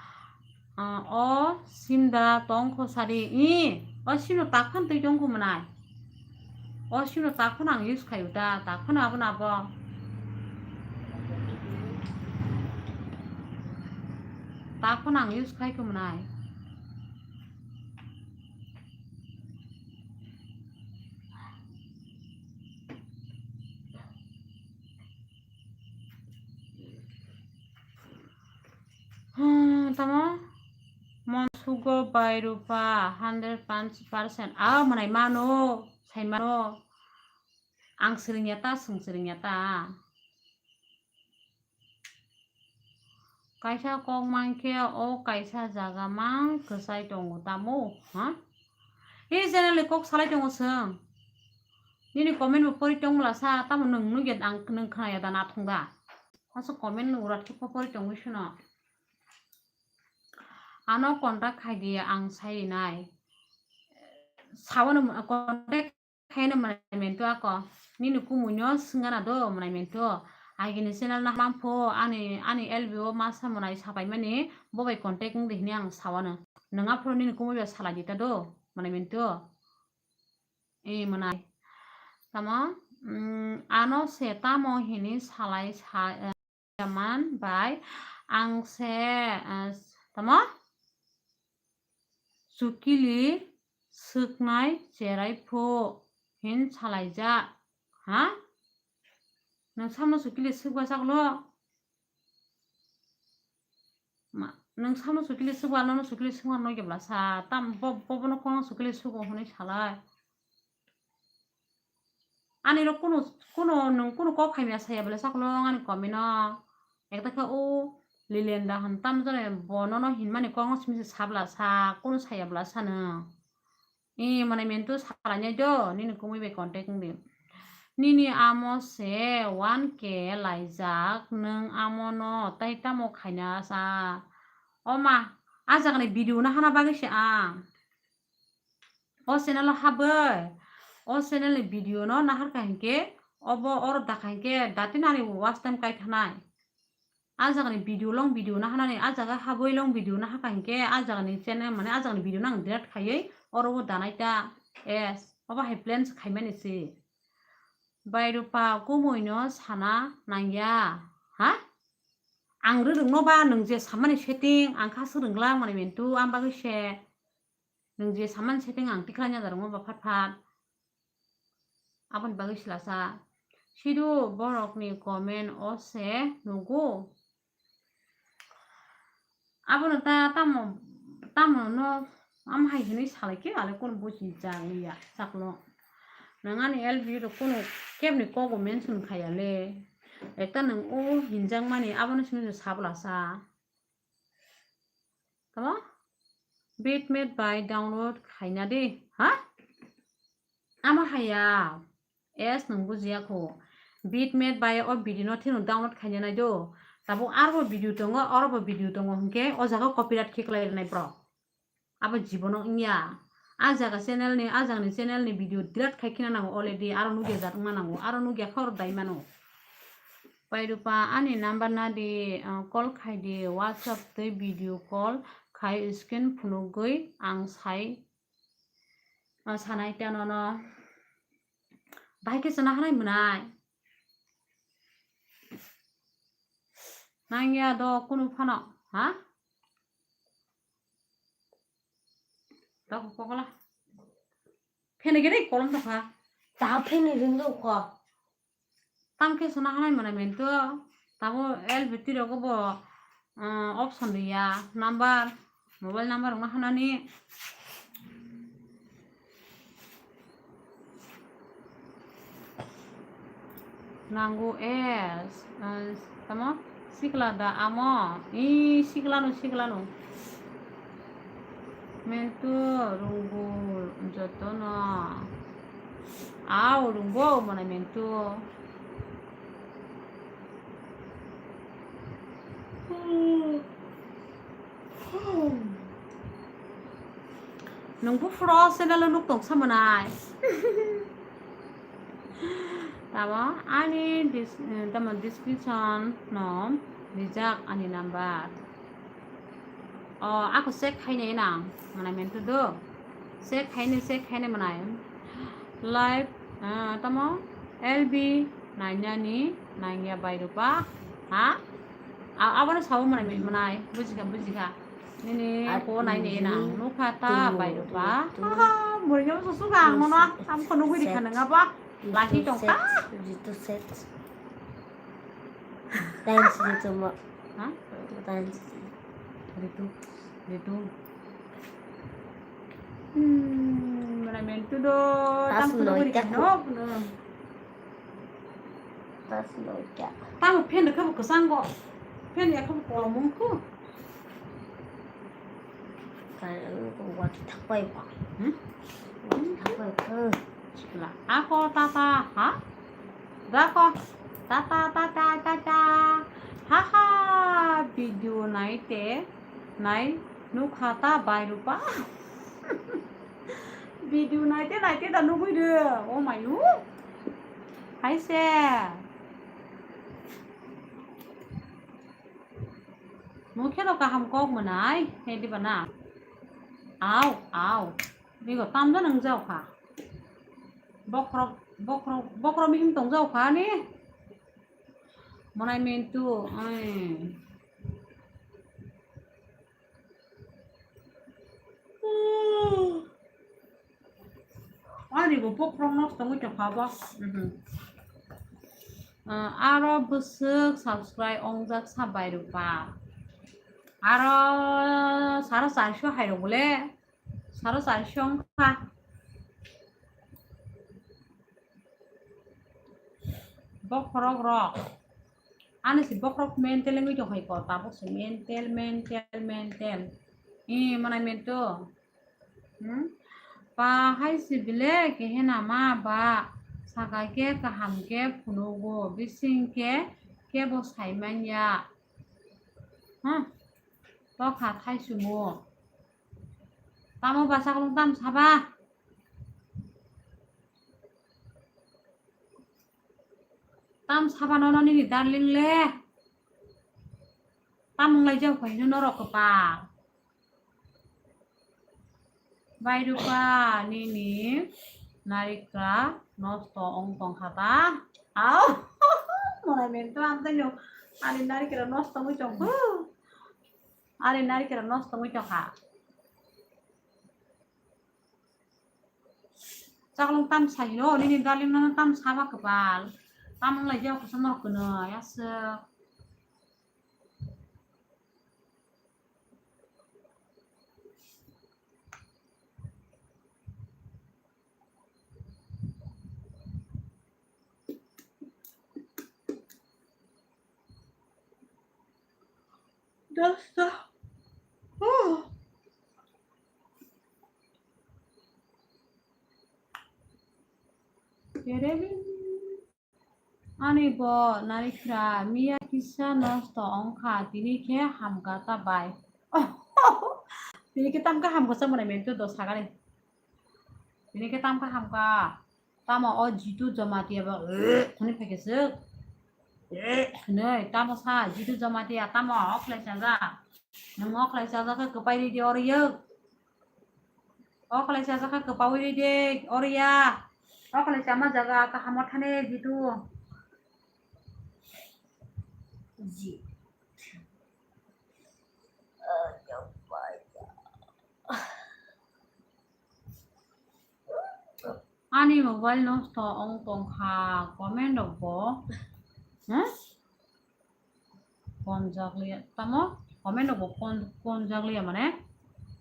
Ah, o simda tongkho sari. I, o simno takhan twi tongkho mwnai. O simno takhan ang use khayu ta, takhan abo na abo. Takhan ang use khai kho mwnai. Hmm, tamo? Monsugo bai rupa hundred percent. Ah, mwnai mano, sai mano. Ang swrwngya ta, swng swrwngya ta. Kaisa kok mankhe o kaisa jaga mang kwchai tongo tamo, ha? Hini channel ni kok salai tongo chwng. Nini comment bo pori tong bwla sa, tamo nwng nugya ang nwng khwnaya da nathong da. Aswk comment no urat khe pori tongwi sino. Ano contact khai di ang sai nai. Sabo no contact khaina mwnai mento ako. Nini kumui no swngana do mwnai mento. Agini channel no hamang pho ani, ani L B o ma samunai sapaimani bo bai contact wngdi hini ang sawano. Nwng aphuru nini kumui bai salai di ta do, mane mintu. E mwnai. Tamo, mm, ano se tamo hini salai sa, eh, man bai ang se, eh, tamo? Chukili swknai cherai pho hin salaijak, ha? Nwng samno chukili swkba chaklo? Ma, nwng samno chukili swkba, nono chukili swkma nokya bwlasa? Tam bo, bo, bono kono chukili swkgo hwnwi salai. Ani rok kunu, kunu, nwng kunu kok hamya saya bwlasa chaklo ani comment o. Ekta khe o Lilenda hwn tam jone bo nono hinmani kokno simi se sa bwlasa, kunu saya bwlasa nwng. E, mane mintu salainai do, nini kumui bai contact wngdi. Nini amo se one K laijak, nwng amo no tai tamo khaina sa? O ma, a jaga ni video no hana bagwi se ang. O channel o habwi, o channel ni video no nahar kha hinkhe, obo oro dakha hinkhe, dati nani watch time kai thanai. A jaga ni video, long video no hanani, a jaga habwi long video no hakha hinkhe, a jaga ni channel, mane a jaga ni video no ang delete khaiwi oro o danai ta. Es, obo hai plan se khaimani se. Bai Rupa, kumui no sana nangya, ha? Ang rwrwng no ba nwng je samani setting, ang kha swrwng glak mani mintu, ang bagwi se. Nwng je samani setting ang tikhlai nya da rwngma ba phat phat. Aboni bagwi silasa. Sidu borokni comment o se nugo. Abono ta tamo, tamo no am hai hwnwi salai khe ale kono buji jak liya chaklo. Nwng ani L B rok kono kebni kogo mention khaya le. Ekta nwng o hinjakmani abono simi sa bwlasa. Tamo? Bitmap bai download khaina di, ha? Ama haya, es nwng bujiya kho. Bitmap bai o video no thino download khaina nai do. Tabuk arbo video tongo, orobo video tongo, hinkhe o jaga copyright khe kwlai rwnai bro. Abo jibono wngya. A jaga channel ni, a jagani channel ni video delete khai khina nango already, aro nugya jat wngma nango, aro nugya khe oro dai mano. Pai Rupa, ani number nadi, ah, call khai di, WhatsApp tei video call khai screen phunugwi ang sai, ah, sanai ta nono. Bahai khe chana hanai mwnai. Nangya do kunu phano, ha? Dok kokla. Phene gede kolom tokha. Ta phene ring do kho. Tam khe sona hanai mwnai mento. Tabo L B T rogo bo, ah, option riya. Number, mobile number wngna hanani. Nango es, eh, tamo sikla da amo, i siklano, siklano. Mentu rungbu jotono. Au rungbo mane mentu. Nungbu fro channel nuk tong samanai. Tamo ani dis-, eh, tamo description no rijak ani number. O, ako check khainai nang, manai mentu do. Check khainai, check khainai manai. Live, ah, tamo L B nainani nangya bai rupa, ha? A, abono sabo manai, manai, bujikha, bujikha. Nini ko nainai nang, nukha ta bai rupa. Haha, mori jabo susu kha, ang nono, ang kono guri kha nang apa? Laki tongkha. Ritu set. Ritu set. Thanks, Ritu mo. Ha? Thanks. Ritu. Ritu. Hmm, mana mentu do. Tas tam kuno noita guri ku. No, no. Tas noita. Tamo fan rwkha bo kwchang go. Fan ya kha bo kolom wng kho. Kan ang ko wati thakpai ba. Hmm? Wati thakpai kho. Chikla. Ako tata, ha? Dako, tata, tata, tata. Haha, video naite, nai, nukha ta bai rupa. Video naite, naite da nugui de. Oh my, uh. Hai se. Mui kheno kaham kok mwnai, he diba na? Au, au. Bigo tamjano wng jao kha. Bokhorok, bokhorok, bokhorok mihim tong jao kha ni. Mwnai mintu, ai. Ani bo bokhorok nosto wngwi tongkha bo. Mhm. Ah, aro bwswk subscribe ongjak sa bai rwkha. Aro saro charso hai rok bole. Saro charso wngkha. Bokhorok rok. Ani si bokhorok mental wngwi tongkha ko. Tabuk si mental, mental, mental. Ee, mwnai mintu. Hmm? Pa hai si bile kehena ma ba, saka khe kaham khe phunugo, bising khe kebo sai manya. Hmm? Tokha thai sumo. Tamo ba chaklong tam saba? Tam saba nono nini darling le? Tam wng lai jao khaino norok kwpal. Bai rwkha nini narikra nosto wng tongkha ta. Au. Mwnai mintu ang tei no ani narikra nosto wngwi tongkha. Ani narikra nosto wngwi tongkha. Chaklong tam saino nini darling no tam saba kwpal. Tam wng lai jao khaino norok kwno aswk. Dosto. Oh. Ani bo narikra miya kisa nosto wngkha, tini khe hamkha ta bai. Tini khe tamkhe hamkha sa mwnai mintu do sagani. Tini khe tamkhe hamkha. Tamo o Jitu Jamatia bo, eh, hwnwi phaikhe swk. Eh, hwnwi tamo sa Jitu Jamatia tamo o khlai chajak. Nwng o khlai chajak khe kwpai ridi oro yek. O khlai chajak khe kwpaui ridi oro ya. O khlai chama jaga kaham o thani Jitu. Ji. Ani mobile nosto wng tongkha, comment rok bo, hmm? Konjakliya, tamo comment rok bo kon-, konjakliya mane,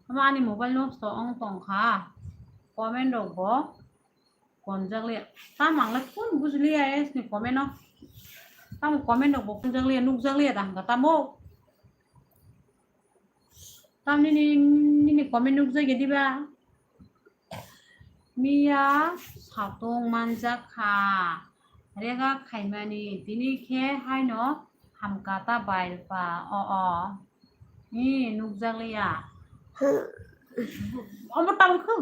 tamo ani mobile nosto wng tongkha, comment rok bo konjakliya. Tamo ang le phone bujliya es ni comment no, tamo comment rok bo konjakliya, nukjakliya da hwnkha tamo. Tamni nini comment nukjagya diba? Miya satung manjak kha. Rega khaimani tini khe haino hamkha ta bai rwkha. O, o. Ni nukjakliya. Omo tamo khe.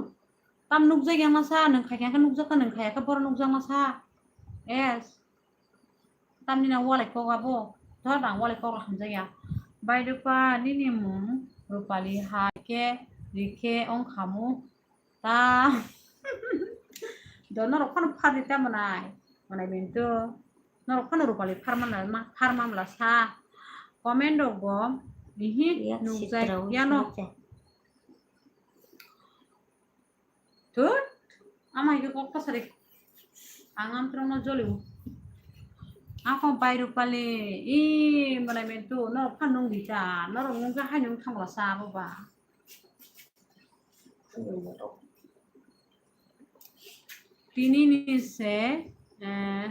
Tam nukjagya masa, nwng khaikha khe nukjak kha, nwng khaya khe bohrok nukjak masa. Yes. Tamni na walai kok abo. Thor bang walai kok hamjaya. Bai Rupa nini mung Rupali hai khe rikhe ong khamu. Ta. Do norok phano phar di ta mwnai. Mwnai bintu. Norok phano Rupali phar manla, ma-, phar mamla sa. Comment rok bo. Ihi nukjai yano. Thut, ama hai khe kok pasari. Ang amtwrwngno joliu. Ako Bai Rupali, i mwnai mentu, norok phan nung di ta, norok nung khe hai nung thangla sa abo ba. Tini ni se, eh,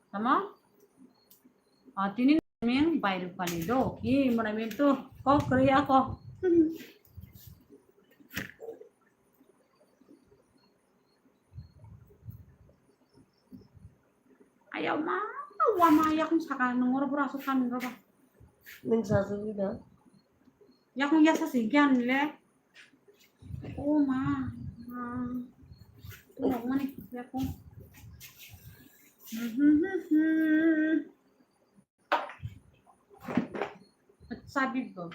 tamo? Ah, tini ni ming Bai Rupali do. I mwnai mentu, kok kwrwi ako. Ayau ma, wa ma, yakung saka nung oro bura asuk kami roba. Nung sasuk ida. Yakung yasa si gyan le. O ma, ma. Tu nok mani yakung. Sabi go.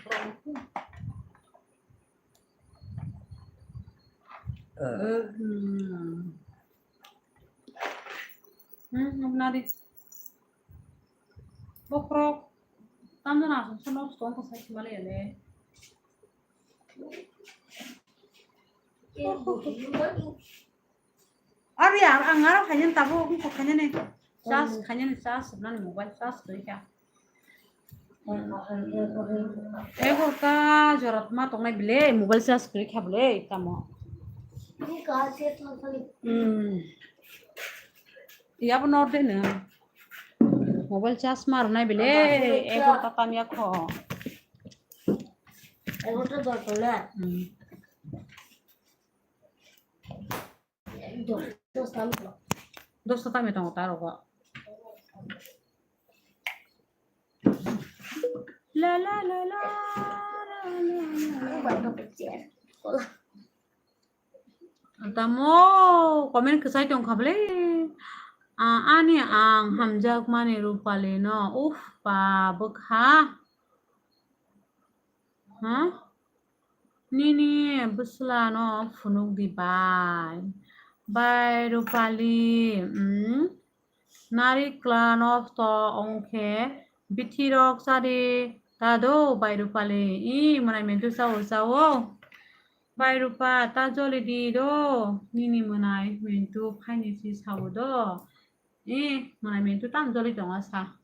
Hmm, hmm, nadi. Bokrok. Tamno na, so no, so ko sai male le. Ari ang, ang aro khaina tabo, ang khaina ni. Charge, khaina ni charge, nani mobile charge twi kha. Ego ka jorot ma tongnai bile, mobile charge twi kha bile, tamo. Hmm. Yabo nor de no. Mobile charge ma rwnai bile, ego ka tam ya kho. Ego to dor to le. Hmm. Dosta tamo tongo ta rogo. La, la, la, la, la, la, la. Tamo comment kwchai tong kha bwle. A-, ani ang hamjakmani Rupali no. Uf, pa bwkha. Ha? Nini bwsla no phunuk di bai. Bai Rupali, mm, nari kla nosto ongkhe bithi rok chadi ta do bai Rupali. I mwnai mentu chao chao. Bai Rupa ta joli di do. Nini mwnai mentu phaini si sao do. I mwnai mentu tam joli tongo sa.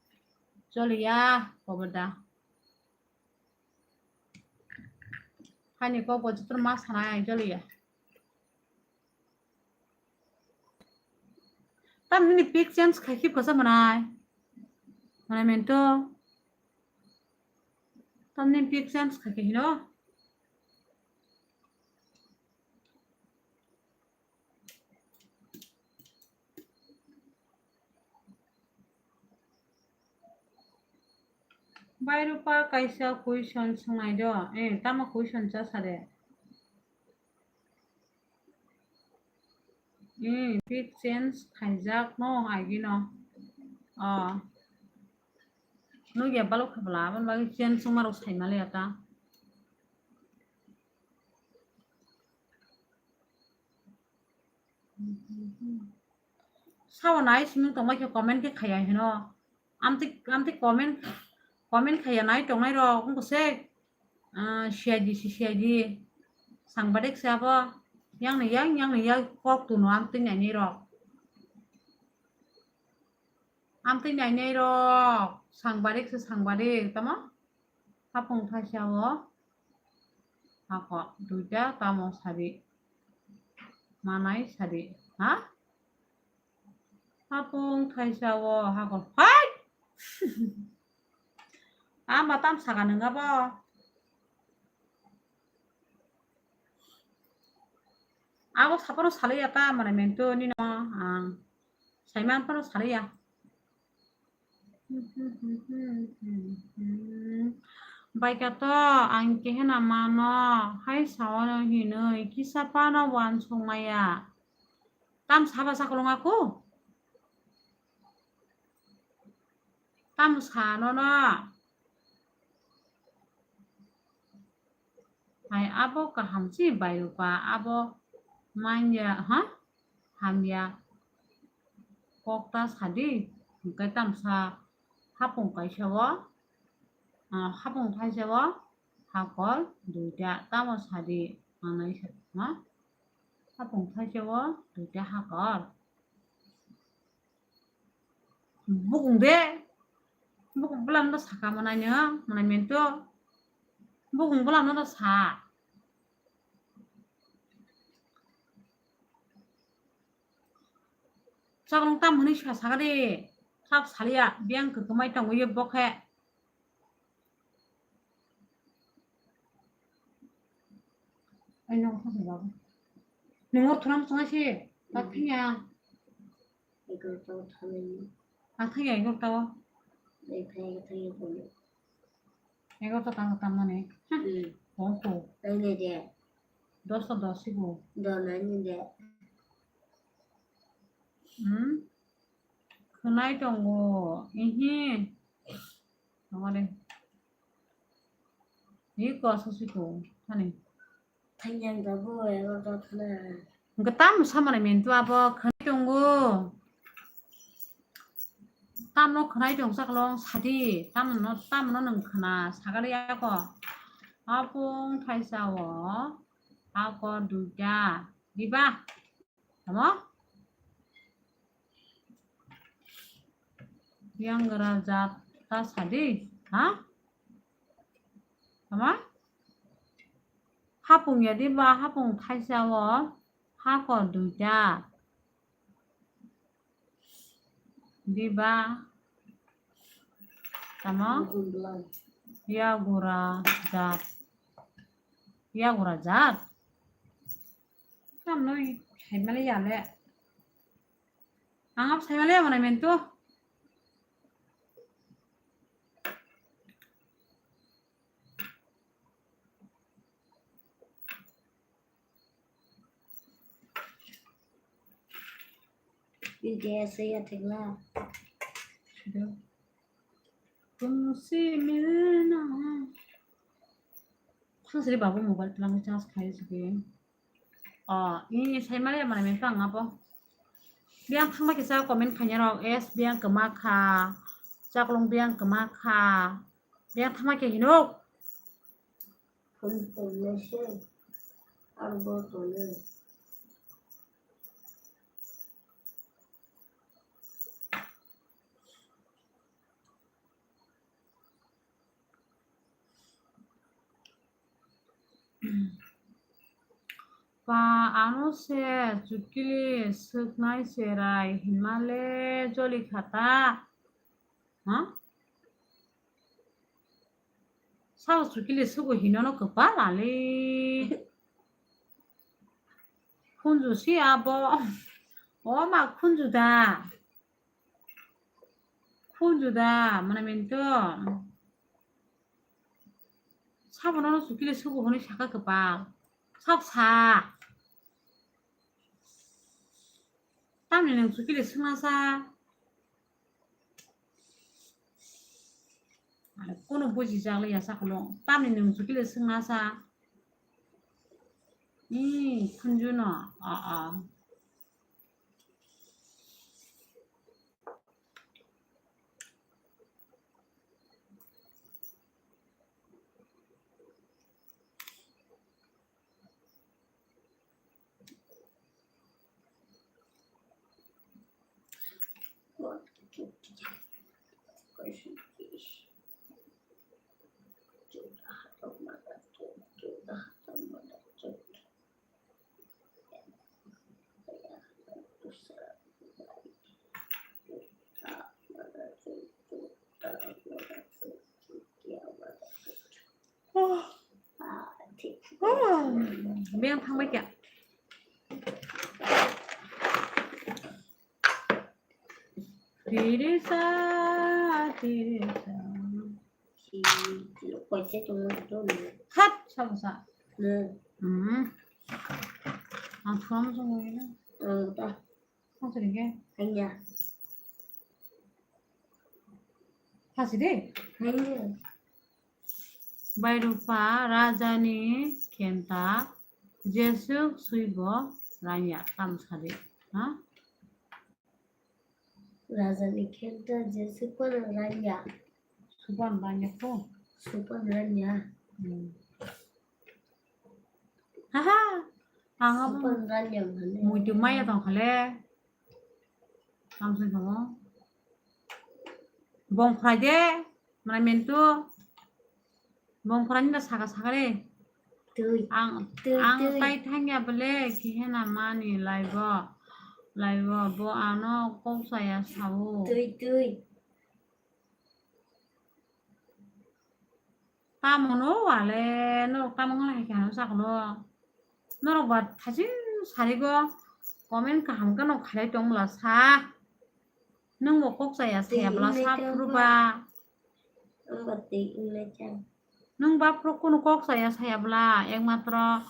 Joli ya koboda. Hani kok bo jotono ma sanai ang joliya. Tam nini pic change khai khip kasa manai. Manai mento. Tam nini pic change khai hino. Bai Rupa kaisa question swngnai do. Eh, tamo question cha sade. Hmm, pic change khaijak no agi no. Oh. Nugya balok khabla, aboni bagwi change wngma rok sai maliya ta. Sao nai siming tongma khe comment khe khaya hino. Amtwi, amtwi comment, comment khaya nai tongnai rok wngkha se, ah, C I D si C I D. Sangbadik se abo. Yang ni yang, yang ni yang kok tuno amtwi nainai rok. Amtwi nainai rok. Sangbadik se sangbadik, tamo? Hapung thaisa o. Hako, duita tamo sadi. Manai sadi. Ha? Hapung thaisa o hako. Hai! Ama tam saka nungga bo. Abo saporo saliya ta mane mento nino ang. Saiman poro saliya. Baika to ang kehena mano hai saono hinoi kisa pano wansuk maya. Tam saba sakolong aku. Tam sano na. Hai abo kaham si bai rupa abo manya ha hamya kok ta sadi hingke tamsa hapung kaisa o, ah, hapung thaisa o hakor duita tamo sadi manai sa ha hapung thaisa o duita hakor. Bukung de. Bukung bwlam no saka manai no, manai mento. Bukung bwlam no sa. Chakrung tam hwnwi sa saka de. Thap saliya, biyang kwkhamai tongo ye bokhe. Ai, nong thang babu. Nong thram sanga se, tak thang ya. Egarota thang. Tak thang ya, egarota o. Egarota tang tang mani. Hmm. Tong ko. Tang ne de. Dos to dos sigo. Dos na ni de. Hmm? Khwnai tongo. Ihi. Tongmani. Ni ko so si ko thani. Thanyang da bo ero da thana. Hwnkhe tamo samani mintu abo khwnai tongo. Tamo khwnai tong saklong sadi. Tamo no, tamo no nwng khwna sagali ako. Apung thaisa o. Ako duita. Diba? Tamo? Yang gra jat ta sadi. Ha? Tamo? Hapung ya diba? Hapung thaisa o. Hako duita. Diba? Tamo? Yagura jat. Yagura jat. Tamno saimale yale. Ang ap saimale yamana mento. India saya thengla. Sudah. Tumse milna. Thangsri babu mobile tlang charge khai sike. Oh, ini saya mari mana mentang apa? Biang thangma kisa comment khanya rok, es biang kema kha. Chaklong biang kema kha. Biang thangma ke hinok. Information. Arbo tole. Pa ano se chukili swknai cherai hinmale joli khata. Ha? Sao chukili sugo hinono kwpal ali. Khunju si abo. O ma khunju da. Khunju da, mana minto. Sabono chukili sugo hwnwi saka kwpal. Sab sa. Tamni nwng chukili swngna sa. Kono buji jak liya sakhulo. Tamni nwng chukili swngna sa. Ni khunju no. A a. Beng thangbai kya? Tirisa, tirisa. Si, lo koise tongmo to ni. Hat, sabo sa. Ne. Hmm. Ang thom song ni na. Ang ta. Ang sini ke? Hanya. Hasi de? Hanya. Bairupa rajani khenta jesuk suibo ranya tam sadi. Ha? Rajani khenta jesuk ranya. Suban ranya ko? Suban ranya. Hmm. Haha. Ang abo. Suban ranya mane. Muitu maya tong khale. Tamsoi tongo. Bong phrai de, mana mentu. Bong phrai ni da saka saka re. Tui. Ang, tui, ang tui. Tai thangya bole, kihena mani laibo. Laibo, bo ano kok saya sao. Tui, tui. Tamo no wale, norok tamo wngla hai khe ano sakno. Norok ba thajin sarigo comment kaham khe no khalai tong bwla sa. Nwng bo kok chaya saya bwla sa phuru ba. Nwng ba phuru kunu kok chaya saya bwla, ekmatro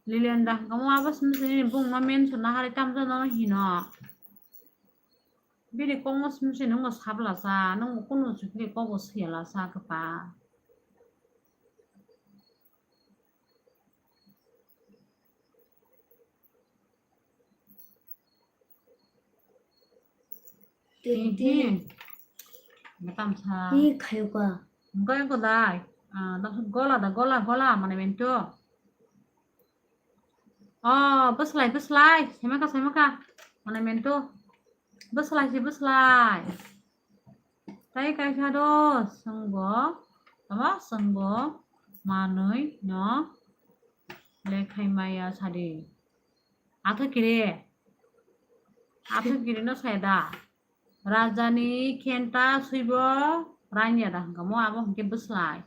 Lilendra hwnkhe mo abo simi simi bung no mention na hari tamjano hino. Bini kokno simi se nwngbo sablasa, nwngbo kunu chukli kokbo siyalasa kwpal. Tini. Tini. Matam sa. Ni khayo ka. Gola da, gola, gola, mana mento. Oh, bwslai, bwslai. Saimaka, saimaka. Mana mento. Bwslai se, bwslai. Tai kaisa do swngbo, tama swngbo manwi no lekhai maya sadi. Athakiri. Athakiri no saya da. Rajani khenta suibo ranya da hwnkha mo abo hwnkhe bwslai.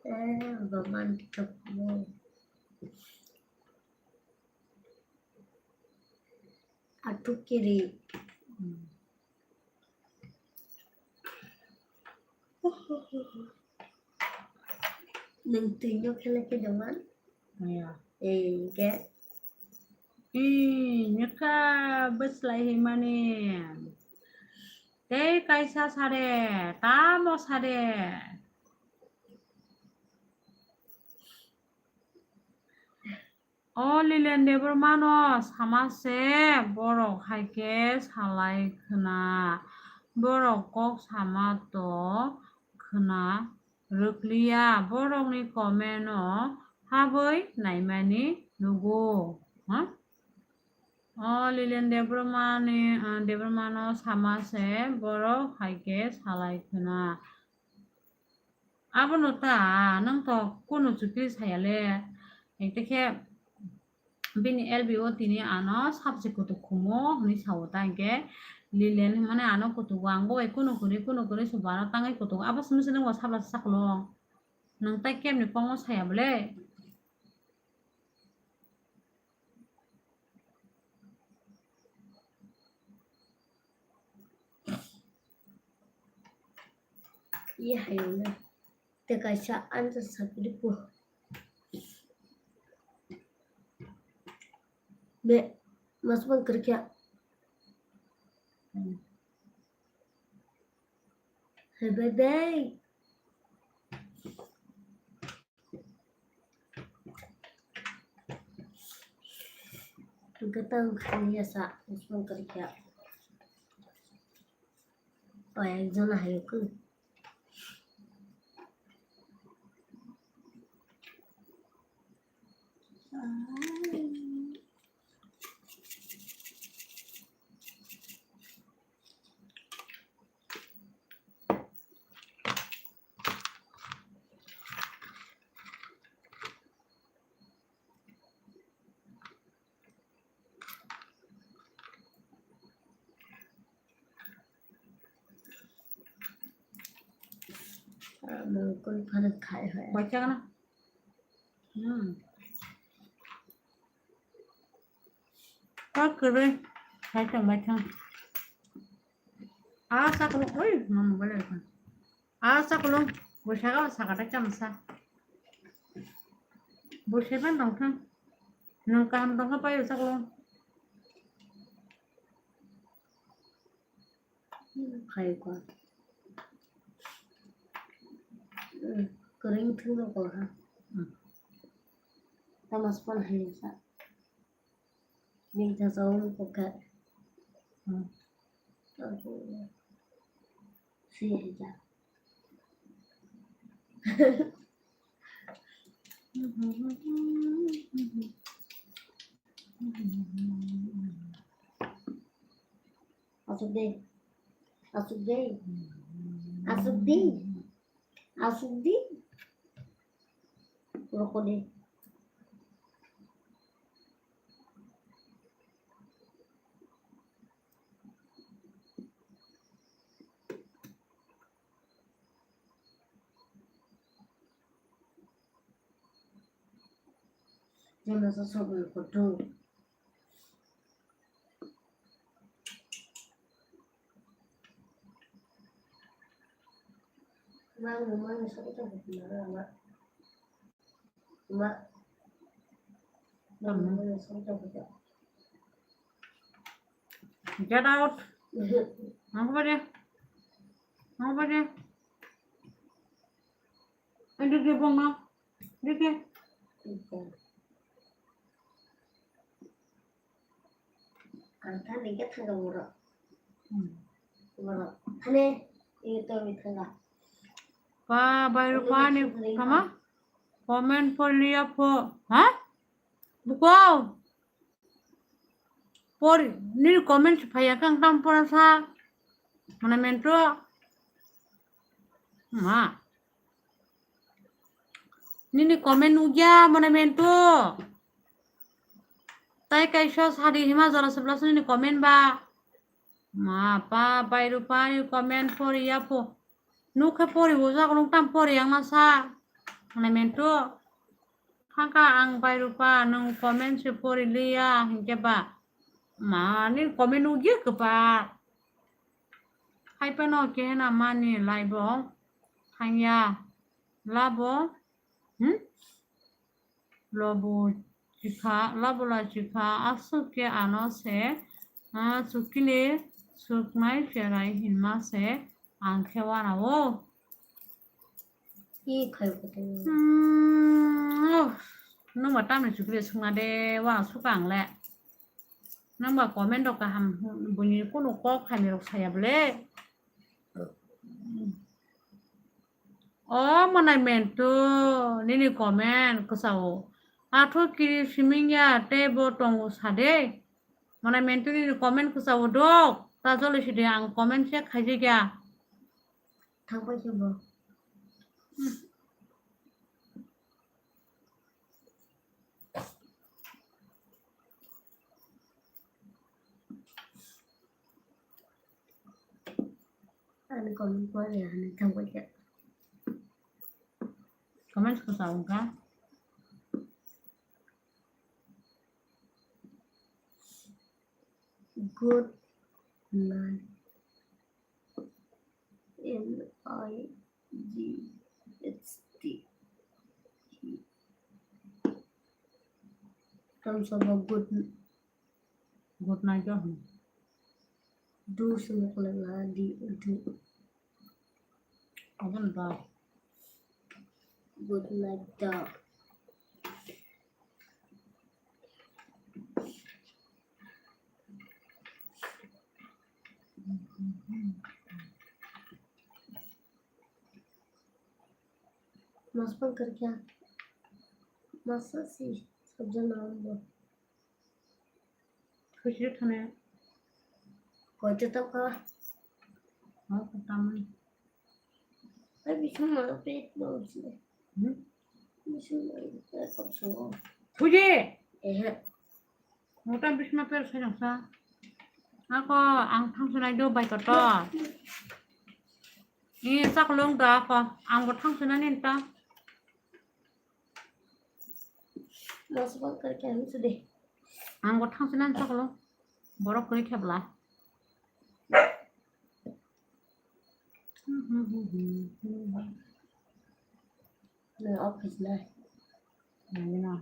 Eh, romantic mo. Athukiri. Nwng twi no khe lai khe dongma? Maya. Ee, hwnkhe? Ee, nokha bwslai himani. Tei kaisa sade, tamo sade. O Lilen Debbarma no sama se borok hai khe salai khwna. Borok kok sama to khwna rwkliya. Borokni comment no habwi naimani nugo. Ha? O Lilen Debbarma ni, ah, Debbarma no sama se borok hai khe salai khwna. Abono ta, nwng to kunu chukri saya le. Hingke khe bini L B o tini ano sabse kutuk khumo hwnwi sao ta, hingke Lilen hwnmani ano kutugo, ang bo bai kunu kwrwi, kunu kwrwi se bo ano tangwi kutugo. Abo simi se nwng bo sabla saklong. Nwng tai kebni kokno saya bole? Ye hayung na. Te kaisa answer sapri po. Be, mas bang kerja. Hey, bye bye. Gatang khani yasa, usman kerja. Oh, ekjon hayuk. Mungkul phano khai hai. Bacha na. Hmm. Kok kwrwi. Hai tong bai thang. Ah, sakalo. Oi, mama bale thang. Ah, sakalo. Bo saka, saka ta cham sa. Bo seban dong thang. Nung kaham dong ka payo sakalo. Khai ko. Hmm, kering thung ko ha. Hmm. Tamas pan hai sa. Ning ta sa um ko ka. Hmm. Si hai ja. Asuk de. Asuk de. Asuk de. Asuk de. Roko de. Jemasa sobo kotor. Mang mang sobo to butina ma. Ma. Mang mang sobo to butina. Get out. Nang ko bade. Nang ko bade. Ini dia bong na. Dia dia. Thani ke thanga boro. Hmm. Boro. Thani ini to mi thanga. Pa, bai rupa ni kama? Comment poriya pho. Ha? Buko. Pori, nini comment phaiya kang tam pora sa. Mana mento. Ma. Nini comment nugya mana mento. Tai kaisa sadi hima jora sebla nini comment ba. Ma pa bai rupa ni comment poriya pho. Nuk khe pori bo jak nuk tam pori yang masa. Mana mento. Thangka ang bai rupa nung comment se pori liya hinkhe ba. Ma ni comment nugya khe ba. Hai phano kehena mani laibo thangya labo, hmm? Lobo chikha, labo la chikha, aswk khe ano se, ah, chukile suknai cherai hinma se ang khe wanao. I khai koto. Hmm, oh, nungba tamni chukile sukna de, wanao suka ang le. Nungba comment rok kaham, buini kunu kok hamya rok saya bole. O manai mentu nini comment kwchao. Atho kiri simingya tei bo tongo sade. Manai mentu nini comment kwchao dok. Ta joli sidi ang comment check khaijikya. Thangpai se bo. Ani comment pore ani thangpai se. Comment kwchao wngkha. Good night. N I G H T. Tamsabo good, good night do hwn. Do se mokol la di, do. Aboni ba. Good night da. Mas bang kerja. Masa sih sabja nambah. Khushi thane. Koi te tokha. Ha, tamani. Ai, bising ma pet no sih. Hmm? Bising ma pet no sih. Khushi. Eh. Motam bisma per sai nang sa. Ako ang thang sunai do bai koto. Ni sak long da ako. Ang bo thang sunai ni ta. Mas bang kerja ni sudah. Ang bo thang sunai sak long. Borok koi khebla. Nang office na. Nang na.